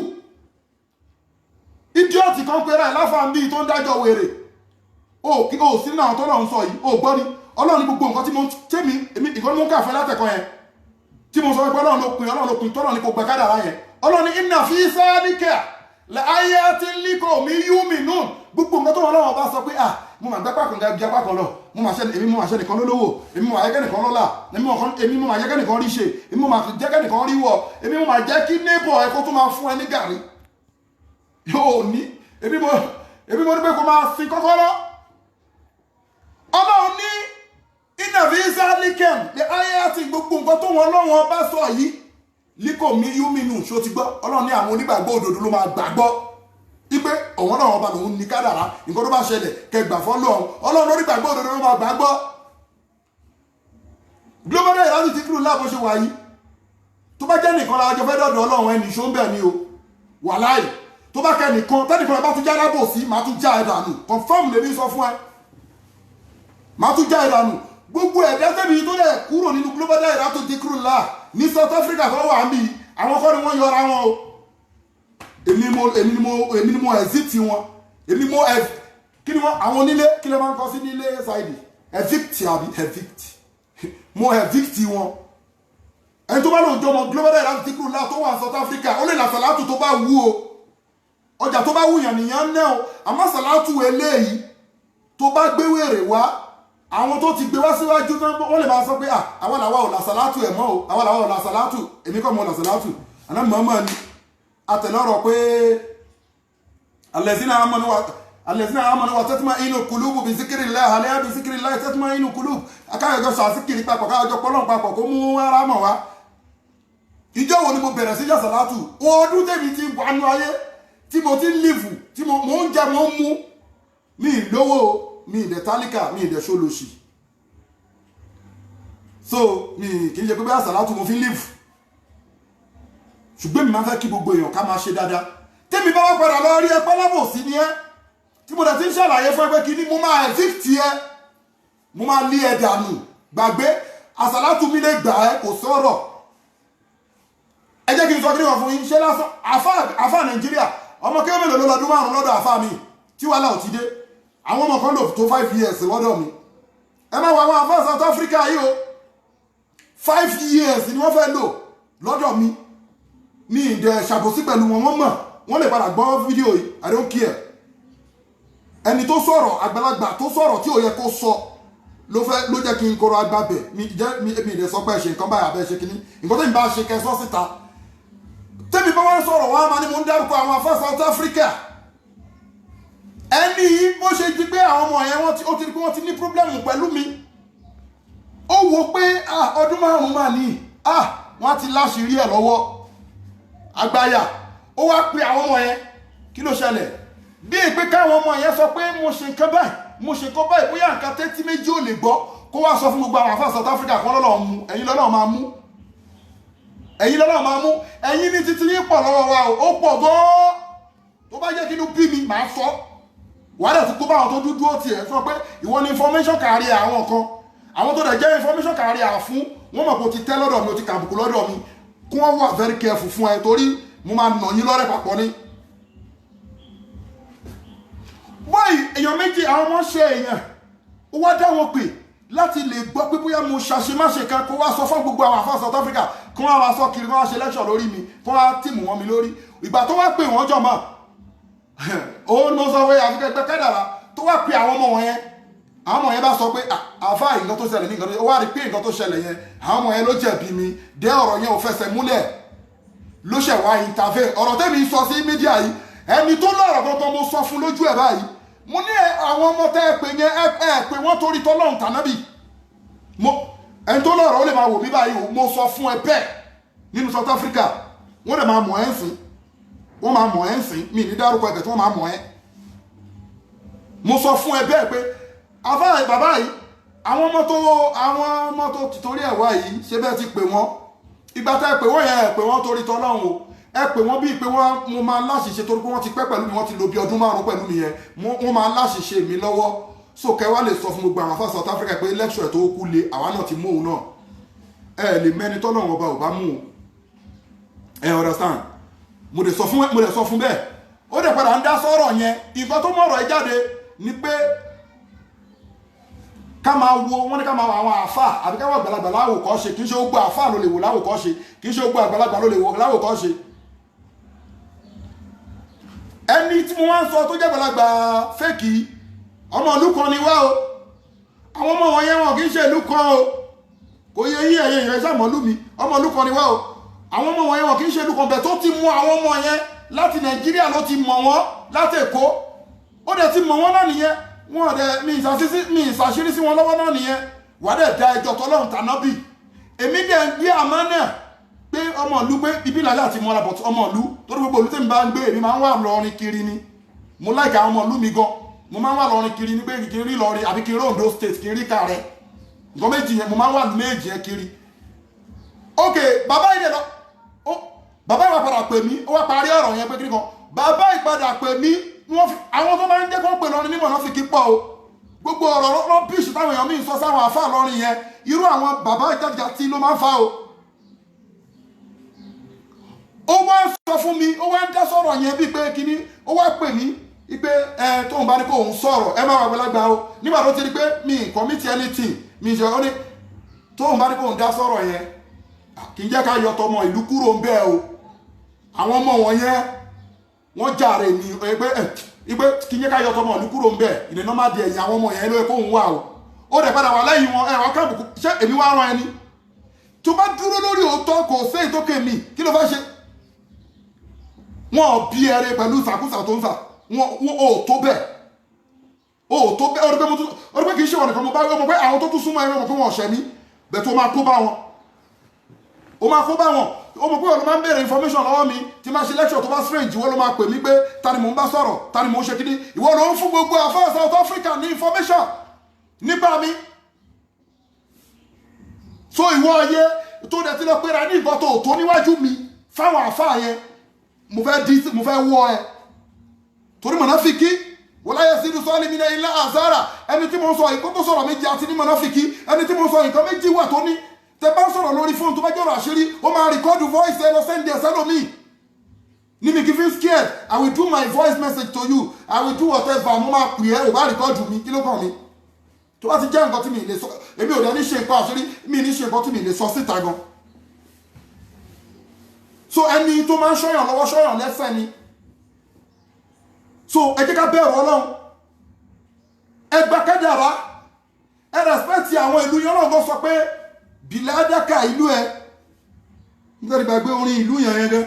Idiọ́tì kan pera ẹ̀ láfàá bíi tó ń dájọ́ wèrè. Ó sí nínú àwọn tó lọ́n sọ yìí, ó gbọ́ ni ọlọ́run ní gbogbo nǹkan tí mo tẹ́mi èmi ìkan ní mo ń kà fẹ́ látẹ̀kọ́ yẹn tí mo sọ pé ọlọ́run ló pin, ọlọ́run ló pin, tọ́lọ́run ní kò gba kádàrá yẹn. Ọlọ́run ní inna fi zalika la ayatin liqawmin yu'minun. Gbogbo nǹkan tó wọn lọ́wọ́ bá sọ pé ah, mo máa gbápá kan ga apá kan lọ, mo máa ṣe, èmi mo máa ṣe nìkan lólówó, èmi mo máa jẹ́ kẹ́nìkan lọ́lá, èmi mo máa jẹ́ kẹ́nìkan rí ṣe, èmi mo máa jẹ́ kẹ́nìkan rí wọ̀, èmi mo máa jẹ́ kí neighbor ẹ kó tún máa fún ẹ ní gàrí. Yóò ní èmi mo ní pé kó máa sin kọ́kọ́rọ́. Ọlọ́run ní inna fi zalikem ní ayé àti gbogbo nǹkan tó wọn lọ́wọ́ bá sọ yìí líkò mi yúmínú. Ṣó ti gbọ́? Ọlọ́run ní àwọn onígbàgbọ́ òdodo ló máa gbàgbọ́ ipe òun náà ọba lòun ní kádàrá, nǹkan tó bá ṣẹlẹ̀ kẹgbà fọ́lọ́run. Ọlọ́run onígbàgbọ́ òdodo ló máa gbàgbọ́. Global Dahiratu Dhikrlahi bó ṣe wà yìí, tó bá jẹ́ nìkan la jọ fẹ́ dọ̀dọ̀ ọlọ́run, ẹnì ṣó ń bẹ̀ ni o. Wàláì, tó bá kẹ́ nìkan tẹ́nìkan bá tún já lábò sí, màá tún já ẹ dànù. Confirm lèmi sọ fún ẹ, màá tún já ẹ dànù. Gbogbo ẹ̀dá tẹ́bi tó dẹ̀ kúrò nínú Global Dahiratu Dhikrlahi ní South Africa tó wà ń bí, àwọn kọ́ ni wọ́n yọra wọn o. Èmi ni mo evict wọn. Èmi mo ev kí ni wọn, àwọn onílé, kí lè máa ń kọ sí nílé ṣáìdì, evict àbí evict, mo evict wọn. Ẹni tó bá lòun jọmọ Global Dahiratu Dhikrlahi tó wà South Africa, ó lè là sàlátù tó bá wú o, ọjà tó bá wùyàn nìyẹn náà o. Àmọ́ sàlátù eléyìí, tó bá gbé wèrè wá, àwọn tó ti gbé wá síwájú tán, wọ́n lè máa sọ pé à, àwa làwa ò là sàlátù ẹ̀ mọ́ o, àwa làwa ò là sàlátù. Èmi kọ́ mo là sàlátù àná mọ̀ọ́mọ́ ni àtẹ̀lọ́rọ̀ pé alladhina amanu wa tatma'innu qulubu bi zikrillah, ala bi zikrillah tatma'innu qulub. Akáyọjọ sàásìkiri papọ̀, káyọjọ pọ́lọ́n papọ̀, kó mú ara mọ̀ wá. Ìjọ wo ni mo bẹ̀rẹ̀ sí yàsàlátù? Ọdún tèmi ti wà nú ayé tí mo ti ń live, tí mo ń jẹ, mo ń mú, mi ì lówó, mi ì dẹ̀ tálíkà, mi ì dẹ̀ ṣolóṣì. So mi kì í ṣe pé bí àsàlátù mo fi ń live, ṣùgbọ́n mi máa ń fẹ́ kí gbogbo èèyàn ká máa ṣe dáadáa. Tèmi bá wá padà lọ rí ẹ pálábò sí ni ẹ, tí mo dẹ̀ ti ń ṣàlàyé fún ẹ pé kí ni mo máa evict ẹ, mo máa lé ẹ dànù. Gbàgbé àsàlátù mi lè gbà ẹ, kò sọ̀rọ̀. Ẹ jẹ́ kí n sọ kí ni wọ́n fún yín ṣé lásán. Àfà Nàìjíríà, ọmọ kéwòn mélòó ló lọ́dún 5 lọ́dọ̀ àfà mi tí wàhálà ò ti dé? Àwọn ọmọ kan lò tó 5 years lọ́dọ̀ mi. Ẹ má wọ àwọn àfà South Africa yìí o, 5 years ni wọ́n fẹ́ lò lọ́dọ̀ mi. Mi ì dẹ̀ ṣàbòsí pẹ̀lú wọn. Wọ́n mọ̀, wọ́n lè padà gbọ́ fídíò yìí. I don't care. Ẹni tó sọ̀rọ̀, àgbàlagbà tó sọ̀rọ̀ tí ò yẹ kó sọ ló fẹ́ ló jẹ́ kí n kọ́rọ̀ agbábẹ̀ mi jẹ́ mi. Èmi ìdẹ̀ sọ pé ẹ ṣe nǹkan báyìí abẹ́ ṣe kínní, nǹkan tẹ́mi bá ṣe kẹsọ́ síta. Tẹ́mi bá wọ́n sọ̀rọ̀, wọ́n á máa ní mo ń dárúkọ àwọn afá South Africa. Ẹni yìí, bó ṣe di pé àwọn ọmọ yẹn wọ́n ti, ó ti rí pé wọ́n ti ní problem pẹ̀lú mi, ó wo pé ah, ọdún 5 mà ní, ah, wọ́n á ti láṣìírí ẹ̀ lọ́wọ́ àgbáyà. Ó wá pe àwọn ọmọ yẹn, kí ló ṣẹlẹ̀? Bí èpè káwọn ọmọ yẹn sọ pé mo ṣe nǹkan báyìí, mo ṣe nǹkan báyìí, bóyá nǹkan tẹ́tí méjì ò lè gbọ́, kó wá sọ fún gbogbo àwọn àfáà South Africa kan lọ́lọ́ mú. Ẹ̀yin lọ́lọ́ máa mú, ẹ̀yin lọ́lọ́ máa mú. Ẹ̀yin ní títí yín pọ̀ lọ́wọ́ wa o, ó pọ̀ gan-an. Tó bá jẹ́ kí inú bí mi, màá sọ wàá dẹ̀ tó kó bá àwọn tó dúdú ó tiẹ̀ sọ pé ìwọ ni information carrier àwọn kan. Àwọn tó dẹ̀ jẹ́ information carrier fún wọ́n mọ̀ pé o ti tẹ́ lọ́dọ̀ mi, o ti kàbùkù lọ́dọ̀ mi, kí wọ́n wà very careful fún ẹ, torí mo máa nà yín lọ́rẹ̀ papọ̀ ni. Wáyé èèyàn méjì, àwọn ọmọ ṣe èèyàn, ó wá dá wọn pè láti lè gbọ́ pé bóyá mo ṣàṣemáṣe kan, kó wá sọ fún gbogbo àwọn àfa South Africa, kó wá wá sọ kiri, kó wá ṣe lecture lórí mi, kó wá tìmù wọn mi lórí. Ìgbà tó wá pè wọ́n jọ mọ́, òun ló sọ pé àfikẹ́ ẹgbẹ́ kádàrá tó wá pe àwọn ọmọ wọn yẹn. Àwọn ọmọ yẹn bá sọ pé àfa, nǹkan tó ṣẹlẹ̀ ní nǹkan tó, ó wá rí pé nǹkan tó ṣẹlẹ̀ yẹn, àwọn ọmọ yẹn ló jẹ̀bi mi dé. Ọ̀rọ̀ yẹn ò fẹsẹ̀ múlẹ̀, ló ṣẹ̀ wá intervene. Ọ̀rọ̀ tẹ́mi sọ sí media yìí, ẹni tó lọ́rọ̀ gangan, mo sọ fún lójú ẹ̀ báyìí. Mo ní àwọn ọmọ tẹ́ ẹ pè yẹn, ẹ pè wọ́n torí tọ́lọ́run tànábì. Mo ẹni tó lọ́rọ̀, ó lè máa wò mí báyìí o. Mo sọ fún ẹ bẹ́ẹ̀ nínú South Africa, wọ́n dẹ̀ máa mọ̀ ẹ́ ń sìn, wọ́n máa mọ̀ ẹ́ ń sìn. Mi ní dárúkọ ẹ̀bẹ̀ tí wọ́n máa mọ̀ ẹ́. Mo sọ fún ẹ bẹ́ẹ̀ pé afá bàbá yìí, àwọn ọmọ tó torí ẹ̀ wá yìí, ṣé bẹ́ẹ̀ ti pè wọ́n? Ìgbà tá ẹ pè wọ́n yẹn, ẹ pè wọ́n torí tọ́lọ́run o. Ẹ pè wọ́n bíi pé wọ́n mo máa láṣìṣe, torí pé wọ́n ti pẹ́ pẹ̀lú mi, wọ́n ti lò bí ọdún 5 pẹ̀lú mi yẹn, wọ́n máa láṣìṣe mi lọ́wọ́. So kẹ́ wá lè sọ fún gbogbo àwọn afá South Africa pé lecture tó kú le, àwa náà ti mú òun náà. Ẹ lè mẹ́ni tọ́lọ́run ọba ò bá mú o. Ẹ understand? Mo dẹ̀ sọ fún bẹ́ẹ̀. Ó dẹ̀ padà ń dá sọ́rọ̀ yẹn. Nǹkan tó mọ̀rọ̀ ẹ jáde ni pé ká máa wo wọ́n ní ká máa wo àwọn àáfà àbí ká wà àgbàlagbà láwòkọ́ṣe. Kì í ṣe gbogbo àáfà ló lè wò láwòkọ́ṣe, kì í ṣe gbogbo àgbàlagbà ló lè wò láwòkọ́ṣe. Ẹni tí mo wá ń sọ tó jẹ́ àgbàlagbà fake, ọmọ ìlú kan ni wá o. Àwọn ọmọ wọn yẹn, wọn kì í ṣe ìlú kan o. Kò yẹ yí ẹ̀yẹ ìrẹsì àmọ́lú mi, ọmọ ìlú kan ni wá o. Àwọn ọmọ wọn yẹn, wọn kì í ṣe ìlú kan bẹ̀. Tó ti mú àwọn ọmọ yẹn láti Nàìjíríà, ló ti mọ̀ wọ́n láti Èkó, ó dẹ̀ ti mọ̀ wọ́n náà nìyẹn. Wọn dẹ̀ mi ìsàṣírí sí wọn lọ́wọ́ náà nìyẹn. Wà á dẹ̀ da ẹjọ́ tọ́lọ́run tànábì. Èmi dẹ̀ ń gbé àmọ́ náà pé ọmọ ìlú, pé ibi ìlàjà àti mọ́ra bọ̀t ọmọ ìlú, torí gbogbo ìlú tèmi bá ń gbé, èmi máa ń wà lọrin kiri ni. Mo like àwọn ọmọ ìlú mi gan. Mo máa ń wà lọrin kiri ni, pé kí n rí Ìlọrin àbí kí n rí Ondo State, kí n rí Kàrẹ́, nǹkan méjì yẹn, mo máa ń wà méjì yẹn kiri. Ok, bàbá yìí dẹ̀ lọ, bàbá yìí wá padà pè mí, ó wá parí ọ̀rọ̀ yẹn pé kí ni kan. Bàbá yìí padà pè mí. Wọ́n fi àwọn tó máa ń jẹ́ kó pè lọrin nímọ̀ náà fi kí pọ̀ o. Gbogbo ọ̀rọ̀ rubbish táwọn èèyàn míì sọ sáwọn àfáà lọrin yẹn, irú àwọn bàbá ìjàjà ló máa ń fa o. Ó wá ń sọ fún mi, ó wá ń dá sọ̀rọ̀ yẹn bíi pé kíní. Ó wá pè mí pé ẹ tóun bá ní kó òun sọ̀rọ̀, ẹ má wà gbẹ́lágbá o. Nígbà tó ti di pé mi commit anything, mi ṣe, ó ní tóun bá ní kó òun dá sọ̀rọ̀ yẹn, kì í jẹ́ ká yọ tọmọ ìlú kúrò ń bẹ́ẹ̀ o. Àwọn ọmọ wọn yẹn, wọ́n jàre ní ẹgbẹ́ ẹ ìpè kì í jẹ́ ká yọ tọmọ ìlú kúrò ń bẹ́ẹ̀. Ìdènà má di ẹ̀yìn àwọn ọmọ yẹn ló yẹ kóun wà o. Ó dẹ̀ padà wà lẹ́yìn wọn. Ẹ̀ wọ́n káàbùkù. Ṣé èmi wá rán ẹni tó bá dúró lórí òótọ́? Kò sí èyí tó kè mí. Kí ló fẹ́ ṣe? Wọn ò bí ẹrẹ pẹ̀lú ìsàkúsà tó ń sà. Wọn ò tó bẹ́ẹ̀, ò tó bẹ́ẹ̀. Ó rí pé mo tún, ó rí pé kì í ṣe wọn nìkan mo bá wọ́n, mọ̀ pé àwọn tó tún súnmọ́ ẹ̀rọ, mọ̀ pé wọn ò ṣẹ̀ mí bẹ́ẹ̀. Tó máa kó bá wọn, ó máa kó bá wọn. Ó mọ̀ pé wọn ló máa ń béèrè information lọ́wọ́ mi tí máa ṣe lecture. Tó bá strange, ìwọ ló máa pè mí pé ta ni mò ń bá sọ̀rọ̀, ta ni mò ń ṣe kíní. Ìwọ ló ń fún gbogbo àfáà South Africa ní information nípa mi. So ìwọ ayé tó dẹ̀ ti lọ pera ní ìbọn tó tó níwájú mi fáwọn àfáà yẹn, mo fẹ́ di, mo fẹ́ wọ́ ẹ, torí mọ̀nàfíkì wọláyé sínú sọ́ọ́lì mi náà ilé àzára. Ẹni tí mo ń sọ ìkó tó sọ̀rọ̀ méjì àti ní mọ̀nàfíkì. Ẹni tí mo ń sọ, nǹkan méjì wà tó ní. Tẹ bá ń sọ̀rọ̀ lórí fóònù, tó bá jọ̀rọ̀ àṣírí, ó máa record voice ẹ lọ send ẹ sẹ́lòmíì ní mi kì í fi scared. I will do my voice message to you, I will do whatever. Mo máa pè é, ò bá record mi, kí ló kàn mí? Tó bá ti jẹ́ nǹkan tí mi lè sọ, èmi ò dẹ̀ ní ṣe nǹkan àṣírí mi, ní ṣe nǹkan tí mi lè sọ síta gan. So ẹni tó máa ń ṣọ́yàn lọ́wọ́, ṣọ́yàn lẹ́sẹ̀ ni. So ẹ jẹ́ ká bẹ̀rù Ọlọ́run, ẹ gba kádàrá, ẹ respect àwọn ìlú yẹn. Ọlọ́run sọ pé bìládàkà ìlú ẹ nítorí gbàgbé orin ìlú yẹn yẹn gan.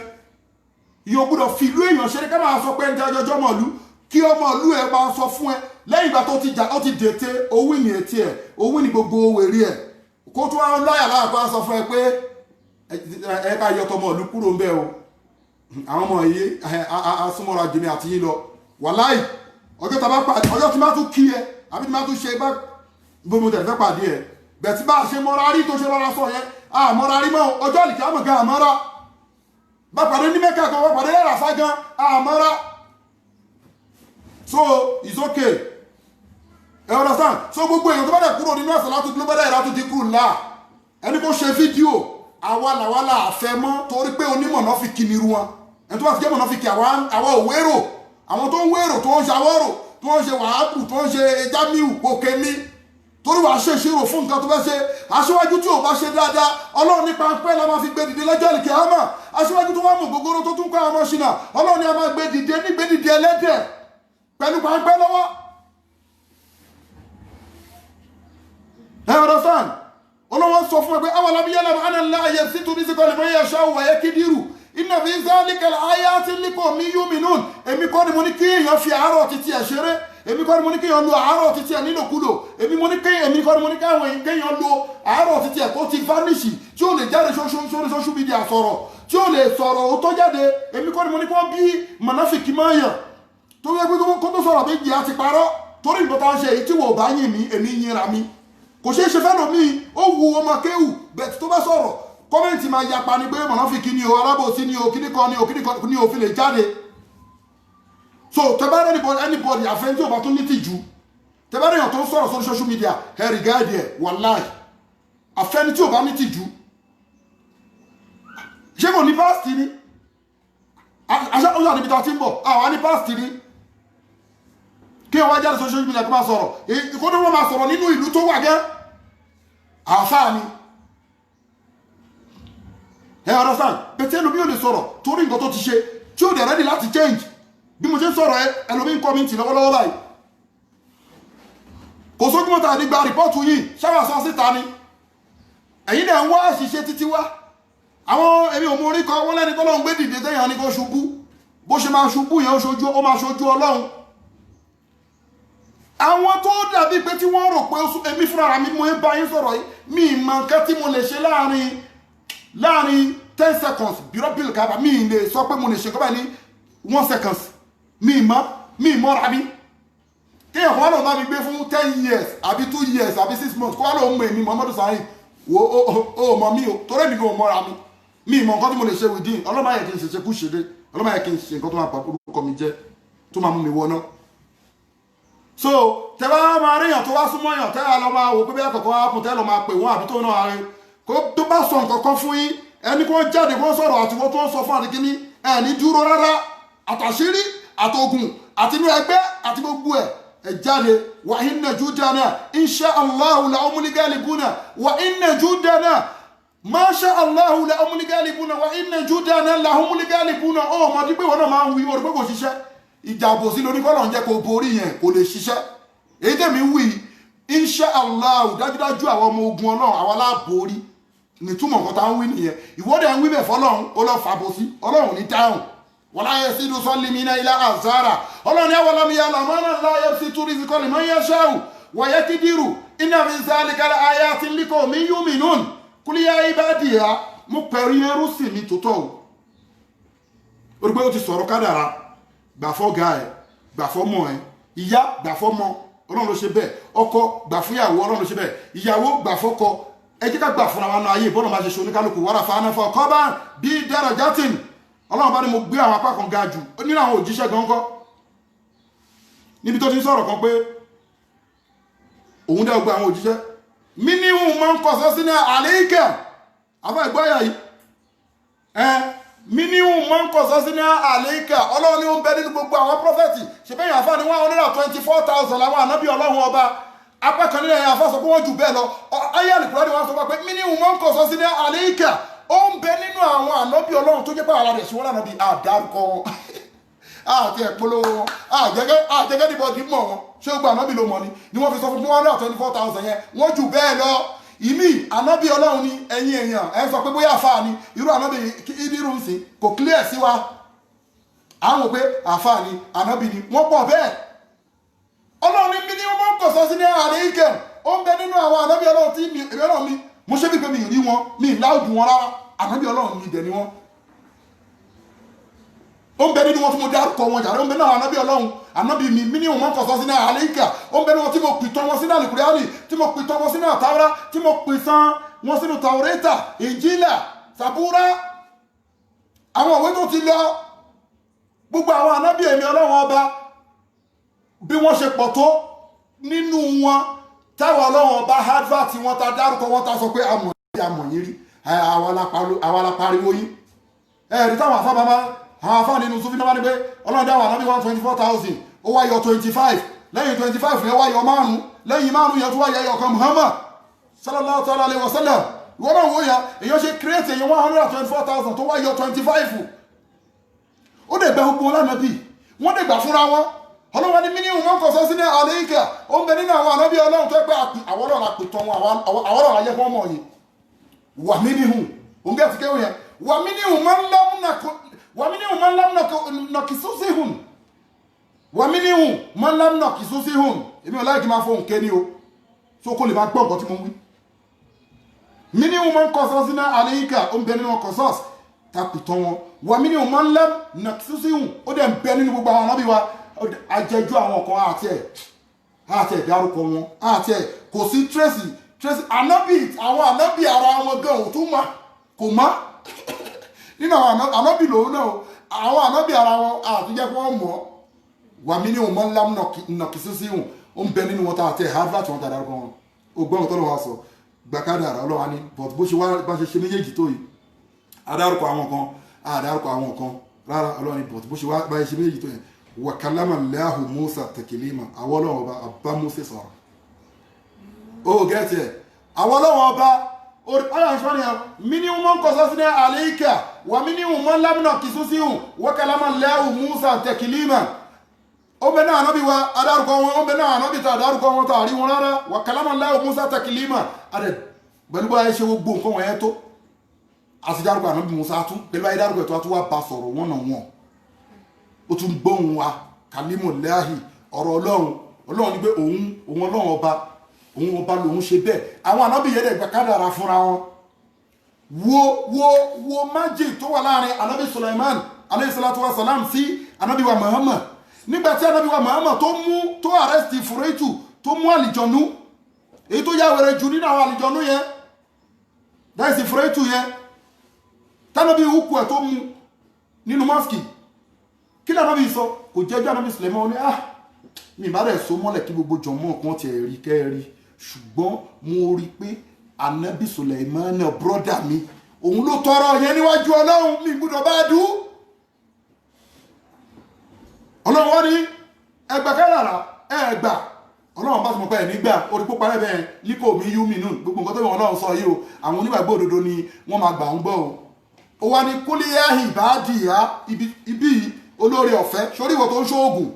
Yóò gbọ́dọ̀ fi ìlú èèyàn ṣeré. Ká máa sọ pé ẹni tí ajọjọ́ mọ̀ ìlú, kí ọmọ ìlú ẹ máa sọ fún ẹ lẹ́yìn ìgbà tó ti jà, ó ti dètè owó ìní etí ẹ, owó ní gbogbo wèrè ẹ, kó tó wá láyà láyà kó wá sọ fún ẹ pé ẹ ká yọ tọmọ ìlú kúrò ń bẹ o. Àwọn ọmọ yìí asúnmọ́ra jèmi àti yín lọ. Wàláì, ọjọ́ tá a bá pàdé, ọjọ́ tí máa tún kí ẹ àbí tí máa tún ṣe bá bó mo tẹ̀ fẹ́ pàdé ẹ bẹ̀ tí bá a ṣe mọ́ra rí tó ṣe rọra sọ yẹn, àmọ́ra rí mọ́. Ọjọ́ àlìkí àmọ̀ gan àmọ́ra bá pàdé ní Mẹ́kà gan, wọ́n pàdé lẹ́ràfá gan, àmọ́ra. So it's okay, ẹ understand? So gbogbo èèyàn tó bá dẹ̀ kúrò nínú Àsàlátù Global Dahiratu Dhikrlahi, ẹni kó ṣe fídíò, àwa làwa là fẹ́ mọ́, torí pé onímọ̀ náà fi kí ni irú wọn. Ẹni tó bá ti jẹ́ mọ̀ náà fi kí àwa ò wérò. Àwọn tó ń wérò, tó ń ṣàwọ́rò, tí wọ́n ń ṣe Wàhábù, tí wọ́n ń ṣe Jamiu, òkè mi torí wàá ṣe ìṣirò fún nǹkan tó fẹ́ ṣe. Aṣíwájú tí ò bá ṣe dáadáa, Ọlọ́run ní páńpẹ́ la máa fi gbé dìde lọ́jọ́ ìkẹ́ àmà. Aṣíwájú tó wá mú gbogbooro tó tún kọ́ àwọn ọmọ ṣìnà, Ọlọ́run ní a máa gbé dìde nígbé dìde ẹlẹ́dẹ̀ pẹ̀lú páńpẹ́ lọ́wọ́. Ẹ understand? Olówó sọ fún ẹ pé àwọn alábíyá làwọn àná ńlá ayé sí torí sí kọ́ni bóyá ẹ̀ṣọ́ wọ̀nyẹ kídìrú iná fi zálíkà ayé tí líkò mí yú mi nùn. Èmi kọ́ ni mo ní kí èèyàn fi àárọ̀ títí ẹ̀ ṣeré, èmi kọ́ ni mo ní kí èèyàn lo àárọ̀ títí ẹ̀ nílòkulò, èmi mo ní kí èmi kọ́ ni mo ní káwọn kéèyàn lo àárọ̀ títí ẹ̀ kó ti vanish, tí ó lè jáde sórí social media sọ̀rọ̀, tí ó lè sọ̀rọ̀ ó tó jáde. Èmi kọ́ ni mo ní kí wọ́n bí mọ̀náfìkì máa yàn tó yẹ pé kó tó sọ̀rọ̀ méjì á ti parọ́. Torí nǹkan tá à ń ṣe èyí tí wò bá yìn mí, èmi yìnra mi, kò ṣeé ṣe fẹ́ lómi. Ó wu ọmọ kéwù bẹ̀tì tó bá sọ̀rọ̀, comment máa yapa ni pé mọ̀nàfíkì ni o, alábòsí ni o, kíní kan ni o, kíní kan ni o fi lè jáde. So tẹ́bárẹ́ anybody àfẹ́ntí ò bá tún ní tìjú, tẹ́bárẹ́ èèyàn tó ń sọ̀rọ̀ sórí social media, ẹ regard ẹ̀, wàláì, àfẹ́ni tí ò bá ní tìjú. Ṣé kò ní past ni? Àṣà ó yà níbi tá a ti ń bọ̀, àwa ní past ni kí wọ́n wá jáde social media kó máa sọ̀rọ̀, kó ní wọ́n máa sọ̀rọ̀ nínú ìlú tó wà gẹ́ àáfàá ni. Ẹ understand? Bẹ́tẹ̀ ẹlòmí ò lè sọ̀rọ̀ torí nǹkan tó ti ṣe tí ó dẹ̀ ready láti change. Bí mo ṣe ń sọ̀rọ̀ ẹ, ẹlòmí ń kọ́ mi tì lọ́wọ́lọ́wọ́ báyìí. Kò sójúmọ́ tà ní gba report yìí ṣáwà sọ síta ni ẹ̀yin dẹ̀ ń wá àṣìṣe títí wá. Àwọn èmi ò mú orí kan wọ́n lẹ́ni tọ́lọ́run gbé dìde téèyàn ní kó ṣubú, bó ṣe máa ṣubú yẹn ó máa ṣojú Ọlọ́run. Àwọn tó dàbí pé tí wọ́n rò pé èmi fúnra mi mo ń bá yín sọ̀rọ̀ yìí, mi ì mọ nǹkan tí mo lè ṣe láàrin 10 seconds bírọ́ bíl kaba, mi ì lè sọ pé mo lè ṣe kọ́ báyìí ní 1 seconds. Mi ì mọ̀, mi ì mọ́ra mi. Kéèyàn kó wá lóun bá mi gbé fún 10 years àbí 2 years àbí 6 months, kó wá lóun mọ èmi Muhammadu Sahib wo, ó mọ mi o, torí èmi kò mọ́ra mi, mi ì mọ nǹkan tí mo lè ṣe within. Ọlọ́mọ ayẹ kí n ṣe ṣe kú ṣe dé, ọlọ́mọ ayẹ kí n ṣe nǹkan tó máa pa orúkọ mi jẹ́, tó máa mú mi wọná. So tẹ bá máa ríyàn tó wá súnmọ́ yàn, tẹ́ lọ máa wò pé bí àkọ́kọ́ á kùn, tẹ́ lọ máa pè wọ́n àbí tó náà rí kó tó bá sọ nǹkan kan fún yín, ẹni kó jáde kó sọ̀rọ̀ àtiwọ́ tó ń sọ fún àdìgíní ẹ̀ ní dúró rárá, àtàṣírí àtògùn àtinú ẹgbẹ́ àti gbogbo ẹ̀ ẹ̀ jáde. Wa inna judana insha Allahu la humul galibuna, wa inna judana masha Allahu la humul galibuna, wa inna judana la humul galibuna. Ó mọ̀ dípé wọn náà máa ń wí orí pé kò ṣiṣẹ́ ìjà àbòsí lórí kọ́lọ̀ ń jẹ́ kó borí yẹn, kò lè ṣiṣẹ́. Èyí tẹ̀mí wí, insha Allah, dájúdájú àwọn ọmọ ogun Ọlọ́run àwọn aláàbòrí nìtúmọ̀ nǹkan tá ń wí nìyẹn. Ìwọ́dẹ̀ ń wí bẹ̀ fọlọ́run, ó lọ fàbòsí, Ọlọ́run ní dáhùn. Wọ́n láyé sí inú sọ́ọ́lì mi náà ilá àzára. Ọlọ́run ní àwọn ọlọ́mìyá làmọ́nà láyé sí túrísì kọ́lì mọ́ yẹ ṣáù wọ̀nyẹ́ kídìrú iná mi sálíkàlà ayé àti líkọ̀ mi yú mi nùn kúlíyà ibàdìyà mo pẹ̀lú ẹrú sí mi tó tọ̀ o. Ó rí pé ó ti sọ̀rọ̀ kádàrá, gbàfọ́ ga ẹ̀, gbàfọ́ mọ̀ ẹ̀, ìyá gbàfọ́ mọ, Ọlọ́run ló ṣe bẹ́ẹ̀, ọkọ gbà fúnyàwó, Ọlọ́run ló ṣe bẹ́ẹ̀, ìyàwó gbà fọ́kọ. Ẹ jẹ́ ká gbà fúnra wa náà ayé ìbọ́nà máa ṣe ṣe oníkálukú wàrà fáánà fún ọkọ bá bí dára játìn. Ọlọ́run bá ní mo gbé àwọn apá kan ga jù nínú àwọn òjíṣẹ́ gan kọ́ níbi tó ti ń sọ̀rọ̀ kan pé òun dá gbogbo àwọn òjíṣẹ́ mí ní òun máa ń kọ sọ sí ní àléékẹ́ àbá ìgbọ́yà yìí ẹ mí ní òun máa ń kọ sọ sí ní àléékẹ́. Ọlọ́run ní ó ń bẹ nínú gbogbo àwọn prọfẹ̀tì ṣèbẹ́yìn àfa ni 124,000 làwọn ànábì Ọlọ́run ọba. Apá kan nínú ẹ̀yà àfa sọ pé wọ́n jù bẹ́ẹ̀ lọ. Ayé àlùkùránì ni wọ́n sọ pé mí ní òun máa ń kọ sọ sí ní àléékẹ́, ó ń bẹ nínú àwọn ànábì Ọlọ́run tó jẹ́ pé ara rẹ̀ sí wọn lànàbì àdárúkọ wọn àti ẹ̀polówó wọn àjẹgẹ́ níbọ̀ dì mọ̀ wọn. Ṣé ó gba ànábì ló mọ̀ ni ni wọ́n fi sọ fún 124,000 yẹn, wọ́n jù bẹ́ẹ̀ lọ. Ìmí ànábì Ọlọ́run ni ẹ̀yin èèyàn ẹ̀ sọ pé bóyá àfáà ni irú ànábì ìdírù ń sìn kò clear sí wa, àwọn pé àfáà ni ànábì ni wọ́n pọ̀ bẹ́ẹ̀. Ọlọ́run ní bí ní wọ́n kò sọ sí ní àárẹ̀ ìkẹ́ ó ń bẹ nínú àwọn ànábì Ọlọ́run tí èmi Ọlọ́run mi mo ṣe bí pé mi rí wọn, mi láòdù wọn rárá, ànábì Ọlọ́run mi dẹ̀ ni wọ́n. Ó ń bẹ nínú wọn tí mo dárúkọ wọn jàre, ó ń bẹ náà ànábì Ọlọ́run ànábì mi mí ní wọn kò sọ sí ní àlẹ́kà, ó ń bẹ nínú wọn tí mo pìtàn wọn sínú àlùkùránì, tí mo pìtàn wọn sínú àtàwárá, tí mo pìtàn wọn sínú tàwọ́rẹ́tà, ìnjílà, sàbúrà, àwọn òwe tó ti lọ. Gbogbo àwọn ànábì èmi Ọlọ́run ọba bí wọ́n ṣe pọ̀ tó nínú wọn táwọn Ọlọ́run ọba advert wọn ta dárúkọ wọn ta sọ pé àmọ̀ àmọ̀ yín rí, àwa la pariwo yín. Ẹ̀rí táwọn afá bàbá àwọn afá nínú Sufi náà wá ní pé Ọlọ́run dáwọn ànábì 124,000, ó wá yọ 25. Lẹ́yìn 25 yẹn wá yọ 5, lẹ́yìn 5 yẹn tún wá yọ ẹyọ kan, Muhammad sallallahu ta'ala alayhi wa sallam. Ìwọ náà wò ya, èyàn ṣe create èyàn 124,000 tó wá yọ 25. Ó dẹ̀ gba gbogbo lánàbì, wọ́n dẹ̀ gbà fúnra wọn. Ọlọ́wọ́ ní mímú wọn kọ̀ sọ sí ní àléékà, ó ń bẹ nínú àwọn ànábì Ọlọ́run tó pé àwọn Ọlọ́run àpètàn wọn, àwọn Ọlọ́run ayé fún ọmọ yìí. Wà mí níhùn, òun gẹ̀ ti kéwòn yẹn. Wà mí níhùn máa ń lámúnà nàkìsúsíhùn. Wà mí níhùn máa ń lámúnà kìsúsíhùn. Èmi ò láìkí máa fóun ké ní o, tó kó lè máa gbọ́ nǹkan tí mo ń wí. Mí níhùn máa ń kọ̀ sọ sí ní àléékà, ó ń bẹ nínú ọkọ̀ sọ́ọ̀sì takùtàn wọn. Wà mí níhùn máa ń lámúnà kìsúsíhùn, ó dẹ̀ ń bẹ nínú gbogbo àwọn ànábì wa. Ajẹjú àwọn kan àti ẹ̀ dárúkọ wọn, àti ẹ̀ kò sí tracy ànábì, àwọn ànábì ara wọn gan ò tún mọ̀, kò mọ́ nínú àwọn ànábì lòun náà, àwọn ànábì ara wọn àti jẹ́ kí wọ́n mọ̀. Wà mí ní òun mọ́ ńlá nàkìsísíhùn, ó ń bẹ nínú wọn tá àti ẹ̀ harvard wọn dárúkọ wọn. Ó gbọ́n tó lọ́wọ́ sọ gbàkádà àrà ọlọ́wà ní, but bó ṣe wá bá ṣe ṣe méjèèjì tó yìí, adárúkọ àwọn kan, àdárúkọ àwọn kan rárá, ọlọ́wà ní, but bó ṣe wá bá ṣe méjèèjì tó yẹn. Wa kalama Allahu Musa taklima, àwọn Ọlọ́run ọba àbá Musa sọ̀rọ̀. Ó gẹ́tì ẹ̀, àwọn Ọlọ́run ọba ọ̀rọ̀ mímú mọ́ kọ́ sọ́sí ní àléíkà, wà mímú mọ́ lámúnà kìsúsíhùn, wa kalama Allahu Musa taklima. Ó bẹ náà ànábì wa adárúkọ wọn, ó bẹ náà ànábì tá adárúkọ wọn tá àrí wọn rárá. Wa kalama Allahu Musa taklima, àrẹ pẹ̀lú bá ṣe gbogbo nǹkan wọ̀nyẹn tó àti dárúkọ ànábì Musa tún pẹ̀lú ayé dárúkọ ẹ̀tọ́ àtúwà bá sọ̀rọ̀ wọ́n náà wọ́n. Ó tún gbóhùn wa kàlímù láhì, ọ̀rọ̀ Ọlọ́run. Ọlọ́run ní pé òun Ọlọ́run ọba, òun ọba lòun ṣe bẹ́ẹ̀. Àwọn ànábì yẹn dẹ̀ gba kádàrá fúnra wọn. Wo wo wo májì tó wà láàrin ànábì Sulaiman alayhi salatu wa salam sí ànábì wa Muhammad. Nígbà tí ànábì wa Muhammad tó mú tó àrẹ́sì Fúrẹ́tù, tó mú àlìjọ̀nú, èyí tó yá wẹrẹ jù nínú àwọn àlìjọ̀nú yẹn, dáìsí Fúrẹ́tù yẹn, tánàbí ukú ẹ̀ tó mú nínú mọ́sìkì, kí lànà bí sọ kò jẹ́jọ́ ànábì Sulaiman ní, ah mi bá rẹ̀ so mọ́lẹ̀ kí gbogbo jọmọ́ kan tiẹ̀ rí kẹ́rí, ṣùgbọ́n mo rí pé ànábì Sulaiman náà brọ́dà mi, òun ló tọrọ yẹn níwájú Ọlọ́run, mi gbọ́dọ̀ bá dùn. Ọlọ́run wá ní ẹgbà káràrà ẹgbà, Ọlọ́run bá ti mọ̀ pé ẹ̀ nígbà orí pópa rẹ̀ bẹ́ẹ̀ líkò mi yú mi nù, gbogbo nǹkan tó yẹ Ọlọ́run sọ yìí o, àwọn onígbàgbọ́ òdodo ni wọ́n máa gbà ń gbọ́ o. Ó wá ní kúlíyàhì bá dìyà ibi olórí ọ̀fẹ́, sórí ìwọ tó ń ṣe oògùn,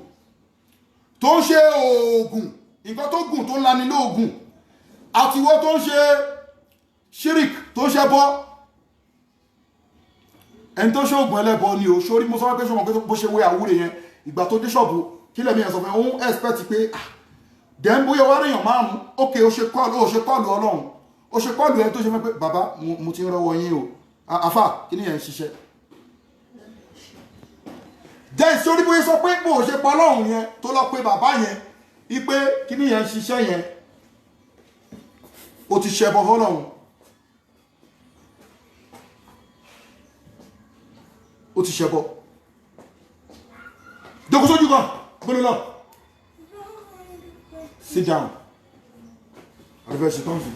tó ń ṣe oògùn, nǹkan tó gùn tó ń lani lóògùn, àti ìwọ tó ń ṣe shirik tó ń ṣe bọ́, ẹni tó ṣe oògùn ẹlẹ́bọ ni o. Sórí mo sọ pé ṣọmọ pé bó ṣe wé àwúrè yẹn, ìgbà tó dé ṣọ́ọ̀bù kí lẹ́mí ẹ̀ sọ fún ẹ, òun expect pé dẹ́n bóyá wá ríyàn márùn-ún, ókè ó ṣe kọ́ọ̀lù Ọlọ́run, ó ṣe kọ́ọ̀lù ẹni tó ṣe fẹ́ pé bàbá mo ti ń rọwọ́ yín o, àfà kí ni yẹn ń ṣiṣẹ́. Jẹ́ ìsorí bóyá sọ pé bó ṣe pa Ọlọ́run yẹn tó lọ pé bàbá yẹn wípé kí ni yẹn ń ṣiṣẹ́ yẹn, ó ti ṣẹbọ fọ́lọ́run, ó ti ṣẹbọ. Jókòó sójú kan gbọ́dọ̀ lọ, sit down, àrífẹ́ ṣe tán fún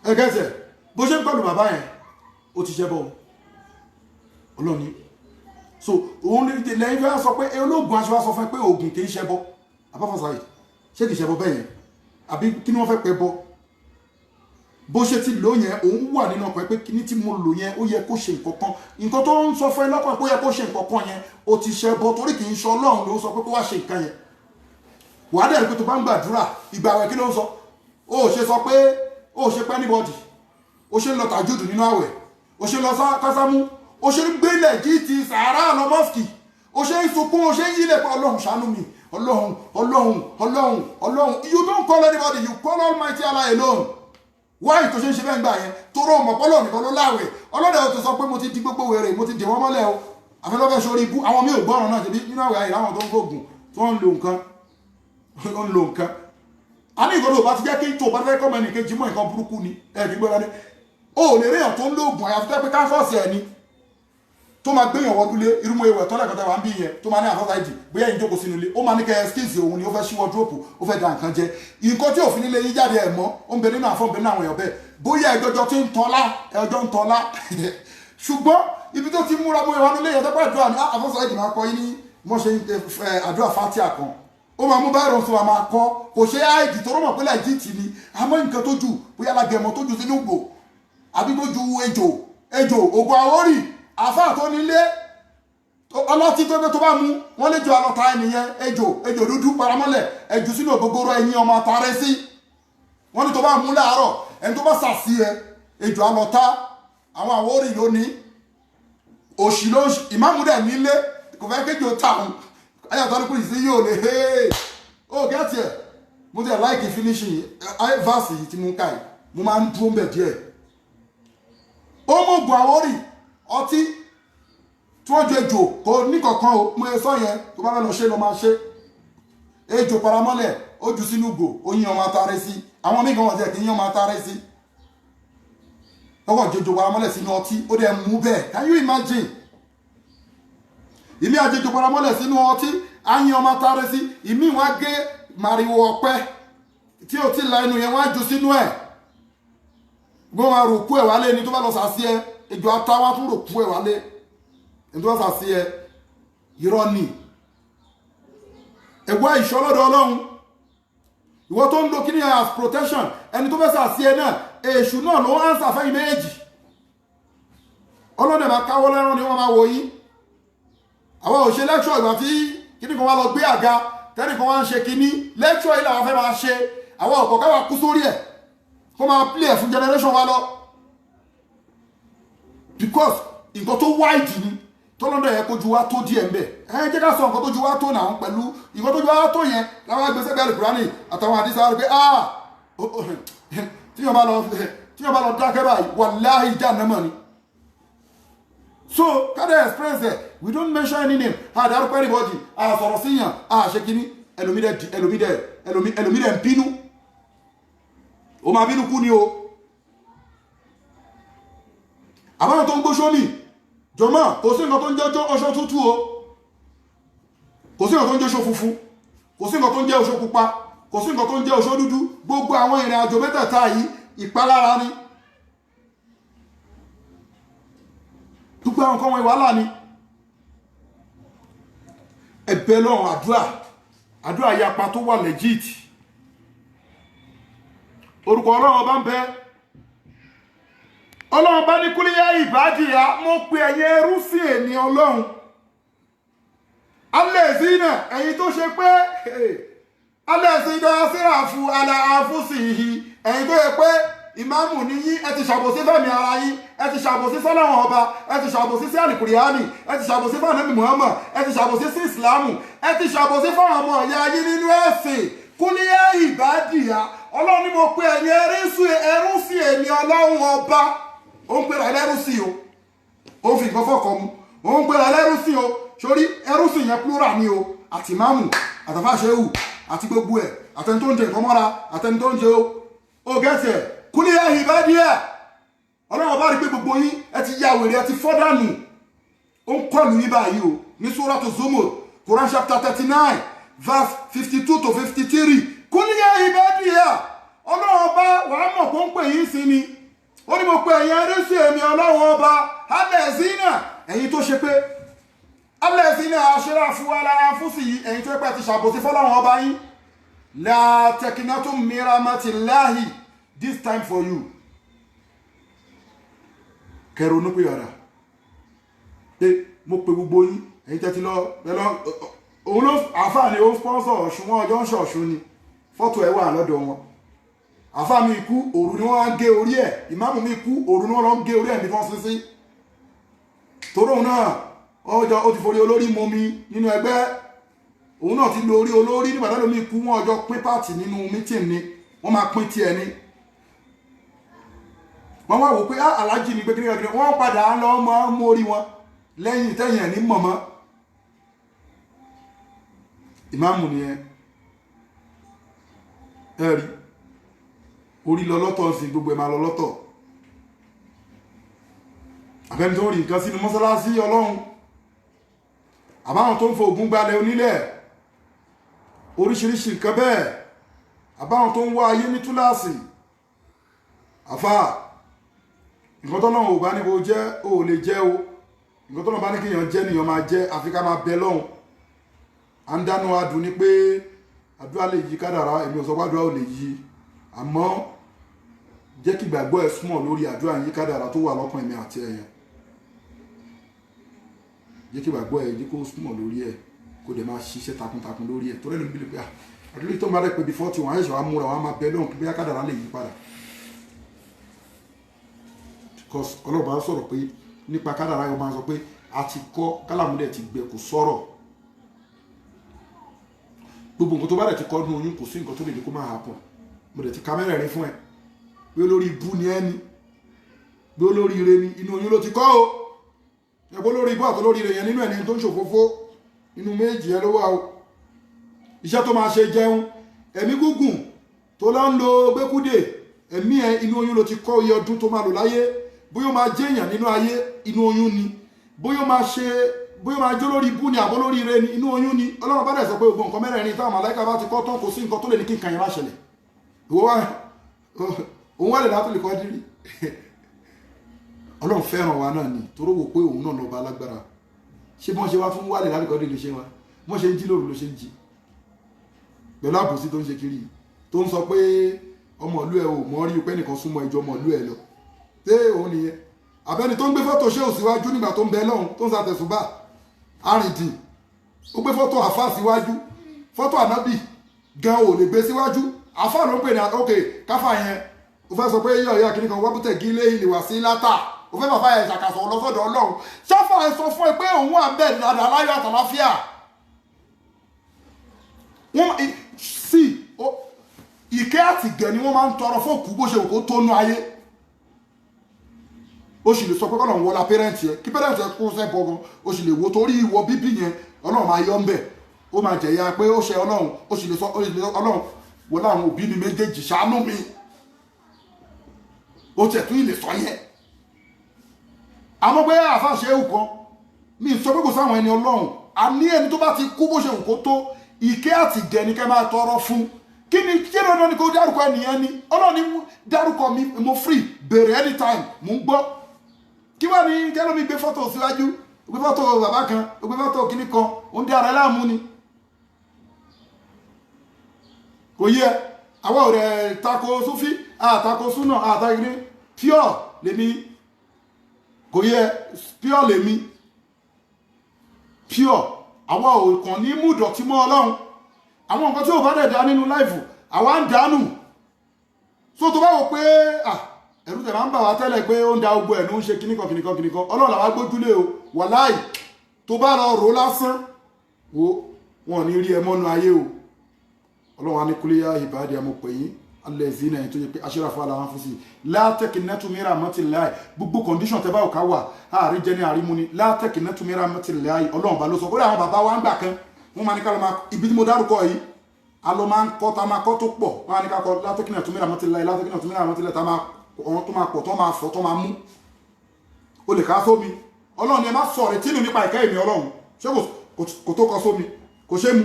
ẹ kẹsẹ̀ bó ṣe ń pẹ̀lú bàbá yẹn, ó ti ṣẹbọ Ọlọ́run ni. So òun lẹ́yìn fẹ́ sọ pé olóògùn aṣọ wa sọ fún ẹ pé oògùn kì í ṣẹbọ, abáfàṣà yìí ṣé kì í ṣẹbọ bẹ́ẹ̀ yẹn, àbí kí ni wọ́n fẹ́ pẹ́ bọ? Bó ṣe ti lò yẹn, òun wà nínú ọkàn pé kíní tí mo lò yẹn ó yẹ kó ṣe nǹkan kan, nǹkan tó ń sọ fún ẹ lọ́kàn pé ó yẹ kó ṣe nǹkan kan yẹn, ó ti ṣẹbọ torí kì í ṣe Ọlọ́run ló sọ pé kó wá ṣe nǹkan yẹn. Wàá dẹ̀ pé tó bá ń gbàdúrà ìgbà àwẹ̀ kí ló ń sọ? Ó ṣe sọ pé ó ṣe pẹ́ anybody, ó ṣe ń lọ tàjúdù nínú àwẹ̀, ó ṣe ń lọ kásámú, ó ṣe ń gbélé jí ti sàárà lọ mọ́sìkì, ó ṣe ń sunkún, ó ṣe ń yílẹ̀ pé Ọlọ́run ṣàánú mi, Ọlọ́run Ọlọ́run Ọlọ́run Ọlọ́run. You don't call anybody, you call Almighty Allah alone. Why tó ṣe ń ṣe bẹ́ẹ̀ ń gbà yẹn? Toró mọ̀pọ́lọ̀ nìkan ló láwẹ̀. Ọlọ́dẹ ò ti sọ pé mo ti di gbogbo wèrè, mo ti dè wọ́n mọ́lẹ̀ o, àfẹlọ́fẹ́ sórí ibú. Àwọn mi ò gbọ́ràn náà ṣebí nínú àwẹ̀ àyè àwọn tó ń fògùn tó ń lo nǹkan, ó ń lo nǹkan. A ní ìgbọ́dọ̀ bá ti jẹ́ kí tó bá fẹ́ kọ́mọ ẹnìkejì mọ́ nǹkan burúkú ni ẹ̀ kí gbọ́dọ̀ ní. O ò lè ríyàn tó ń lo oògùn àyàfi tó pé káfọ́ọ̀sì ẹ̀ ni tó máa gbéyàn wọdúlé irúmọ ewẹ̀ tọ́lẹ̀ kan tẹ́wà ń bí yẹn tó máa ní àfọ́sà ìdì bóyá ìjókòó sínú ilé, ó máa ní kẹ́ ẹ́skíìsì òun ni ó fẹ́ ṣí wọ́dúrópù, ó fẹ́ da nǹkan jẹ, nǹkan tí òfin nílé yín jáde ẹ̀ mọ́, ó ń bẹ nínú àfọ́n bẹ nínú àwọn èèyàn bẹ́ẹ̀, bóyá ẹjọ́jọ́ tí ń tọ́lá ẹjọ́ ń tọ́lá. Ṣùgbọ́n ibi tó ti múra bóyá wọn nílé yẹn tó pẹ́ dùn àfọ́sà ìdì máa kọ yín ní Wọ́n ṣe àdúrà fatia kan, ó máa mú báyìí tó máa kọ́, kò ṣe áìdì tó rọ́mọ̀ pé lẹ́jìtì ni. Àmọ́ nǹkan tó jù bóyá alágẹmọ tó jù sínú gbò àbí tó ju ejò ejò ògùn àwórì àfáà tó nílé ọlọ́tí tó gbé tó bá mu wọ́n lè jọ alọ́ta ẹnìyẹn ejò ejò dúdú paramọ́lẹ̀ ẹjù sínú ògógóró ẹyin ọmọ àtàrẹ sí. Wọ́n ní tó bá mú láàárọ̀ ẹni tó bá sàsí ẹ ejò alọ́ta àwọn àwórì lónìí òṣì ló ìmáàmù dẹ̀ nílé kò fẹ́ kéjò táwọn ayàtọ̀ ní kùrìsì yóò lè hee ó gẹ́tì ẹ̀. Mo ti ẹ̀ láìkì finishing verse yìí tí mo ń kà yìí, mo máa ń dúró ń bẹ̀ díẹ̀. Ó mú ògùn àwórì ọtí tí wọ́n ju ejò kò ní kankan o, mo sọ yẹn tó bá fẹ́ lọ ṣe lọ máa ṣe. Ejò paramọ́lẹ̀ ó ju sínú ìgò, ó yín ọmọ atare sí. Àwọn míì kan wọ́n ti ẹ̀ kí yín ọmọ atare sí, lọ́kọ̀ jẹjọ paramọ́lẹ̀ sínú ọtí, ó dẹ̀ mú bẹ́ẹ̀. Can you imagine? Ìmí àjẹjọ paramọ́lẹ̀ sínú ọtí, á yín ọmọ atare sí. Ìmí wọn á gé màrìwò ọ̀pẹ tí ó ti la inú yẹn, wọ́n á ju sínú ẹ̀, gbọ́n máa rò kú ẹ̀ wálé ni. Tó bá lọ sàsí ẹ, ejò ata wá tún rò kú ẹ̀ wálé ní tó bá sàsí ẹ. Irọ́ ni. Ẹ̀wọ́ ìṣọ́ lọ́dọ̀ Ọlọ́run. Ìwọ tó ń lo kíní as protection, ẹni tó fẹ́ sàsí ẹ náà, èṣù náà ló ń ánsà fẹ́yìn méjì. Ọlọ́dẹ̀ máa káwọ́ lẹ́rán ni wọ́n máa wò yín. Àwọn ò ṣe lecture ìgbà tí kíní kan wá lọ gbé àga tẹ́nì kan wá ń ṣe kíní lecture yìí làwọn fẹ́ máa ṣe. Àwọn ọ̀pọ̀ káwà kú sórí ẹ̀ kó máa play ẹ̀ fún generation wa lọ, because nǹkan tó wide ni tọ́lọ́dọ̀ yẹ kó ju wa tó díẹ̀ ńbẹ̀. Ẹ jẹ́ ká sọ nǹkan tó ju wa tó náà pẹ̀lú nǹkan tó ju wa tó yẹn láwọn agbésẹ́ bẹ́ẹ̀ Kùránì àtàwọn àdìsá rẹ̀ pé ah, tíyàn bá lọ dákẹ́ báyìí, wàláhì jahannama ni. So ká dẹ̀ express ẹ̀, we don't mention any name, a dárúkọ anybody, a sọ̀rọ̀ síyàn, a ṣe kíní. Ẹlòmídẹ̀ ẹlòmídẹ̀ ẹlòmídẹ̀ ń bínú, ó máa bínú kú ni o. Àbáwọn tó ń gbóṣó mi jọmọ́, kò sí nǹkan tó ń jẹ́ ọṣọ tútù o, kò sí nǹkan tó ń jẹ́ oṣó funfun, kò sí nǹkan tó ń jẹ́ oṣó pupa, kò sí nǹkan tó ń jẹ́ oṣó dúdú. Gbogbo àwọn ìrìn àjò mẹ́tẹ̀ẹ̀ta yìí, ìpalára ni. Gbogbo àwọn nǹkan wọn, wàhálà ni. Ẹ̀bẹ̀ lọ́run, àdúrà, àdúrà yapa tó wà legit. Orúkọ Ọlọ́run ọba ń bẹ. Ọlọ́run bá ní kúlíyà ìbádìyà, mo pe ẹ̀yin ẹrú sí èmi Ọlọ́run alẹ́ náà, ẹ̀yin tó ṣe pé alẹ́ sí iná síra fún ala àfúsì yìí, ẹ̀yin tó yẹ pé ìmáàmù ní yín, ẹ ti ṣàbòsí fẹ́mi ara yín, ẹ ti ṣàbòsí sọ́lọ́wọ́n ọba, ẹ ti ṣàbòsí sí àlìkùrìánì, ẹ ti ṣàbòsí fún ànábì Muhammad, ẹ ti ṣàbòsí sí ìsìlámù, ẹ ti ṣàbòsí fún àwọn ọmọ ìyá yín nínú ẹ̀sìn. Kúlíyà ìbádìyà, Ọlọ́run ní mo pe ẹ̀yin ẹrú sí èmi Ọlọ́run ọba. Ó ń pera ẹlẹ́rú sí o, ó ń fi nǹkan fọ́kọ mu, ó ń pera ẹlẹ́rú sí o. Sórí ẹrú sí yẹn, plural ni o, àti máàmù àtàfàṣẹ́wù àti gbogbo ẹ̀, àtẹni tó ń jẹ nǹkan mọ́ra, àtẹni tó ń jẹ o. Ó gẹ́tì ẹ̀. Kúlíyà ìbádìyà, Ọlọ́run ọba rí pé gbogbo yín ẹ ti ya wèrè, ẹ ti fọ́ dànù. Ó ń kọlù yín báyìí o ní Suratu Zumur, Quran chapter 39 verse 52 to 53. Kúlíyà ìbádìyà, Ọlọ́run ọba wàá mọ̀ kó ń pè yín sí ni. Ó ní mo pe ẹ̀yin ẹrú sí èmi Ọlọ́run ọba alẹ́sìnà, ẹ̀yin tó ṣe pé alẹ́sìnà aṣẹ́ra fún alára fún sí yìí, ẹ̀yin tó pẹ́ ti ṣàbòsí fọ́lọ́run ọba yín. La taqnatu min rahmatillahi, this time for you kẹrònú pé ọ̀rà pé mo pe gbogbo yín, ẹ̀yin tẹ́tí lọ lọ. Òun ló àáfàá ni, ó ń sponsor Ọ̀ṣun, wọn ọjọ́ ń ṣọ̀ṣun ni, fọ́tò ẹ̀ wà lọ́dọ̀ wọn. Àáfàá mi kú, òru ni wọ́n á gé orí ẹ̀. Ìmáàmù mi kú, òru ni wọ́n lọ ń gé orí ẹ̀ ní wọ́n sin sí. Toróhun náà ọjọ́ ó ti forí olórí mọ́mi nínú ẹgbẹ́, òun náà ti lo orí olórí nígbà tó lómi kú. Wọ́n ọjọ́ pín pàtì nínú meeting ni, wọ́n máa pín tiẹ̀ ni. Wọ́n wá wò pé aláàjì ni pé kíní kan, wọ́n padà lọ mọ́ mórí wọn lẹ́yìn tẹ́yìn ẹ̀ ní mọ̀mọ́. Ìmáàmù nìyẹn. Ẹ rí orí lọ lọ́tọ̀ sí, gbogbo ẹ̀ máa lọ lọ́tọ̀. Àbẹ́ni tó ń rí nǹkan sínú mọ́sálásí Ọlọ́run, àbáwọn tó ń fo ògùn gbalẹ̀ onílẹ̀, oríṣiríṣi nǹkan bẹ́ẹ̀, àbáwọn tó ń wá ayé ní túláàsì. Àfà, nǹkan tó náà ò bá ní kó jẹ́, ò lè jẹ́ o. Nǹkan tó náà bá ní kéèyàn jẹ́ nìyàn máa jẹ́, àfi ká máa bẹ lọ́hùn. À ń dánú adùn ni pé àdúrà lè yí kádàrá. Èmi ò sọ pé àdúrà ò lè yí, àmọ́ jẹ́ kí ìgbàgbọ́ ẹ̀ súnmọ́ lórí àdúrà yí kádàrá tó wà lọ́kàn èmi àti ẹ̀yẹn. Jẹ́ kí ìgbàgbọ́ ẹ̀ jẹ́ kó súnmọ́ lórí ẹ̀, kó dẹ̀ máa ṣiṣẹ́ takuntakun lórí ẹ̀, torí ẹni bí lè pé àdúrà tó ń bá rẹ̀ pé before tí wọ́n á ṣẹ̀ṣẹ̀ wá múra, wọ́n á máa bẹ lóhùn kí bóyá kádàrá lè yí padà, because ọlọ́ba sọ̀rọ̀ pé nípa kádàrá yóò máa sọ pé a ti kọ́ kálàmù dẹ̀ ti gbẹ, kò sọ̀rọ̀. Gbogbo nǹkan tó bá dẹ̀ ti kọ́ nínú oyún, kò sí nǹkan tó lè ní kó máa happen. Mo dẹ̀ ti ka mẹ́rẹ̀ẹ̀rin fún ẹ pé olórí ibú ni ẹ́ ni, bí olórí ire ni, inú oyún ló ti kọ́ o. Ẹ̀gbọ́n olórí ibú àti olórí ire yẹn, nínú ẹni tó ń ṣòfófó, inú méjì ẹ ló wà o. Iṣẹ́ tó máa ṣe jẹun, ẹ̀mí gúngùn tó lọ ń lo gbẹ́kúdè, ẹ̀mí ẹ, inú oyún ló ti kọ́ iye ọdún tó máa lò láyé. Bóyá ó máa jẹ́yàn nínú ayé, inú oyún ni. Bóyá ó máa ṣe, bóyá ó máa jó lórí ibú ni àbó lórí ire ni, inú oyún ni. Ọlọ́run bá dẹ̀ sọ pé gbogbo nǹkan mẹ́rẹ̀ẹ̀rin táwọn màláíkà bá ti kọ́ tán, kò sí nǹkan tó lè ní kí nǹkan yẹn má ṣẹlẹ̀. Ìwọ wá òun wà lè látò lè kọ́ dírí. Ọlọ́run fẹ́ràn wa náà ni, toró wò pé òun náà lọ́ba alágbára. Ṣé bí wọ́n ṣe wá fún wàlẹ̀ láti kọ́ dírí ló ṣe wá, wọ́n ṣe ń jí lóru ló ṣe ń jí pẹ̀lú àbòsí tó ń ṣe kiri, tó ń sọ pé ọmọ ìlú ẹ ò mọ̀ rí pé nìkan súnmọ́ ìjọ ọmọ ìlú ẹ lọ. Ṣé òun nìyẹn? Àbẹ́ni tó ń gbé fọ́tò ṣé òsíwájú nígbà tó ń bẹ lọ́hùn, tó ń ṣàtẹ̀sùbà arìndìn, ó gbé fọ́tò àfà síwájú, fọ́tò ànábì gan ò lè gbé síwájú. Àfà ló ń pè ní ok káfà yẹn. Ó fẹ́ sọ pé yíyọ̀ yíyọ̀ kìnnìkan wábùtẹ̀ gílé ìlè wá sí látà, ó fẹ́ bàbá ẹ̀ ṣàkàsọ̀ lọ́sọ̀dọ̀ Ọlọ́run. Ṣáfà ẹ̀ sọ fún ẹ pé òun wà bẹ́ẹ̀ dáadáa láyọ̀ àtàláfíà. Wọ́n sí ìkẹ́ àtìgẹ̀ ni wọ́n máa ń tọrọ fún òkú, bó ṣe wù kó tónú ayé. Ó sì lè sọ pé kọ́nà wọlá parent ẹ, kí parent ẹ kó sẹ́ bọ̀ gan, ó sì lè wo torí ìwọ bíbí yẹn, Ọlọ́run máa yọ ń bẹ̀, ó máa jẹ̀yà pé ó ṣe Ọlọ́run. Ó sì lè sọ Ọlọ́run wọlé àwọn òbí mi méjèèjì, ṣàánú mi. Ó tiẹ̀ tún ìlè sọ yẹn. Àmọ́ pé àfa ṣe é wù kan, mi sọ pé kò sáwọn ẹni Ọlọ́run. A ní ẹni tó bá ti kú, bó ṣe wù kó tó, ìkẹ́ àtìgẹ̀ ni kẹ́ máa tọrọ fún. Kí ni ṣé dandan ni kò dárúkọ ẹnìyẹn ni? Ọlọ́run ní dárúkọ mi, mo free, béèrè anytime, mo ń gbọ́. Kí wàá ní jẹ́lómi gbé fọ́tò síwájú, gbé fọ́tò bàbá kan, gbé fọ́tò kíní kan, ó ń dí ara ẹ láàmú ni. Kò yẹ àwa ò rẹ̀ tako súfí, àtako súnà, àtako ní pure lèmi. Kò yẹ, pure lèmi, pure. Àwa ò kàn ní mú ìdọ̀tí mọ́ Ọlọ́run. Àwọn nǹkan tí ò bá dẹ̀ dá nínú life, àwa ń dànù. So tó bá wò pé ẹ̀rù tẹ̀ máa ń bà wá tẹ́lẹ̀ pé ó ń da ogbó ẹ̀ ní ó ń ṣe kíníkan kíníkan kíníkan, Ọlọ́run làwa gbójúlé o. Wàláì, tó bá lọ rò lásán wo, wọn ò ní rí ẹ mọ́nu ayé o. Ọlọ́run á ní kúlẹ̀ ìbáàdì àmọ́ pè yín alẹ́ zina yẹn tó yẹ pé aṣẹ́ra fún aláwọn fún sí i látẹ̀kì nẹ́tùmíra mọ́tìláì. Gbogbo condition tẹ́ bá ò ká wà, àárí jẹ́ ní àrímú ni látẹ̀kì nẹ́tùmíra mọ́tìláì. Ọlọ́run bá ló sọ. Kódà àwọn bàbá wa ń gbà kan, wọ́n máa ní ká lọ máa ibi tí mo dárúkọ yìí, a lọ máa ń kọ́, tá máa kọ́ tó pọ̀. Wọ́n á ní ká kọ́ látẹ̀kì nẹ́tùmíra mọ́tìláì, látẹ̀kì nẹ́tùmíra mọ́tìláì, tá máa ọ̀run tó máa pọ̀, tó máa fọ́, tó máa mú o lè ká sómi. Ọlọ́run ni ẹ má sọ̀rọ̀ tínú nípa ìkẹ́ ìmì Ọlọ́run. Ṣé kò tó kọ sómi, kò ṣe mu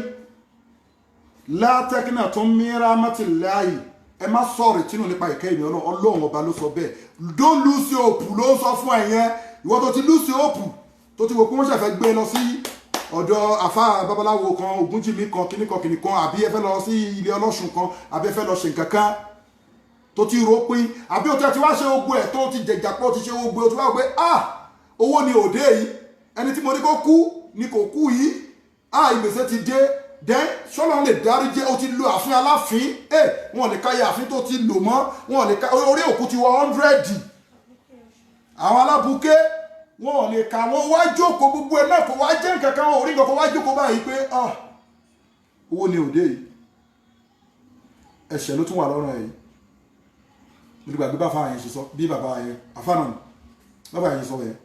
látẹ́kínà tó ń mìíràn mọ́tìláì? Ẹ má sọ̀rọ̀ tínú nípa ìkẹ́ ìmì Ọlọ́run. Ọlọ́run ọba ló sọ bẹ́ẹ̀. Don't lose your hope ló sọ fún ẹ yẹn. Ìwọ tó ti lose your hope, tó ti wò pé wọ́n ṣẹ̀fẹ̀ gbé lọ sí ọ̀dọ̀ àfa babaláwo kan, ògúnjìmí kan, kíníkan kíníkan, àbí ẹ fẹ́ lọ sí ilé ọlọ́sùn kan, àbí ẹ fẹ́ lọ ṣe nǹkan kan, tó ti rò pin, àbí o ti wá ṣe ogun ẹ̀, tó ti jẹ̀jàpọ̀, ti ṣe ogun ẹ̀, o ti wá wò pé ah, owó ni òde yìí, ẹni tí mo ní kó kú ni kò kú yìí, ah, ìgbésẹ̀ ti dé dẹ́, sọ́nà lè dárí jẹ́. O ti lo àfin aláfin ẹ, wọn lè káyà àfin tó ti lò mọ́, wọn lè ká orí òkú ti wọ 100, àwọn alábùké wọn lè kà. Wọn wá jókòó, gbogbo ẹ náà kò wá jẹ́ nǹkan kan, orí nǹkan kò wá jókòó báyìí pé ah, owó ni òde yìí, ẹ̀ṣẹ̀ ló tún wà lọ́rùn ẹ̀ yìí. Mo ti gbàgbé bá àfa yẹn ṣe sọ, bí bàbá yẹn, àfa náà bàbá yẹn sọ yẹn,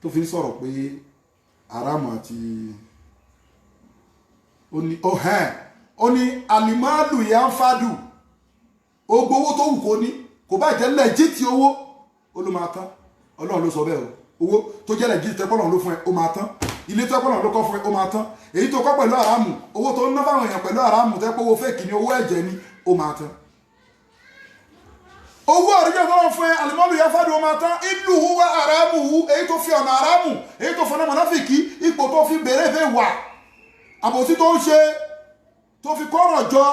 tó fi ń sọ̀rọ̀ pé aráàmù àti ó ní ó hẹ́n, ó ní alimáàlù yẹn ń fádù. Ó gbowó tó wù kó ní, kò bá jẹ́ legit owó, ó ló máa tán. Ọlọ́run ló sọ bẹ́ẹ̀ o. Owó tó jẹ́ legit tẹ́pọ̀ ló fún ẹ, ó máa tán. Ilé tẹ́pọ̀ ló kọ́ fún ẹ, ó máa tán. Èyí tó kọ́ pẹ̀lú àràmù, owó tó ń ná fáwọn èèyàn pẹ̀lú àràmù, tẹ́pọ̀ owó fake ni, owó ẹ̀jẹ̀ ni, ó máa tán. Owó àríjẹ́ tó wọ́n fún ẹ, alimọ́lù yẹn fádùn, ó máa tán. Ìlú wa àràmù hu, èyí tó fi ọ̀nà àràmù, èyí tó fọ̀nà mọ̀náfìkì, ipò tó fi bèrè fẹ́ wà. Àbòsí tó ń ṣe tó fi kọ́rọ̀ jọ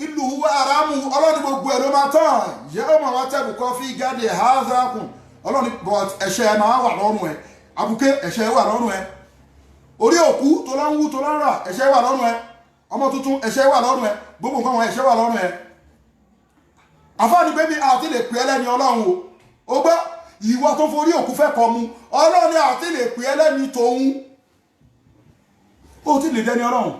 ìlú aramu, ọlọ́ni gbogbo ẹ̀ ló máa tán. Yẹ ọmọ wa tẹ̀bù kọ́ fi jáde hazakun, ọlọ́ni but ẹ̀ṣẹ̀ ẹ̀ máa wà lọ́rùn ẹ̀. Àbùké, ẹ̀ṣẹ̀ wà lọ́rùn ẹ̀. Orí òkú tó lọ ń wú, tó lọ ń rà, ẹ̀ṣẹ̀ wà lọ́rùn ẹ̀. Ọmọ tuntun, ẹ̀ṣẹ̀ wà lọ́rùn ẹ̀. Gbogbo nǹkan wọn, ẹ̀ṣẹ̀ wà lọ́rùn ẹ̀. Àfáàní bẹ́bí àti lè pè é lẹ́ni ọlọ́run o. Ó gbọ́ ìwọ tó forí òkú fẹ́ kọ mu, ọlọ́run àti lè pè é lẹ́ni tòun, ó ti lè dẹni ọlọ́run.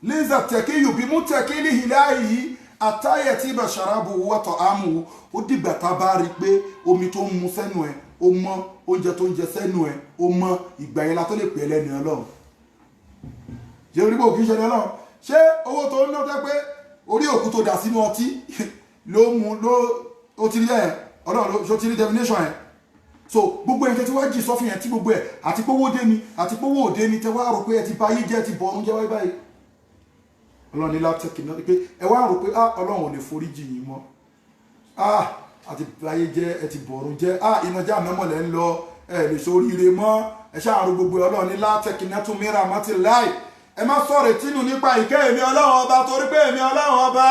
Lẹ́sà tẹ̀kí yòbí mú tẹ̀kí ní ìlà yìí àtàyẹ̀ tí ibà ṣàràbù wọ́tọ̀ àmú. Ó dìgbà tá a bá rí i pé omi tó ń mu sẹ́nu ẹ̀ ó mọ́, oúnjẹ tó ń jẹ sẹ́nu ẹ̀ ó mọ́, ìgbà yẹn la tó lè pè é lẹ́ni ọlọ́run. Ṣé orí bò kí ń ṣe ní ọlọ́run? Ṣé owó tó ń ná tẹ́ pé orí òkú tó dà sínú ọtí ló mú ló ó ti rí ẹ̀ ọlọ́run ló ti rí definition ẹ̀? So gbogbo ẹ̀ tẹ́ tí wá jì sọ́fìn yẹn, tí gbogbo ẹ̀ àti pówó dé ni àti pówó òde ni, tẹ́ wá rò pé ẹ ti ba ayé jẹ́, ti bọ̀ ọ̀run jẹ́ wáyé báyìí, ọlọ́run ní látẹ̀kì náà pé ẹ wá rò pé ah, ọlọ́run ò lè forí jì yín mọ́. Ah, àti ayé jẹ́, ẹ ti bọ̀ ọ̀run jẹ́. Ah, iná já mẹ́mọ́lẹ̀ ń lọ, ẹ lè ṣoríire mọ́. Ẹ ṣáà rò gbogbo ẹ. Ọlọ́run ní látẹ̀kì náà tún mìíràn mọ́tì láì ẹ má sọ̀rọ̀ tínú nípa ìkẹ́ èmi ọlọ́run ọba, torí pé èmi ọlọ́run ọba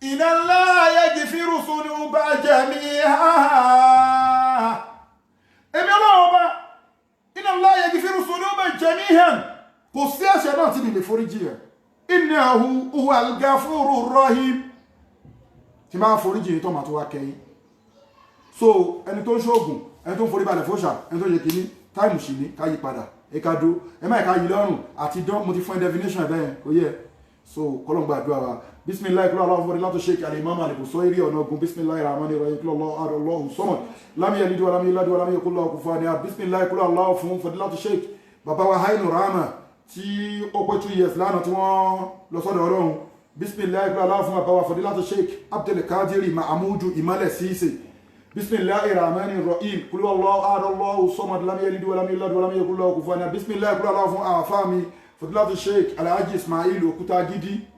iná ńlá ayégi fírùsùn ní bá jẹ́ mi. Èmi ọlọ́run ọba iná ńlá ayégi fírùsùn ní bá jẹ́ mi hàn. Kò sí ẹ̀ṣẹ̀ náà tí mi lè foríjì ẹ̀. Innahu huwal gafuru rahim. Tí máa foríjì yìí tó máa tó wá kẹ́yìn. So ẹni tó ń ṣoògùn, ẹni tó ń forí balẹ̀ fóṣà, ẹni tó ń ṣe kìíní, time sì ní ká yí padà. Ẹ ká dó, ẹ má ká yí lọ́rùn àti dán. Mo ti fún ẹ definition ẹ bẹ́ẹ̀ kò yẹ. So kọ́lọ́n gbàdúrà wa. Bisimilayi kúrò aláwọ̀ fọdí látò sheik alimami alibusoiri ọ̀nà ogun. Bisimilayi rahman rahim. Kúrò aláwọ̀ Allahu samad, lam yalid wa lam yulad wa lam yakul lahu kufuwan ahad. Bisimilayi kúrò aláwọ̀ fún fọdí látò sheik bàbá wa hainu rahma tí ó pé 2 years lánàá tí wọ́n lọ sọ́dọ̀ ọlọ́run. Bisimilayi kúrò aláwọ̀ fún bàbá wa fọdí látò sheik Abdulkadiri Mahamudu Ìmọ̀lẹ̀ Sísè. Bisimilayi rahman rahim. Kúrò aláwọ̀ Allahu samad, lam yalid wa lam yulad wa lam yakul lahu kufuwan ahad. Bisimilayi kúrò aláwọ̀ fún àfáàmì fọdí látò sheik Alhaji Ismail Òkúta Gidi.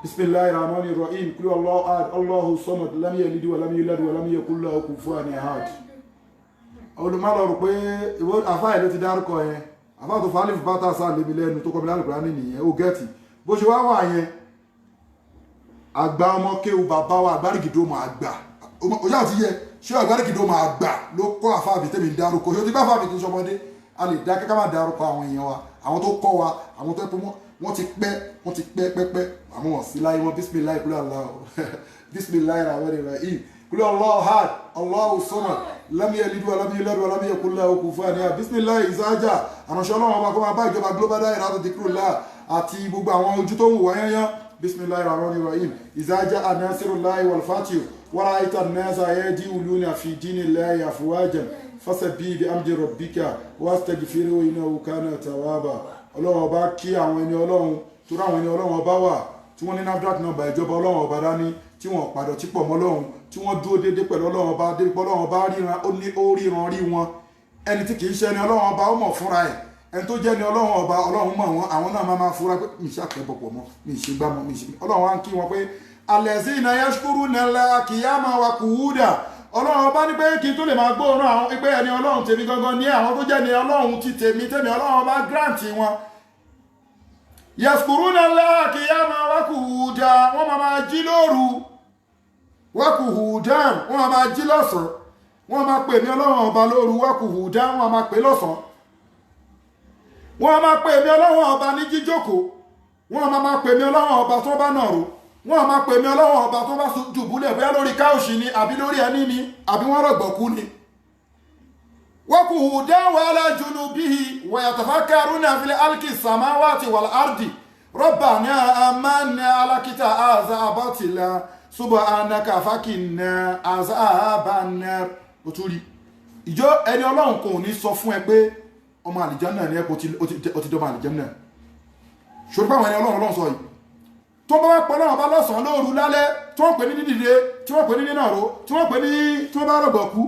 Bisimilayi rahman rahim. Kúrò Allahu ahad, Allahu samad, lam yalid wa lam yulad wa lam yakul lahu kufuwan ahad. Olùmọ̀lọ́ rò pé ìwọ àfáà ló ti dárúkọ yẹn, àfáà tó fà lífù bátà sáà lébi lẹ́nu tó kọ́ mi lálùkùránì nìyẹn. Ó gẹ́ẹ̀tì bó ṣe wá wà yẹn. Àgbà ọmọ kéwu bàbá wa àgbárígìdó mà àgbà ojú àti yẹ ṣé àgbárígìdó mà àgbà ló kọ́ àfáà mi tẹ́mi ń dárúkọ. Ṣé o ti bá àfáà mi kì í ṣọmọdé? A lè dá kẹ́kẹ́ máa dárúkọ àwọn èèyàn wa, àwọn tó kọ́ wa, àwọn tó pé wọ́n ti pẹ́, wọ́n ti pẹ́ pẹ́pẹ́, àwọn wọ̀n sí láyé wọn. Bisimilayi kúlẹ̀ Allah, bisimilayi rahman rahim. Kúlẹ̀ Allahu ahad, Allahu samad, lam yalid wa lam yulad wa lam yakul lahu kufuwan ahad. Bisimilayi ìsájà àránṣẹ́ ọlọ́run ọba kó máa bá ìjọba Global Dahiratu Dhikrlahi àti gbogbo àwọn ojú tó ń wò wáyányán. Bisimilayi rahman rahim. Ìsájà anasirullahi wal fatih wa ra'aita an-nasa yadkhuluna fi dinillahi afwajan fasabbih bihamdi rabbika wastaghfirhu innahu kana tawwaba. Ọlọ́run ọba kí àwọn ẹni ọlọ́run tó ráwọn ẹni ọlọ́run ọba wà tí wọ́n ní NAFDAC number ìjọba ọlọ́run ọba dání, tí wọ́n padà tí pọ̀ mọ́ ọlọ́run, tí wọ́n dúró déédéé pẹ̀lú ọlọ́run ọba déédéé pẹ̀lú ọlọ́run ọba ríran ó ní ó ríran rí wọn. Ẹni tí kì í ṣe ẹni ọlọ́run ọba, ó mọ̀ fúnra ẹ̀. Ẹni tó jẹ́ ẹni ọlọ́run ọba, ọlọ́run mọ̀ wọn. Àwọn náà máa máa fura pé mi ṣe àkẹ́bọ̀pọ̀ mọ́ mi, ṣe gbá mọ́ mi, ṣe. Ọlọ́run wa ń kí wọn pé alladhina yadhkuruna Allaha qiyaman wa qu'udan. Ọlọ́run ọba ní pé kí n tó lè máa gbóòórùn àwọn pé ẹni ọlọ́run tèmi gangan ní àwọn tó jẹ́ ni ọlọ́run ti tèmi tèmi ọlọ́run ọba grant wọn. Yadhkuruna Allaha qiyaman wa qu'udan, wọ́n máa máa jí lóru, wa qu'udan, wọ́n máa máa jí lọ́sàn-án, wọ́n máa pè mí ọlọ́run ọba lóru, wa qu'udan, wọ́n máa pè lọ́sàn-án, wọ́n máa pè mí ọlọ́run ọba ní jíjókòó, wọ́n máa máa pè mí ọlọ́run ọba tó bá nàró, wọ́n máa pè mí ọlọ́run ọba tó bá dùbúlẹ̀, bóyá lórí couch ni àbí lórí ẹní ni àbí wọ́n rọ̀gbọ̀kú ni. Wa qu'udan wa ala junubihim wa yatafakkaruna fi khalqis samawati wal ardi rabbana ma khalaqta hadha batila subhanaka faqina azaban nar. Ó tún rí ìjọ ẹni ọlọ́run kò ní sọ fún ẹ pé ọmọ àlìjánà ni ẹ kò ti dọ́mọ àlìjánà. Ṣòro pé àwọn ẹni ọlọ́run ọlọ́run sọ yìí tó bá wá pọ̀ lọ́wọ́ bá lọ́sàn-án, lóru, lálẹ́, tí wọ́n pè ní dídìde, tí wọ́n pè ní nínàró, tí wọ́n pè ní tí wọ́n bá rọ̀gbọ̀ kú,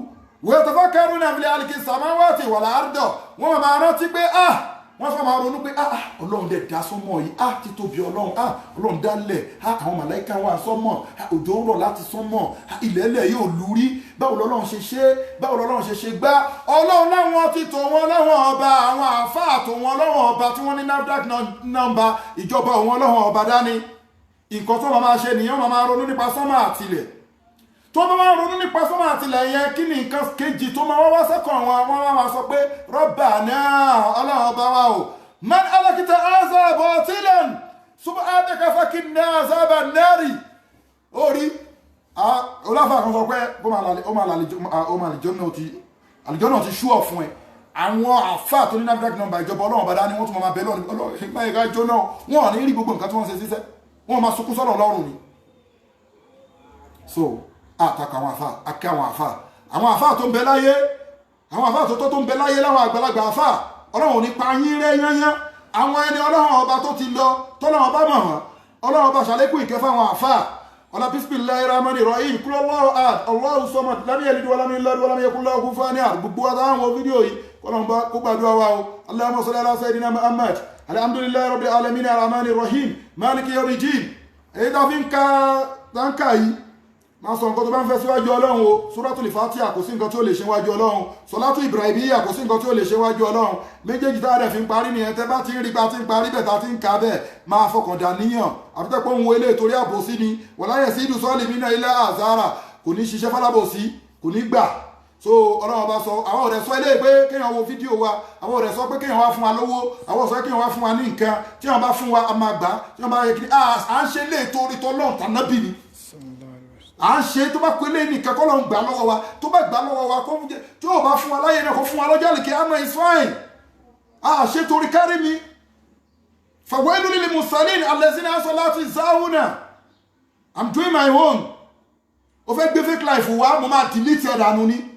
wa yatafakkaruna fi khalqis samawati wal ardi, wọ́n máa rántí pé ah, Wọ́n fẹ́ máa ronú pé, ah ah, Ọlọ́run dẹ̀ dá sánmọ̀ yìí, ah, títóbi Ọlọ́run, ah, Ọlọ́run dálẹ̀, ah, àwọn màláìka wà sánmọ̀, ah, òjò ń rọ̀ láti sánmọ̀, ah, ilẹ̀ẹ́lẹ̀ yóò lù rí. Báwo lọ́lọ́run ṣe ṣe? Báwo lọ́lọ́run ṣe ṣe gbá? Ọlọ́run láwọn ti tò wọn láwọn ọba, àwọn àáfàá tó wọn lọ́wọ́ ọba tí wọ́n ní NAFDAC number, ìjọba òun ọlọ́run ọba dání. Nǹkan tó máa ṣe nìyẹn, máa máa ronú nípa sánmọ̀ àtilẹ̀. Tó bá máa ronú nípa sánmọ̀ àtilẹ̀ yẹn, kí ni nǹkan kejì tó máa wá wá sẹ́kọ̀ọ́ wọn? Wọ́n máa sọ pé, "Rabbana, Ọlọ́run ọba wa o, man alakita aza batilan subhanaka fakinna azaban nari." Orí ọlọ́fà kan sọ pé ó máa làlejò náà ti àlejò náà ti ṣú ọ̀ fún ẹ. Àwọn àfáà tó ní NAFDAC number, ìjọba Ọlọ́run ọba dání, wọ́n tún máa bẹ lọ́nà Ọlọ́run ìgbà jóná. Wọn ò ní rí gbogbo nǹkan tí wọ́n ṣe síṣẹ́, wọ́n máa sunkún sọ́nà Ọlọ́run ni. So àtakò àwọn àfáà, akẹ́ àwọn àfáà, àwọn àfáà tó ń bẹ láyé, àwọn àfáà tó tó ń bẹ láyé, láwọn àgbàlagbà àfáà, Ọlọ́run ò ní pa yín rẹ́ yányán. Àwọn ẹni Ọlọ́run ọba tó ti lọ, tọ́lọ́run ọba mọ̀ wọ́n, Ọlọ́run ọba ṣàlékún ìkẹ́ fáwọn àfáà. Ọlá bismillahir rahmanir rahim, kúrò Allahu ahad, Allahu samad, lam yalid wa lam yulad wa lam yakul lahu kufuwan ahad. Gbogbo àtàwọn fídíò yìí, kọ́lọ́n bá kó gbàdúrà wa o. Allahumma salli ala sayyidina Muhammad. Alhamdulillahi rabbil alamin, arrahmanir rahim, maliki yawmiddin. Èyí tá fi ń ka táǹkà yìí, máa sọ nǹkan tó bá ń fẹ́ síwájú Ọlọ́run o. Suratul Fatiha, kò sí nǹkan tí ó lè ṣe wájú Ọlọ́run. Sọlátù Ibrahimiyya, kò sí nǹkan tí ó lè ṣe wájú Ọlọ́run. Méjèèjì tá a rẹ̀ fi ń parí nìyẹn. Tẹ́ bá ti ń rí pa ti ń parí bẹ́ẹ̀, tá a ti ń ka bẹ́ẹ̀, máa fọkàn dà níyàn. Àfi tẹ́ pé òun eléyìí torí àbòsí ni wala yazidu zalimina illa azara, kò ní ṣiṣẹ́ fálábòsí, kò ní gbà. So Ọlọ́run bá sọ, àwọn ọ̀rẹ́ sọ eléyìí pé kéèyàn wo fídíò wa, àwọn ọ̀rẹ́ sọ pé kéèyàn wá fún wa lówó, àwọn sọ pé kéèyàn wá fún wa ní nǹkan. Tí wọ́n bá fún wa, a máa gbà. Tí wọ́n bá yẹ kí à ń ṣe lè torí tọ́lọ́run tànábì ni à ń ṣe. Tó bá pé lé nìkan kọ́ ló ń gbà lọ́wọ́ wa, tó bá gbà lọ́wọ́ wa, kó tí yóò bá fún wa láyé náà, kó fún wa lọ́jọ́ àlèkè àmọ́, is fine. À ṣe torí kárí mi. Fawailu lil musallin allazina an salati sahuna. I'm doing my own. O fẹ́ gbé fake life wá, mo máa delete ẹ̀ dànù ni.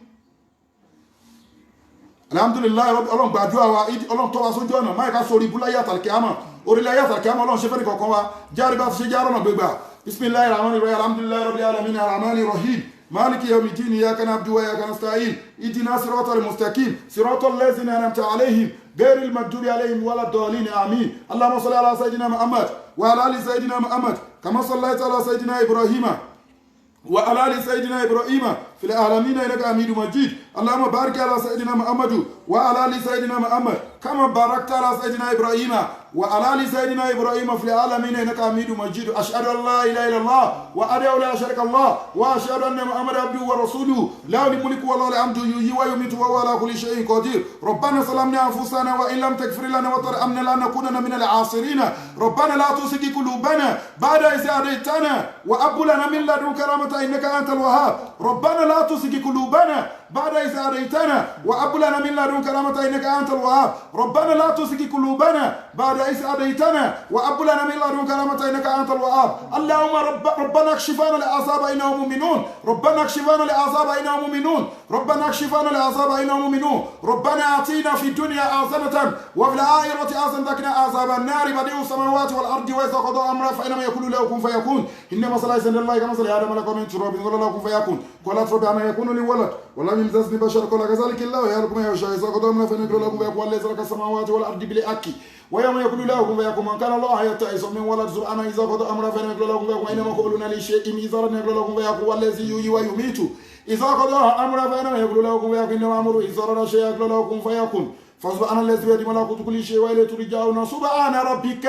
Alhamdulillahi, Ọlọ́run gbàdúrà wa, Ọlọ́run tọ́ wa sójú ọ̀nà máa ká sórí ibú láyé àtàlùkẹ́ àmọ́ orílẹ̀ ayé àtàlùkẹ́ àmọ́. Ọlọ́run ṣe fẹ́ nìkọ̀ọ̀kan wa járe bá ti ṣe járe ọ̀nà gbégbà. Bismillahir rahmanir rahim. Alhamdulillahi rabbil alamin, arrahmanir rahim, maliki yawmiddin. Iyyaka na'budu wa iyyaka nasta'in. Ihdina siratal mustaqim, siratal ladzina an'amta alayhim, ghayril maghdubi alayhim waladdallin. Amin. Allahumma salli ala sayyidina Muhammad wa ala ali sayyidina Muhammad, kama sallaita ala sayyidina Ibrahima وعلى ال سيدنا ابراهيم في العالمين انك حميد مجيد. اللهم بارك على سيدنا محمد وعلى ال سيدنا محمد، كما باركت على سيدنا ابراهيم وعلى ال سيدنا ابراهيم في العالمين انك حميد مجيد. اشهد ان لا اله الا الله وحده لا شريك له، واشهد ان محمدا عبده ورسوله. له الملك وله الحمد، يحيي ويميت وهو على كل شيء قدير. ربنا ظلمنا انفسنا وان لم تغفر لنا وترحمنا لنكونن من الخاسرين. ربنا لا تزغ قلوبنا بعد إذ هديتنا وهب لنا من لدنك رحمة إنك أنت الوهاب. ربنا لا تزغ قلوبنا بعد إذ هديتنا وهب لنا من لدنك رحمة إنك أنت الوهاب. ربنا لا تزغ قلوبنا بعد إذ هديتنا وهب لنا من لدنك رحمة إنك أنت الوهاب. اللهم ربنا اكشف عنا العذاب إنهم مؤمنون. ربنا اكشف عنا العذاب إنهم مؤمنون. ربنا اكشف عنا العذاب إنهم مؤمنون. ربنا آتنا في الدنيا حسنة وفي الآخرة حسنة وقنا عذاب النار. بديع السماوات والأرض، وإذا قضى أمرا فإنما يقول له كن فيكون. إن مثل عيسى عند الله كمثل آدم، خلقه من تراب قال له كن فيكون. قال رب أنى يكون لي ولد ولم يمسسني بشر؟ قال كذلك الله يخلق ما يشاء، إذا قضى أمرا فإنما يقول له كن فيكون. الذي خلق السماوات والأرض بالحق، ويوم يقول له كن فيكون. من كان الله يتعس من ولد سبحانه، إذا قضى أمرا فإنما يقول له كن فيكون. إنما قولنا لشيء إذا أردنا يقول له كن فيكون. والذي يحيي ويميت، إذا قضى أمرا فإنما يقول له كن فيكون. إنما أمره إذا أراد شيئا يقول له كن فيكون. فسبحان الذي بيده ملكوت كل شيء وإليه ترجعون. سبحان ربك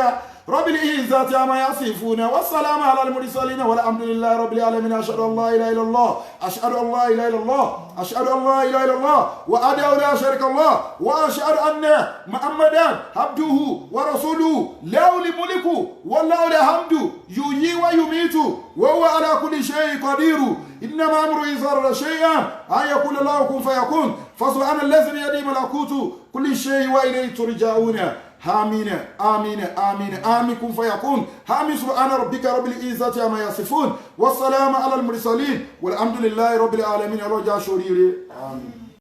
رب العزة عما يصفون، والسلام على المرسلين، والحمد لله رب العالمين. أشهد أن لا إله إلا الله، أشهد أن لا إله إلا الله، أشهد أن لا إله إلا الله وحده لا شريك له، وأشهد أن محمدا عبده ورسوله. له الملك وله الحمد، يحيي ويميت وهو على كل شيء قدير. إنما أمره إذا أراد شيئا أن يقول له كن فيكون. فسبحان الذي بيده ملكوت كل شيء وإليه ترجعون. آمين آمين آمين آمين، كن فيكون، آمين. سبحان ربك رب العزة عما يصفون، والسلام على المرسلين، والحمد لله رب العالمين. ọlọ́jà sóríire، آمين.